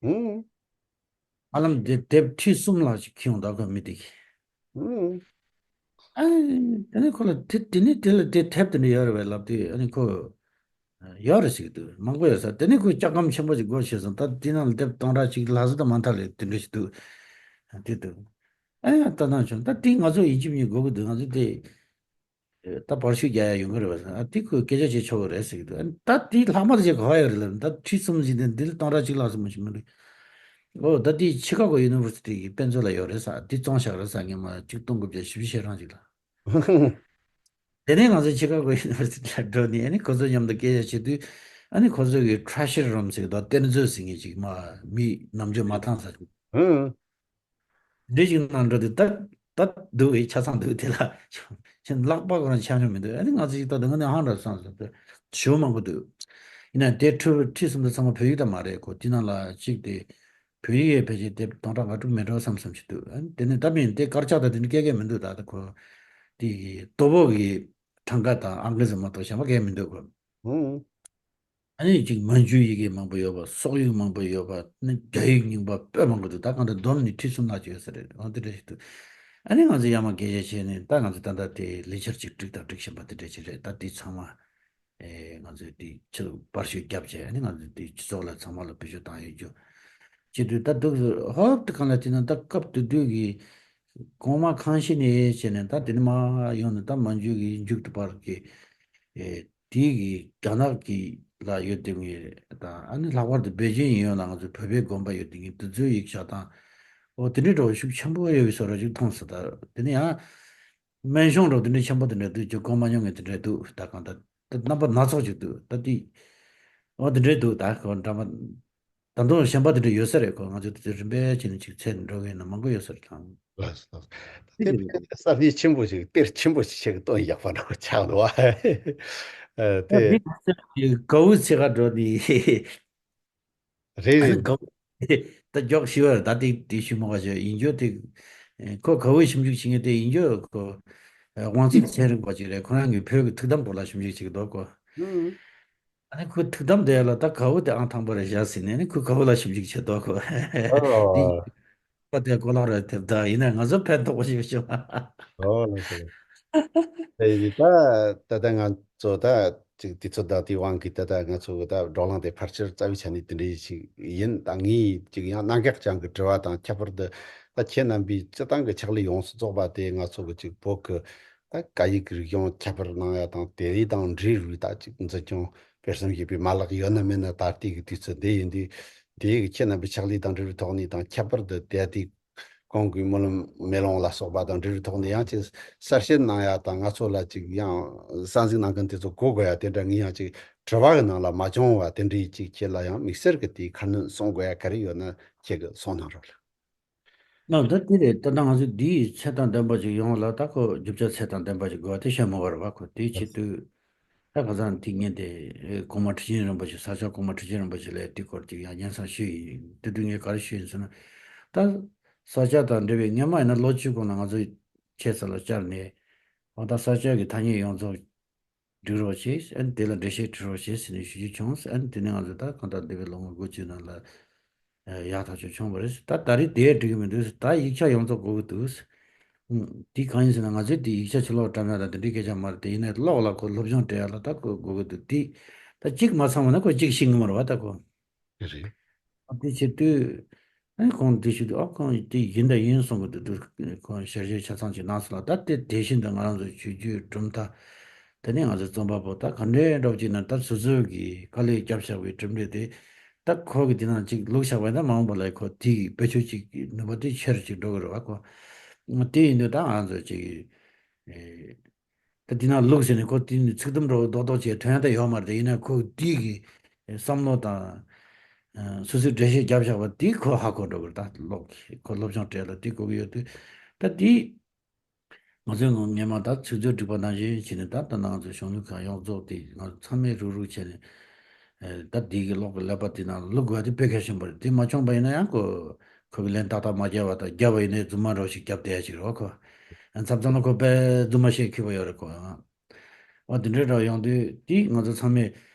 ཧུམ། ཧ་ལམ་དེ་དེབ་ཁྲི་གསུམ་ལྷག་ཅིག་འཁྱེར་ཡོང་ད་ཁོ་མི་དེ་གིས། ཧུམ། ཨ་ནི་དེ་ནས་ཁོ་ལ་དེ་དེ་ནས་དེ་ལ་དེ་དེབ་དེ་འདྲ་ཡོད་རེད་པས་ལབ་དུས། ཨ་ནི་ཁོ་ཡོད་རེད་ཟེར་གྱི་འདུག། མང་པོ་ཡོད་ས། དེ་ནས་ཁོས་སྐྱག་སྒམ་ཆེན་པོ་ཅིག་སྒོ་ཕྱེ་སོང་། ད་དེ་ནང་ལ་དེབ་སྟོང་ཕྲག་གཅིག་ལྷག་ཙམ་ད་མ་མཐའ་ལས་དེ་འདྲ་ཞིག་འདུག། དེ་འདུག། ཨ་ཡ་ལྟ་སྟངས་བྱུང་། ད་དེ་ང་ཚོ་ཡིན་གཅིག་མིན་གཅིག་དགོས་ཀྱི་འདུག། ང་ཚོ་དེ། ད་བར་ཤུགས་རྒྱག་ཡ་ཡོང་གི་རེད་པ། ཨ་དེ་ཁོས་སྐད་ཆ་བྱེད་ཆོག་གི་རེད་ཟེར་གྱི་འདུག། ཨ་ད་དེ་ལྷག་མ་དེ་ཅིག་ག་པར་ཡོད་རེད་ལབ་ན། ད་ཁྲི་གསུམ་ཟིན་དེ་འདི་ལ་སྟོང་ཕྲག་གཅིག་ལྷག་ཙམ་ཞིག་མི་འདུག། ཨོ་ད་དེ་Chicago University་གི་དཔེ་མཛོད་ལ་ཡོད་རེད་ཟེར། དེ་བཙོང་བཞག་རེད་ཟེར། སྔོན་མ་ཆིག་སྟོང་དགུ་བརྒྱ་བཞི་བཅུ་ཞེ་གྲངས་ཅིག་ལ། དེ་ནས་ང་ཚོ་Chicago University་ལ་འགྲོ་ནས་ཨ་ནི་ཁོ་ཚོ་མཉམ་དུ་སྐད་ཆ་བྱེད་དུས། ཨ་ནི་ཁོ་ཚོ་གི་treasure room་ཟེར་གྱི་འདུག། གཏེར་མཛོད་ཟེར་མཁན་ཅིག་མ་མི་ནམ་རྒྱུན་མ་འཐེན་ས་ཅིག། འདི་ཞིག་ནང་འགྲོ་དུས་ད་ད་འདུག་ཨེ་ཆ་ཚང་འདུག། དེ་ལ་ཁྱེད་ལག་པ་ཁོ་རང་ཆགས་མྱོང་མི་འདུག། ཨ་ནི་ང་ཚོ་ཞིག་ད་དུང་ནས་ཧང་འདྲ་སོང་ཟེར་ཏེ་ཞེ་པོ་མང་པོ་འདུག། ཡིན་ན་དེ་ཁྲི་ཁྲི་གསུམ་དེ་ཚང་མ་བོད་ཡིག་ད་མ་རེད་གོ། དེ་ནང་ལ་གཅིག་དེ་བོད་ཡིག་ཡོད་ཕལ་ཆེར་དེབ་སྟོང་ཕྲག་ལྔ་དྲུག་མེད་འགྲོ་བསམ་བསམ་ཞིག་འདུག། ཨ་ནི་དེ་ནས་ད་མིན་དེ་དཀར་ཆག་ད་དེ་འདྲ་སྐད་སྐད་མི་འདུག། ད་ད་ཁོ་དེ་གི་ལྟོ་ཕོག་གི་གྲངས་ཀ་དང་ཨང་ཀི་ཙམ་མ་གཏོགས་གཞན་པ་སྐད་མི་འདུག་གོ། ཨ་ནི་ཅིག་མན་ཇུའི་ཡི་གེ་མང་པོ་ཡོད་པ། སོག་ཡིག་མང་པོ་ཡོད་པ། ཨ་ནི་རྒྱ་ཡིག་རྙིང་པ་དཔེ་མང་པོ་འདུག། ད་གང་ལྟར་བསྡོམས་ནས་ཁྲི་གསུམ་ལྷག་ཅིག་ཡོད་ས་རེད། འོ་དེ་འདྲ་ཞིག་འདུག། ཨ་ནི་ང་ཚོ་ཡར་མར་སྐད་ཆ་བྱས་ནས་ད་ང་ཚོ་ད་ལྟ་དེ་ལས་འཆར་ཅིག་བསྒྲིགས་དང་སྒྲིག་བཞིན་པ་དེ་འདྲ་ཞིག་རེད། ད་དེ་ཚང་མ་ཨེ་ང་ཚོས་དེ་ཕྱི་བར་ཞུ་བརྒྱབ་བྱས། ཨ་ནི་ང་ཚོས་དེ་སྤྱི་ཚོགས་ལ་ཚང་མ་ལ་བེད་སྤྱོད་བཏང་ཡོད་རྒྱུ་བྱེད་དུས། ད་འདུག་ཧོབ་ཏེ་གང་ལ་བལྟས་ན་ད་སྐབས་དེ་དུས་ཀྱི་གོང་མ་ཁང་ཤིས་ནས་བྱས་ནས་ད་དེ་ནས་མར་ཡོང་ནས་ད་མན་ཇུ་གི་མཇུག་ཏུ་བར་གྱི་ཨེ། དེའི་གི་རྒྱ་ནག་གི་ ལ་ཡོད་དེ་ངེས་དང་ཨ་ནི་ལྷག་པར་དུ་པེ་ཅིན་ཡིན་ཡོད་ན་ང་ཚོ་བོད་པའི་དགོན་པ་ཡོད་དེ་ངེས་དེ་ཚོའི་ཡིག་ཆ་དང་། འོ་དེ་འདྲའི་འགྲོ་ཤུགས་ཆེན་པོ་ཡོད་པའི་བཟོ་འདྲ་ཅིག་མཐོང་སོང་། ད་དེ་ནི་ཡང་སྨན་གཞུང་འགྲོ་དེ་འདྲའི་ཆེན་པོ་དེ་འདྲ་འདུག་ཅིག་གོ་མ་མྱོང་ངེས་དེ་འདྲ་འདུག་ད་གང་ལྟར་ད་རྣམ་པ་སྣ་ཚོགས་ཅིག་འདུག་ད་དེ་འོ་དེ་འདྲའི་འདུག་ད་གང་འདྲ་མ། ད་དུང་གཞན་པ་དེ་འདྲ་ཡོད་ས་རེད། ཁོ་ང་ཚོ་དེ་ཚོ་རིམ་པས་བྱས་ནས་ཅིག་འཚོལ་འགྲོ་གི་ཡིན་ན་མང་པོ་ཡོད་ས་རེད་དང་། ལགས་སོ། ལགས་སོ། དེ་ལ་ས་གནས་ཆེན་པོ་ཞིག་གཏེར་ཆེན་པོ་ཞིག་ཆེད་དུ་བཏོན་ཡག་པ་འདྲ་པོ་ཆགས་འདུག་བ། ཨ། ད་དེ་དེ་གའུ་ཚེ་ག་འགྲོ་ནི། རེད། ཨ་ནི་རེད། གའུ་ད་མགྱོགས་ཤི་བར་ད་དེ་དེ་ཤི་མོ་ག་ཞོ་ཡིན་རྒྱུ་དེ། ཁོ་གའུ་ཞིབ་འཇུག་བྱེད་མཁན་དེ་ཡིན་རྒྱུ་ཁོ། དབང་ཚད་ཚན་རིག་པ་ཅིག་རེད། ཁོ་རང་གི་བོད་ཀྱི་ཐུགས་དམ་སྐོར་ལ་ཞིབ་འཇུག་བྱེད་ཀྱི་འདུག་ཁོ། ཨ་ནི་ཁོའི་ཐུགས་དམ་དེ་ལ་ད་གའུ་དེ་ཨང་དང་པོ་རེ་བཞག་ཟིན་ནས་ནི་ཁོའི་གའུ་ལ་ཞིབ་འཇུག་བྱེད་དོ་ཁོ། འདི་ཨོ། པ་དེ་གོ་ལོག་རེད་དེ་ད་ཡིན་ན་ང་ཚོ་ཕན་ཐོགས་པ་ཞིག་བྱུང་། ཨོ་ལགས་སོ། དེ་ཡིན་ད་ད་ལྟ་ང་ཚོ་ད་ཅིག་དུས་ཚོད་ད་དེའི་དབང་གིས་ད་ལྟ་ང་ཚོ་གི་ད་བགྲོ་གླེང་དེ་ཕལ་ཆེར་རྩ་བའི་ཆ་ནས་དེ་འདྲ་ཞིག་ཡིན། ད་ངས་ཅིག་ཡང་གནད་འགག་ཅན་གྱི་དྲི་བ་དང་ཁྱད་པར་དུ་ད་ཁྱེད་རྣམ་པས་སྤྱི་བཏང་གི་ཕྱག་ལས་ཡོངས་སུ་རྫོགས་པ་དེ་ང་ཚོ་གི་ཅིག་བོད་གི་ད་སྐད་ཡིག་གི་རིག་གཞུང་ཁྱད་པར་གནང་ཡ་དང་དེ་དང་འབྲེལ་བའི་ད་ཅིག་འཛིན་སྐྱོང་སྤེལ་གསུམ་བྱེད་པའི་མ་ལག་ཡོད་ན་མེད་ན་ད་ལྟའི་གི་དུས་ཚོད་འདི་ཡིན་དུས་དེ་གི་ཁྱེད་རྣམ་པའི་ཕྱག་ལས་དང་འབྲེལ་བའི་ཐོག་ནས་དང་ཁྱད་པར་དུ་དེ་དུས་གོང་གི་སྨོན་ལམ་མེ་ལོང་ལ་སོགས་པ་དང་འབྲེལ་བའི་ཐོག་ནས་ཡང་ཅིག་གསལ་བཤད་གནང་ཡ་དང་ང་ཚོ་ལ་ཅིག་ཡང་གསན་གཟིགས་གནང་མཁན་དེ་ཚོ་གོ་དགོས་ཡ་དེ་འདྲ་ངས་ཡང་ཅིག་དྲི་བ་གི་ནང་ལ་མ་བྱུང་བ་དེ་འདྲའི་ཅིག་ཁྱེད་ལ་ཡང་དམིགས་བསལ་གི་དེའི་ཁ་སྣོན་གསུང་དགོས་ཡ་ག་རེ་ཡོད་ན་ཁྱེད་ཀྱི་གསུང་གནང་རོགས་ལགས། ལགས། ད་དེ་རེད། ད་ལྟ་ང་ཚོ་འདིའི་ཚད་དང་ལྡན་པ་ཅིག་ཡོང་བ་ལ་ད་ཁོ་རྒྱུ་ཆ་ཚད་དང་ལྡན་པ་ཅིག་དགོས་པ་དེ་བཤད་མ་དགོས་རེད་བ། ཁོ་དེའི་ཆེད་དུ་ད་ཁ་སང་དེ་ཉིན་དེ་གོང་མ་ཁྲི་ཆེན་རིན་པོ་ཆེ་ས་སྐྱ་གོང་མ་ཁྲི་ཆེན་རིན་པོ་ཆེ་ལ་དེ་སྐོར་ཅིག་ཡང་སྙན་སེང་ཞུས་ཡིན། དེ་དུས་ངས་ག་རེ་ཞུས་ཡིན་ཟེར་ན། ད་ས་སྐྱ་དང་འབྲེལ་བའི་སྔོན་མ་ཡིན་ན་ལོ་བཅུ་གོང་ལ་ང་ཚོ་ཁྱེད་ཚོ་ལ་བཅར་ནས་འོ་ད་ས་སྐྱ་གི་ཐ་སྙད་ཡོངས་རྫོགས་སྒྲིག་རོགས་བྱེད། ཨ་ནི་དེ་ལ་འགྲེལ་བཤད་བྲིས་རོགས་བྱེད་ཟེར་ནས་ཞུ་རྒྱུ་བྱུང་། ཨ་ནི་དེ་ནས་ང་ཚོ་ད་གང་ལྟར་འདས་པའི་ལོ་ངོ་དགུ་བཅུ་ནང་ལ་ཡག་ཐག་ཆོད་བྱུང་བ་རེད། ད་ད་རེས་དེ་འགྲིག་གི་མི་འདུག་ད་ཡིག་ཆ་ཡོངས་རྫོགས་དགོས་ཀྱི་འདུག་ཨུམ། དེ་གང་ཡིན་ཟེར་ན་ང་ཚོས་དེ་ཡིག་ཆ་ཕྱི་ལོགས་བཀྲམ་ཡ་ད་དེ་འདྲའི་སྐད་ཆ་མ་རེད། དེ་ཡིན་ནའི་ཀློག་ལ་ཁོ་སློབ་སྦྱོང་སྤྲད་ཡ་ལ་ད་ཁོ་དགོས་ཀྱི་འདུག་དེ་ད་གཅིག་མ་ཚང་བ་ན་ཁོ་གཅིག་ཤེས་ཀྱི་མ་རེད་བ་ད་ཁོ། རེད། དེ་བྱེད་དུས། ཨ་ཁོང་དེ་བྱེད་དུས་ཨ་ཁོང་དེ་ཡིན་ད་ཡིན་གསུང་གི་འདུག་དུས་ཁོང་ཞལ་བཞེས་ཆ་ཚང་ཅིག་གནང་སོང་ལ། ད་དེ་དེ་བཞིན་དུ་ང་རང་ཚོ་ཆོས་བརྒྱུད་གྲུབ་མཐའ། དེ་ནས་ང་ཚོ་རྩོམ་པ་པོ་ད་ག་འདྲའི་འདྲ་བོ་ཅིག་ན་ད་སོ་སོའི་གི་དཀའ་ལས་བརྒྱབ་བཞག་པའི་གྲུབ་འབྲས་དེ། ད་ཁོ་གི་དེ་ནང་ཅིག་བླུགས་བཞག་པ་ཡིན་ན་མ་འོངས་པ་ལ་ཁོ་དེ་གི་བེད་སྤྱོད་ཅིག་གི་ནུས་པ་དེ་ཆེ་རུ་ཅིག་འགྲོ་གི་རེད་བ་ཁོ། དེ་ཡིན་དུས་ད་ང་ཚོ་ཅིག་ད་དེ་ན་ལུག་ཟེར་ནས་ཁོ་དེ་ནི་ཚིག་དུམ་འགྲོ་རྡོག་རྡོག་བྱས་ཐོན་ཡ་ད་ཡོད་མ་རེད། ཡིན་ན་ཁོ་དེ་གི་བསམ་བློ་དང་། སོ་སོའི་འགྲེལ་བཤད་རྒྱབ་བཞག་པ་དེ་ཁོ་ཧ་གོ་འགྲོ་གི་རེད། ད་ལོག་གི་ཁོ་སློབ་སྦྱོང་སྤྲད་ལ་དེ་གོ་གི་ཡོད་དུས། ད་དེ་ང་ཚོའི་ངོ་སྔོན་མ་ད་ཚིག་མཛོད་སྒྲིག་པ་ནང་བཞིན་བྱས་ནས་ད་ད་ང་ཚོ་གཞུང་ལུགས་ཁག་ཡོངས་རྫོགས་དེ་ང་ཚོ་ཚང་མས་རུག་རུག་བྱས་ནས། ད་འདི་གི་ཀློག་གི་ཀླད་པ་དེ་ནང་བླུག་དགོས་དེ་དཔེ་གལ་ཆེན་པོ་རེད། དེ་མ་བྱུང་པ་ཡིན་ན་ཡང་ཁོ་ཁོ་གི་ལན་ཏག་ཏག་མ་རྒྱབ་པ་དང་རྒྱབ་པ་ཡིན་ནའི་རྫུན་མ་འདྲ་བོ་ཞིག་རྒྱབ་བསྡད་ཡ་ཞིག་རེད་བ་ཁོ། མཚམས་མཚམས་ལ་ཁོ་དཔེ་རྫུན་མ་བཤད་མཁས་པོ་ཡོད་རེད་ཁོ། འོ་དེ་འདྲའི་འདྲ་བོ་ཡོང་དུས་དེ་ང་ཚོ་ཚང་མས་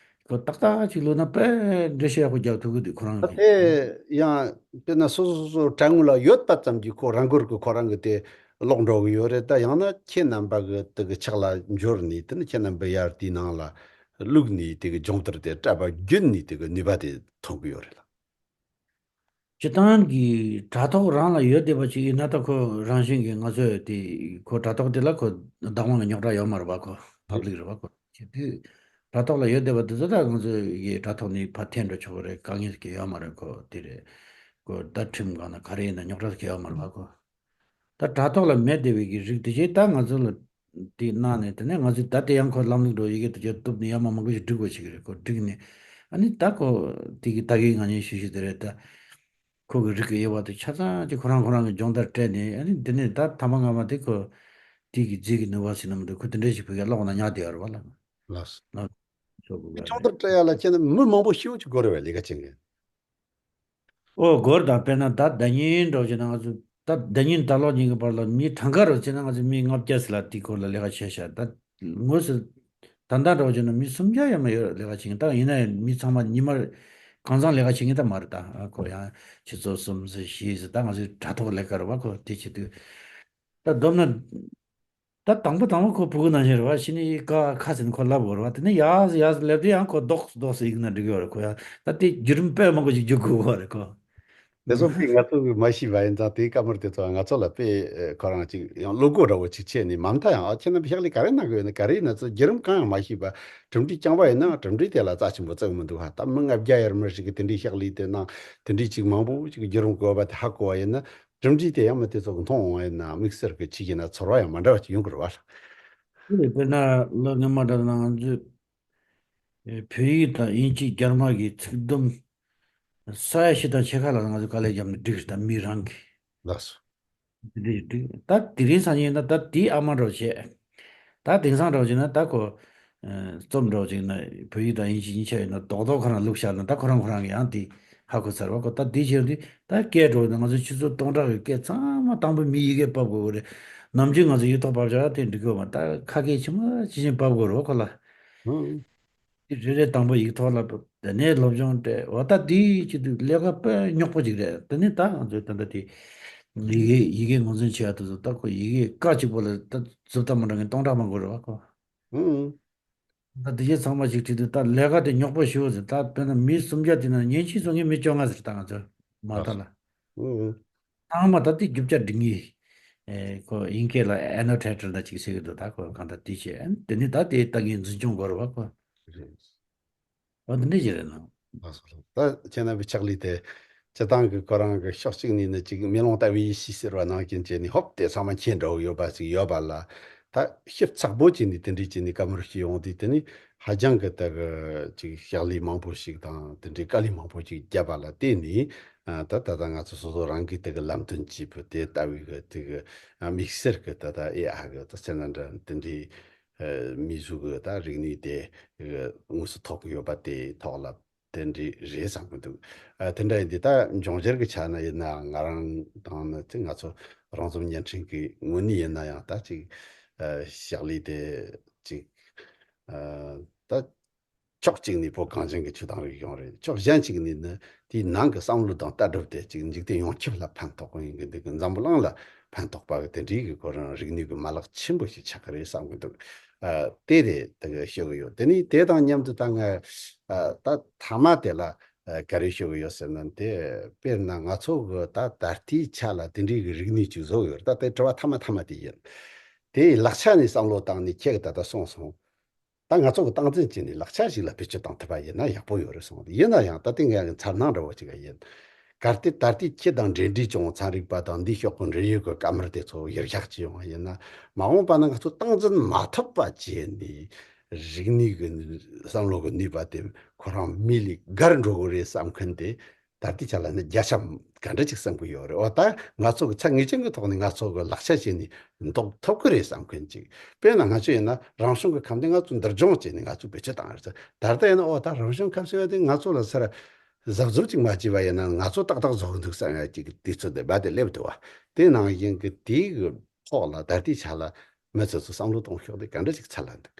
ཁོ་ཏག་ཏག་ཅིག་བླུགས་ན་དཔེ་འགྲེལ་བཤད་ཡག་པོ་རྒྱབ་ཐུབ་ཀྱི་འདུག་ཁོ་རང་ད་གིས། དེ་ཡང་དཔེར་ན་སོ་སོ་སོ་སོ་དྲ་ངོས་ལ་ཡོད་པ་ཙམ་གྱིས་ཁོ་རང་འགུལ་གྱིས་ཁོ་རང་གི་དེ་ཀློག་འགྲོ་གི་ཡོད་རེད། ད་ཡང་ན་ཁྱེད་རྣམ་པ་གི་དེ་གི་ཕྱག་ལ་འབྱོར་ནས་དེ་ནི་ཁྱེད་རྣམ་པ་ཡར་དེའི་ནང་ལ་བླུགས་ནས་དེ་གི་སྦྱོང་བརྡར་དེ་སྤྲད་པ་བརྒྱུད་ནས་དེ་གི་ནུས་པ་དེ་ཐོན་གི་ཡོད་རེད་ལ། སྤྱིར་བཏང་གི་དྲ་ཐོག་རང་ལ་ཡོད་བསྡད་པ་ཅིག་ཡིན་ན་ད་ཁོ་རང་བཞིན་གྱིས་ང་ཚོས་དེ་ཁོ་དྲ་ཐོག་དེ་ལ་ཁོ་བདག་དབང་གི་རྙོག་དྲ་ཡོད་མ་རེད་པ་ཁོ། ཕབ་ལིག་རེད་པ་ཁོ། བྱེད་དུས་དྲ་ཐོག་ལ་ཡོད་བསྡད་པ་དེ་ཚོ་ད་ང་ཚོ་གི་དྲ་ཐོག་ནས་ཕར་འཐེན་འགྲོ་ཆོག་གི་རེད། དཀའ་ངལ་གྱི་ཡོད་མ་རེད་ཁོ། དེ་རེད། ཁོ་ད་ཁྲིམས་སྒང་ན་ག་རེ་ཡིན་ན་རྙོག་དྲ་གི་ཡོད་མ་རེད་པ་ཁོ། ད་དྲ་ཐོག་ལ་མེད་བསྡད་པའི་གི་རིགས་དེ་ཅིག་ད་ང་ཚོ་ལ་དེ་གནང་ནས་དེ་ནས་ང་ཚོས་ད་དེ་ཡང་ཁོ་ལམ་ལུགས་འགྲོ་ཡི་གེ་དེ་ཅིག་གཏུབ་ནས་ཡར་མར་མང་པོ་ཞིག་སྒྲིག་དགོས་ཞིག་རེད་ཁོ། བསྒྲིགས་ནས་ཨ་ནི་ད་ཁོ་དེ་གི་ད་གི་ང་གཉིས་ཞུ་ཞུ་དེ་རེད་ད། ཁོ་གི་རིགས་ཀྱི་དབྱེ་བ་དེ་ཆ་ཚང་ཅིག་ཁོ་རང་ཁོ་རང་གི་སྦྱོང་བརྡར་སྤྲད་ནས་ཨ་ནི་འདི་ནས་ད་ཐ་མ་སྔ་མ་དེ་ཁོ་དེ་གི་རྫས་ཀྱི་ནུས་པ་ཟིན་ན་མི་འདུག་ཁོ་དེ་འདྲ་ཞིག་བོད་སྐད་ཀློག་ན་ཉག་བསྡད་ཡོད་རེད་བ་ལ། ལགས་སོ། ལགས་སོ། སྦྱོང་བརྡར་སྤྲད་ཡ་ལ་ཁྱེད་ནི་མི་མང་པོ་ཤེས་ཡོང་ཅིག་དགོས་རེད་བས་ལས་ཀ་བྱེད་མཁན། ཨོ་སྒོར་དང་དཔེར་ན་ད་ཟླ་ཉིན་འདྲ་བོ་བྱས་ན་ང་ཚོ་ད་ཟླ་ཉིན་ད་ལོ་ཉིན་གྱི་བར་ལ་མི་གྲངས་ཀ་རུ་བྱས་ན་ང་ཚོ་མི་ལྔ་བརྒྱ་ཟིག་ལ་དེ་སྐོར་ལ་ལས་ཀ་བྱས་ཤག་ད་དངོས་སུ་ད་ལྟ་འདྲ་བོ་བྱས་ན་མི་སུམ་བརྒྱ་ཡང་མ་ཡོད་ལས་ཀ་བྱེད་མཁན། ད་ཡིན་ན་ཡང་མི་ཚང་མ་ཉི་མར་གང་ཚང་ལས་ཀ་བྱེད་མཁན་ད་མ་རེད། ད་ཁོ་ཡང་ཆུ་ཚོད་གསུམ་ཟིག་བཞི་ཟིག་ད་ང་ཚོའི་དྲ་ཐོག་ལས་ཀ་རེད་བ་ཁོ། དེ་བྱེད་དུས་ད་བསྡོམས་ན། ད་དང་པོ་དང་པོ་ཁོ་ཕྲུ་གུ་ནང་བཞིན་རེད་བ། ཕྱི་ནས་ཀ་ཁ་ཟེར་ནས་ཁོ་ལབ་དགོས་རེད་བ། དེ་ནས་ཡག་ཡག་ལབ་དུས་ཡང་ཁོ་རྡོག་རྡོག་ཟེར་ཡིག་ན་འགྲིག་གི་ཡོད་རེད་ཁོ། ཡང་ད་དེ་བརྒྱུད་རིམ་དཔེ་མང་པོ་ཞིག་བརྒྱུད་དགོས་གི་རེད་ཁོ། དེ་ཚོ་དཔེ་ང་ཚོ་གིས་མ་ཤེས་པ་ཡིན་ཙང་། དེའི་བཀའ་མོལ་དེ་ཚོ་ང་ཚོ་ལ་དཔེ་ཨེ་ཁོ་རང་ཅིག་ཡང་བློ་སྒོ་འདྲ་བོ་ཅིག་ཕྱེ་ནས། མ་མཐའ་ཡང་ཨ་ཁྱེད་རྣམ་པས་ཕྱག་ལས་ག་རེ་གནང་གི་ཡོད་ན། ག་རེ་ཡིན་ན་ཚོ་བརྒྱུད་རིམ་གང་ཡང་མ་ཤེས་པ། གྲུབ་འབྲས་རྐྱང་པ་ཡིན་ན་གྲུབ་འབྲས་དེ་ལ་རྩ་ཆེན་པོ་བརྩི་གི་མི་འདུག་ཧ། ད་མི་ལྔ་བརྒྱ་ཡར་མར་ཞིག་གིས་དེ་འདྲའི་ཕྱག་ལས་དེ་གནང་། དེ་འདྲའི་ཅིག་མང་པོ་ཅིག་བརྒྱུད་རིམ་བཀོད་པ་དེ་ཧ་གོ་བ་ཡིན་ན། གྲུབ་འབྲས་དེ་ཡང་མི་དེ་ཚོ་གིས་མཐོང་འོང་བ་ཡིན་ན། དམིགས་བསལ་གྱི་ཕྱི་རྒྱལ་ན་ཚོར་བ་ཡང་མ་འདྲ་བ་ཅིག་ཡོང་གི་རེད་བ། དེ་ལས་དཔེར་ན་ལོ་སྔོན་མ་འདྲ་ན་ང་ཚོས་ཨེ་བོད་ཡིག་དང་དབྱིན་ཇི་རྒྱ་དམར་གྱི་ཚིག་སྡོམ་ས་ཡ་བཞི་དང་ཕྱེད་ཀ་ལ་ང་ཚོས་དཀའ་ལས་བརྒྱབ་ནས་བསྒྲིགས་ཤིག་ད་མི་རང་གིས། ལགས་སོ། དེ་འདྲ་ཞིག་བསྒྲིགས། ད་དེ་རིང་སང་ཉིན་ན་ད་དེའི་ཨ་མ་འདྲ་བོ་བྱས། ད་དེང་སང་འདྲ་བོ་བྱས་ན་ད་ཁོ་ཨ་རྩོམ་འདྲ་བོ་བྱས་ན་བོད་ཡིག་དང་དབྱིན་ཇི་གཉིས་ཆ་ཡོད་ན་རྡོག་རྡོག་ཁོ་རང་བླུགས་བཞག་ན། ད་ཁོ་རང་ཁོ་རང་གིས་ཡང་དེ་ཧ་གོ་ཚར་བ་ཁོ། ད་དེ་བྱས་དུས་ད་སྐད་འདྲ་བོ་ན་ང་ཚོ་ཆུ་ཚོད་སྟོང་ཕྲག་གི་སྐད་ཚང་མ་དང་པོ་མིའི་ཡི་གེ་ཕབ་དགོས་རེད། ནམ་རྒྱུན་ང་ཚོ་ཡིག་ཐོག་ཕབ་བཞག་དེ་འགྲིག་གི་ཡོད་མ། ད་ཁ་སྐད་ཇི་མ་ཇི་བཞིན་ཕབ་དགོས་རེད་བ་ཁོ་ལ། ཧུམ། དེ་རེ་རེ་དང་པོ་ཡིག་ཐོག་ལ་ཕབ། དེ་ནས་སློབ་སྦྱོང་སྤྲད། འོ་ད་དེའི་ཆེད་དུ་ལས་ཀ་དཔེ་རྙོག་པོ་ཅིག་རེད། དེ་ནས་ད་ང་ཚོས་ད་ལྟ་དེ་ཡི་གེ་ཡི་གེ་ངོས་འཛིན་བྱེད་ཡ་དེ་ཚོ་ད་ཁོ་ཡི་གེ་ཀ་གཅིག་པོ་ལ་ད་བཟོ་ལྟ་མི་འདྲ་མཁན་སྟོང་ཕྲག་མང་པོ་རེད་བ་ཁོ། ཧུམ། ད་དེ་གའི་ཚང་མ་ཞིག་བྲིས་དུས་ད་ལས་ཀ་དེ་རྙོག་པོ་ཞེ་པོ་ཟེར། ད་དཔེར་ན་མི་སུམ་བརྒྱ་དེ་ན་ཉན་གྱིན་སོང་མཁན་མི་བཅོ་ལྔ་ཟེར། ད་ང་ཚོ་མ་མཐའ་ལ། ཨུ། ཚང་མ་ད་དེ་རྒྱུ་ཆ་སྒྲིག་ངེས། ཨེ་ཁོ་དབྱིན་སྐད་ལ་ཨེ་ནོ་ཊེ་ཊར་ད་ཅིག་ཟེར་གི་འདུག་ད་ཁོ་གང་ལྟར་དེ་བྱས། ཨ་ནི་དེ་ནི་ད་དེ་ལྟ་མཁན་འཛིན་སྐྱོང་དགོས་རེད་བ་ཁོ། རེད། འོ་དེ་འདྲ་ཞིག་རེད་ན། ལགས་སོ། ལགས་སོ། ད་ཁྱེད་རྣམ་པའི་ཕྱག་ལས་དེ་སྤྱིར་བཏང་གི་ཁོ་རང་གི་ཕྱོགས་གཅིག་ནས་ནི་ཅིག་མེ་ལོང་ལྟ་བུའི་ཡེ་ཤེས་ཟེར་བ་ནང་བཞིན་བྱས་ནས་ཧོབ་སྟེ་ཚང་མ་མཁྱེན་འགྲོ་གི་ཡོད་པ་ཞིག་ཡོད་པ་ལ། ད་ཞིབ་ཚགས་པོ་བྱས་ནས་དེ་འདྲའི་བྱས་ནས་བཀའ་མོལ་ཞུས་ཡོང་དུས། དེ་ནི་ཧ་ཅང་གི་ད་གི་ཅིག་ཕྱག་ལས་མང་པོ་ཞིག་དང་དེ་འདྲའི་དཀའ་ལས་མང་པོ་ཞིག་བརྒྱབ་པ་ལ་བརྟེན་ནས། ཨ་ད་ད་ལྟ་ང་ཚོ་སོ་སོ་རང་གིས་དེ་གི་ལམ་སྟོན་བྱེད་པོ་དེ་ལྟ་བུའི་གི་དེ་གི་ཨ་དམིགས་བསལ་གི་ད་ལྟ་ཨེ་ཨ་གི་ད་སེ་ན་འདྲ་དེ་འདྲའི་ཨ་མི་གཟུགས་གི་ད་རིག་གནས་དེ་དངོས་སུ་ཐོབ་གི་ཡོད་པ་དེ་ཐོག་ལ་དེ་འདྲའི་རེད་བསམ་གི་འདུག་ཨ་དེ་འདྲ་ཡིན་དུས་ད་འབྱུང་འགྱུར་གི་ཆ་ནས་ཡིན་ན་ང་རང་དང་ནི་དེ་ང་ཚོ་རང་རྩོམ་བརྙན་འཕྲིན་གི་ངོས་ནས་ཡིན་ན་ཡང་ད་ཅིག་ཨ་ཕྱག་ལས་དེ་ཅིག་ཨ་ད་ཕྱོགས་གཅིག་ནས་བོད་གངས་ཅན་གྱི་ཆོས་དང་རིག་གཞུང་རེད། ཕྱོགས་གཞན་གཅིག་ནས་ནི་དེའི་ནང་གི་བསམ་བློ་དང་ལྟ་གྲུབ་དེ་ཅིག་འཇིག་རྟེན་ཡོངས་ཁྱབ་ལ་ཕན་ཐོགས་པ་ཡིན་གི་འདུག་འཛམ་བུ་གླིང་ལ་ཕན་ཐོགས་པ་གི་དེ་འདྲའི་གི་ཁོ་རང་རིག་གནས་ཀྱི་མ་ལག་ཆེན་པོ་ཞིག་ཆགས་ཀྱི་རེད་བསམ་གི་འདུག་ཨ་དེ་རེད། དེ་གི་ཤོད་གི་ཡོད། དེ་ནས་དེ་དང་མཉམ་དུ་ད་ང་ཨ་ད་མཐའ་མ་དེ་ལ་ཨ་ག་རེ་ཤོད་གི་ཡོད་ཟེར་ན། དེ་དཔེར་ན་ང་ཚོ་གི་ད་ད་ལྟའི་ཆ་ལ་དེ་འདྲའི་གི་རིག་གནས་ཅིག་བཟོ་གི་ཡོད་རེད། ད་དེ་དྲི་བ་མཐའ་མ་མཐའ་མ་དེ་ཡིན། དེའི་ལག་ཆ་ནས་བསམ་བློ་བཏང་ནས་ཁྱེད་ཀྱིས་ད་ལྟ་གསུངས་སོང་། ད་ང་ཚོ་གི་སྟངས་འཛིན་བྱས་ནས་ལག་ཆ་ཞིག་ལ་བེད་སྤྱོད་བཏང་ཐུབ་པ་ཡིན་ན་ཡག་པོ་ཡོད་རེད་གསུངས། ཡིན་ན་ཡང་ད་ལྟའི་ངའི་མཚར་སྣང་འདྲ་བོ་ཅིག་ཡིན། གལ་ཏེ་ད་ལྟའི་ཁྱེད་དང་འབྲེལ་འདྲིས་བྱུང་ཚན་རིག་པ་དང་འདིའི་ཕྱོགས་ཀྱི་འབྲེལ་ཡོད་ཀྱི་བཀའ་མོལ་དེ་ཚོ་ཡར་བཞག་བྱས་ཡོང་བ་ཡིན་ན། མ་འོངས་པ་ན་ང་ཚོ་སྟངས་འཛིན་མ་ཐུབ་པ་བྱས་ནས་རིག་གནས་ཀྱི་བསམ་བློ་གི་ནུས་པ་དེ་ཁོ་རང་མི་ལས་བརྒལ་འགྲོ་གི་རེད་བསམ་མཁན་དེ། ད་ལྟའི་ཆ་ལ་ནི་བརྒྱ་ཆ་ག་འདྲ་ཅིག་བསམ་གི་ཡོད་རེད། འོ་ད་ང་ཚོ་གི་ཚད་ངེས་ཅན་གྱི་ཐོག་ནས་ང་ཚོ་གི་ལག་ཆ་བྱས་ནས་འདོགས་ཐུབ་ཀྱི་རེད་བསམ་མཁན་ཅིག་དཔེར་ན་ང་ཚོ་ཡིན་ན་རང་བྱུང་གི་ཁམས་དེ་ང་ཚོ་འདུལ་སྦྱོང་བྱས་ནས་ང་ཚོ་བེད་སྤྱོད་བཏང་ཡོད་ཚེ། ད་ལྟ་ཡིན་ན་འོ་ད་རང་བྱུང་ཁམས་ཟེར་བ་དེ་ང་ཚོ་ལ་སར་གཟབ་གཟབ་ཅིག་མ་བྱས་པ་ཡིན་ན་ང་ཚོ་ཏག་ཏག་བཟོ་གི་འདུག་བསམ་ཡ་ཅིག་གི་དུས་ཚོད་དེ་རྦད་དེ་སླེབས་འདུག་བ། དེ་ནང་བཞིན་གྱི་དེའི་གི་ཐོག་ལ་ད་ལྟའི་ཆ་ལ་མི་ཚོ་ཚོ་བསམ་བློ་གཏོང་ཕྱོགས་དེ་ག་འདྲ་ཅིག་ཚར་ལ་འདུག་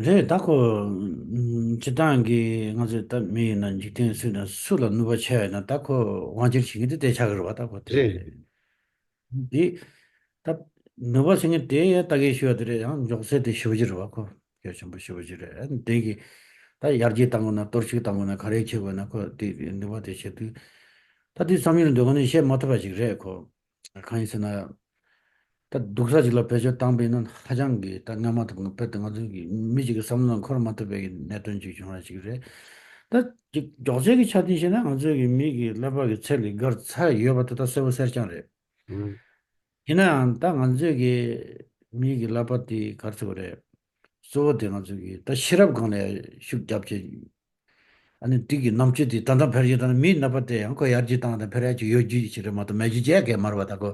རེད། ད་ཁོ་ཨམ་སྤྱིར་བཏང་གི་ང་ཚོས་ད་མི་ཡིན་ན་འཇིག་རྟེན་སུ་དང་སུ་ལ་ནུས་པ་ཆེ་བ་ཡིན་ན་ད་ཁོ་དབང་སྒྱུར་བྱེད་མཁན་དེ་དེ་ཆགས་ཀྱི་རེད་བ། ད་ཁོ་དེ་རེད། རེད། འདི་ད་ནུས་པ་ཟེར་མཁན་དེ་ཡང་ད་གིན་ཞུ་བ་དེ་རེད། ཡང་མགྱོགས་ཚད་དེ་ཞེ་པོ་ཅིག་རེད་བ། ཁོ་གལ་ཆེན་པོ་ཞེ་པོ་ཅིག་རེད། ཨ་ནི་དེ་གི་ད་ཡར་རྒྱས་བཏང་དགོས་ན་གཏོར་བཤིག་བཏང་དགོས་ན་ག་རེ་བྱེད་དགོས་ན་ཁོ་དེ་ནུས་པ་དེ་བྱེད་དུས་ད་དེ་བསམ་ཡུལ་འདོད་ཁོ་ནས་བཤད་མ་ཐུབ་པ་ཞིག་རེད་ཁོ། གང་ཡིན་ཟེར་ན། ད་སྡུག་ས་ཅིག་ལ་བེད་སྤྱོད་བཏང་པས་ན་ཧ་ཅང་གི་ད་སྔ་མ་དང་དཔེར་ན་ང་ཚོ་གི་མི་གཅིག་གི་བསམ་བློ་ལ་འཁོར་མ་ཐུབ་པའི་གི་གནད་དོན་ཅིག་བྱུང་བ་ཞིག་རེད། ད་ཅིག་མགྱོགས་ཚད་ཀྱི་ཆ་དེ་བཤད་ན་ང་ཚོ་གི་མི་གི་ཀླད་པ་གི་ཚད་ལས་བརྒལ་ཚར་ཡོད་པ་དེ་ད་གསལ་པོ་གསལ་རྐྱང་རེད། ཨང་། ཡིན་ནའང་ད་ང་ཚོ་གི་མི་གི་ཀླད་པ་དེ་ག་རེ་ཟེར་དགོས་རེད། གཙོ་བོ་དེ་ང་ཚོ་གི་ད་ཤེས་རབ་སྒང་ལ་ཤུགས་རྒྱབ་བྱས། ཨ་ནི་དེ་གི་རྣམ་དཔྱོད་དེ་ད་ལྟ་འཕེལ་རྒྱས་བཏང་ན་མིའི་རྣམ་པ་དེ་ཡང་ཁོ་ཡར་རྒྱས་བཏང་དང་འཕེལ་ཡག་ཅིག་ཡོད་རྒྱུ་ཅིག་རེད་མ་གཏོགས་མེད་རྒྱུ་ཅིག་གས་མ་རེད་བ། ད་ཁོ་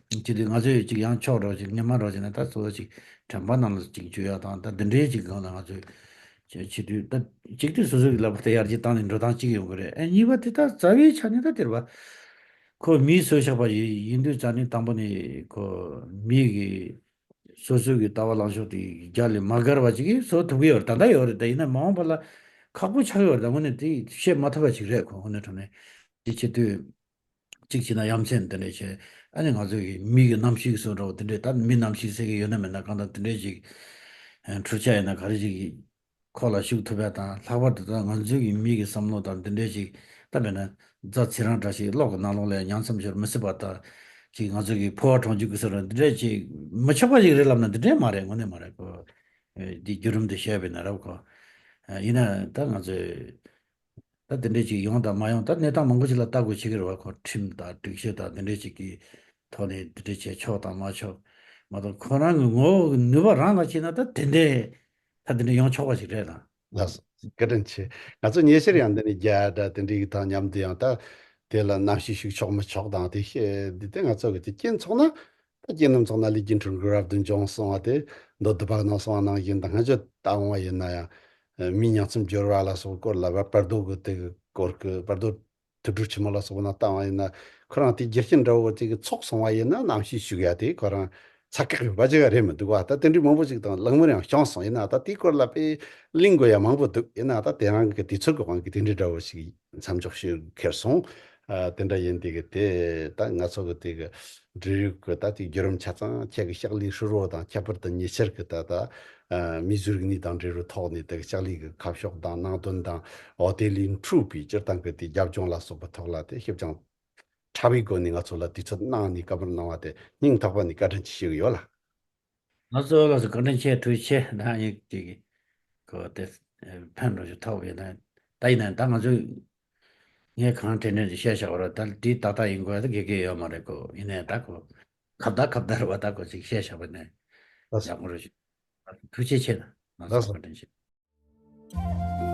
ཅི་དུས་ང་ཚོས་ཅིག་ཡང་ཕྱོགས་འདྲ་བོ་ཅིག་སྔོན་མ་འདྲ་བོ་ཅིག་ན་ད་གཙོ་བོ་ཅིག་དྲན་པ་ནང་ལ་ཅིག་འཇུ་ཡག་དང་ད་འདི་འདྲའི་ཅིག་སྒང་ལ་ང་ཚོས་བྱེད་དུས་ད་གཅིག་དུས་སོ་སོ་གི་ལག་པ་དེ་ཡར་རྒྱས་བཏང་ནས་འགྲོ་སྟངས་གཅིག་ཡོང་གི་རེད། ཨ་གཉིས་པ་དེ་ད་རྩ་བའི་ཆ་ནས་ད་དེ་རེད་བ། ཁོ་མིའི་སྲོག་ཆགས་པ་ཡིན་ཡིན་དུས་རྩ་ནས་དང་པོ་ནས་ཁོ་མི་གི་སོ་སོ་གི་ལྟ་བ་ལངས་ཕྱོགས་དེ་རྒྱ་ལས་མ་བརྒལ་བ་ཅིག་གིས་བཟོ་ཐུབ་ཀྱི་ཡོད་རེད། ད་ལྟ་ཡོད་རེད། ད་ཡིན་ན་མ་འོངས་པ་ལ་ཁག་པོ་ཆགས་ཀྱི་ཡོད་རེད། ད་དངོས་གནས་དེ་བཤད་མ་ཐུབ་པ་ཅིག་རེད། ཁོ་དངོས་གནས་དྲང་གནས་དེ་བྱེད་དུས་གཅིག་བྱས་ན་ཡ་མཚན་དེ་འདྲ་བྱས། ཨ་ནི་ང་ཚོ་གི་མི་གི་རྣམ་ཤེས་ཀྱི་བཟོ་འདྲ་བོ་དེ་འདྲས། ད་མི་རྣམ་ཤེས་ཟེར་གི་ཡོད་ན་མེད་ན་གང་ལྟར་དེ་འདྲས་ཅིག་འཕྲུལ་ཆས་ཡིན་ན་ག་རེ་ཅིག་གི་ཁོག་ལ་ཞུགས་ཐུབ་པ་དང་། ལྷག་པར་དུ་ད་ང་ཚོའི་གི་མི་གི་བསམ་བློ་དང་འདི་འདྲས་ཅིག་ ད་དཔེར་ན་རྫ་ཚེ་རིང་འདྲ་ཞིག་གློག་གི་ནང་ལོགས་ལ་ཉང་མཚམས་ཤོར་མི་སྲིད་པ་དང་། ཅིག་ང་ཚོ་གི་ཕོ་བ་གྲོང་ཁྱེར་གི་སོ་ར་འདི་འདྲས་ཅིག་མི་ཆོག་པ་ཞིག་རེད་ལབ་ན་འདི་འདྲས་མ་རེད། དངོས་གནས་མ་རེད་ཁོ། འདི་བརྒྱུད་རིམ་འདི་བཤད་པའི་ན་རབས་ཁོ། ཡིན་ན་ད་ང་ཚོས་ད་འདི་འདྲས་ཅིག་ཡོང་དང་མ་ཡོང་ད་གནས་སྟངས་མང་པོ་ཞིག་ལ་ལྟ་དགོས་ཆེ་གི་རེད་བ། ཁོ་ཁྲིམས་དང་སྒྲིག་གཞི་དང་འདི་འདྲས་ཅིག་གི་ཐོག་ནས་འདི་འདྲས་བྱས་ཆོག་དང་མ་ཆོག་མ་གཏོགས་ཁོ་རང་གི་ངོ་བོ་གི་ནུས་པ་རང་ལ་བྱས་ན་ད་དེ་འདྲས་ད་དེ་འདྲས་ཡོང་ཆོག་པ་ཞིག་རེད་ལ། ལགས་སོ། བཀའ་དྲིན་ཆེ། ང་ཚོ་ཉེ་ཆར་ཡང་འདི་ནས་རྒྱ་འདྲ་དེ་འདྲའི་གི་དང་མཉམ་དུ་ཡང་ད་དེ་ལ་གནམ་གཤིས་ཤུགས་ཆོག་མི་ཆོག་དང་དེ་བཤད་འདི་དེ་ང་ཚོ་གི་དེ་རྐྱེན་ཚོགས་ན་ད་རྐྱེན་རྣམ་ཚོགས་ན་ལས་རྒྱུན་འཁྲུལ་གི་རབ་ཏུ་འབྱུང་སོང་བ་དེ་མདོ་སྡུད་པ་གནང་སོང་བ་ནང་བཞིན་དང་སྔ་ཕྱི་ལྟ་འོང་བ་ཡིན་ན་ཡང་མིའི་ཉང་མཚམས་སྦྱོར་བ་ལ་སོགས་སྐོར་ལ་བར་བར་དོ་གི་དེ་གི་སྐོར་གི་བར་དོ་དུད་འགྲོ་ཆེན་མོ་ལ་སོགས་པ་ནང་བལྟ་བ་ཡིན་ན་ཁོ་རང་དེ་རྒྱུ་རྐྱེན་འདྲ་བོ་དེ་གི་ཚོགས་སོང་བ་ཡིན་ན་གནམ་གཤིས་ཤུགས་ཡ་དེ་ཁོ་རང་ཚ་ཁག་ཡོད་པ་ཅིག་རེད་མི་འདུག་བ། ད་དེ་འདྲའི་མང་པོ་ཞིག་དང་གླེང་མོལ་ཡང་བྱུང་སོང་། ཡིན་ན་ད་དེའི་སྐོར་ལ་དཔེ་གླེང་དགོས་ཡ་མང་པོ་འདུག་ཡིན་ན་ད་དེ་རང་གི་དུས་ཚོད་ཀྱི་དབང་གིས་དེ་འདྲའི་འདྲ་བོ་ཞིག་མཚམས་འཇོག་ཞུ་ཁེལ་སོང་། ཨ་དེ་འདྲ་ཡིན་དེ་གི་དེ་ད་ང་ཚོ་གི་དེ་གི་འབྲེལ་ཡོད་ཀྱི་ད་དེ་བརྒྱུད་རིམ་ཆ་ཚང་ཁྱེད་ཀྱི་ཕྱག་ལས་ཧྲིལ་བོ་དང་ཁྱད་པར་དུ་ཉེ་ཆར་གྱི་ད་ད་ཨ་མིའི་གཟུགས་རིག་གནས་དང་འབྲེལ་བའི་ཐོག་ནས་དེ་གི་ཕྱག་ལས་ཀྱི་ཁ་ཕྱོགས་དང་ནང་དོན་དང་འོ་དེ་ལས་འཕྲོས་པའི་སྤྱིར་བཏང་གི་དེ་རྒྱབ་ལྗོངས་ལ་སོགས་པའི་ཐོག་ལ་དེ་ཞིབ་ཅིང་ཕྲ་བའི་སྒོ་ནས་ང་ཚོ་ལ་དུས་ཚོད་གནང་ནས་བཀའ་མོལ་གནང་བ་དེ་སྙིང་ཐག་པ་ནས་བཀའ་དྲིན་ཆེ་ཞུ་གི་ཡོད་ལ། ང་ཚོ་ལ་སོ་བཀའ་དྲིན་ཆེ། ཐུགས་རྗེ་ཆེ། ད་ཡིག་ཅིག་གི་གོ་དེ་ཕན་རོགས་ཞུ་ཐོག་ཡིན་ན་ད་ཡིན་ན་ད་ང་ཚོ་ངས་གང་དྲན་དྲན་ཅིག་བཤད་བཞག་པ་རེད། ད་འདི་ཏག་ཏག་ཡིན་དགོས་ད་དགེ་རྒན་ཡོད་མ་རེད་གོ། ཡིན་ནའི་ད་གོ་ཁ་བརྡ་ཁ་བརྡ་རེད་བ། ད་གོ་ཅིག་བཤད་བཞག་པ་ནས་ལགས་སོ། ཡག་པོ་རེད་ཞུ། ཐུགས་རྗེ་ཆེ། ད་ང་ལགས་ཚོ་སོ། བཀའ་དྲིན་ཆེ།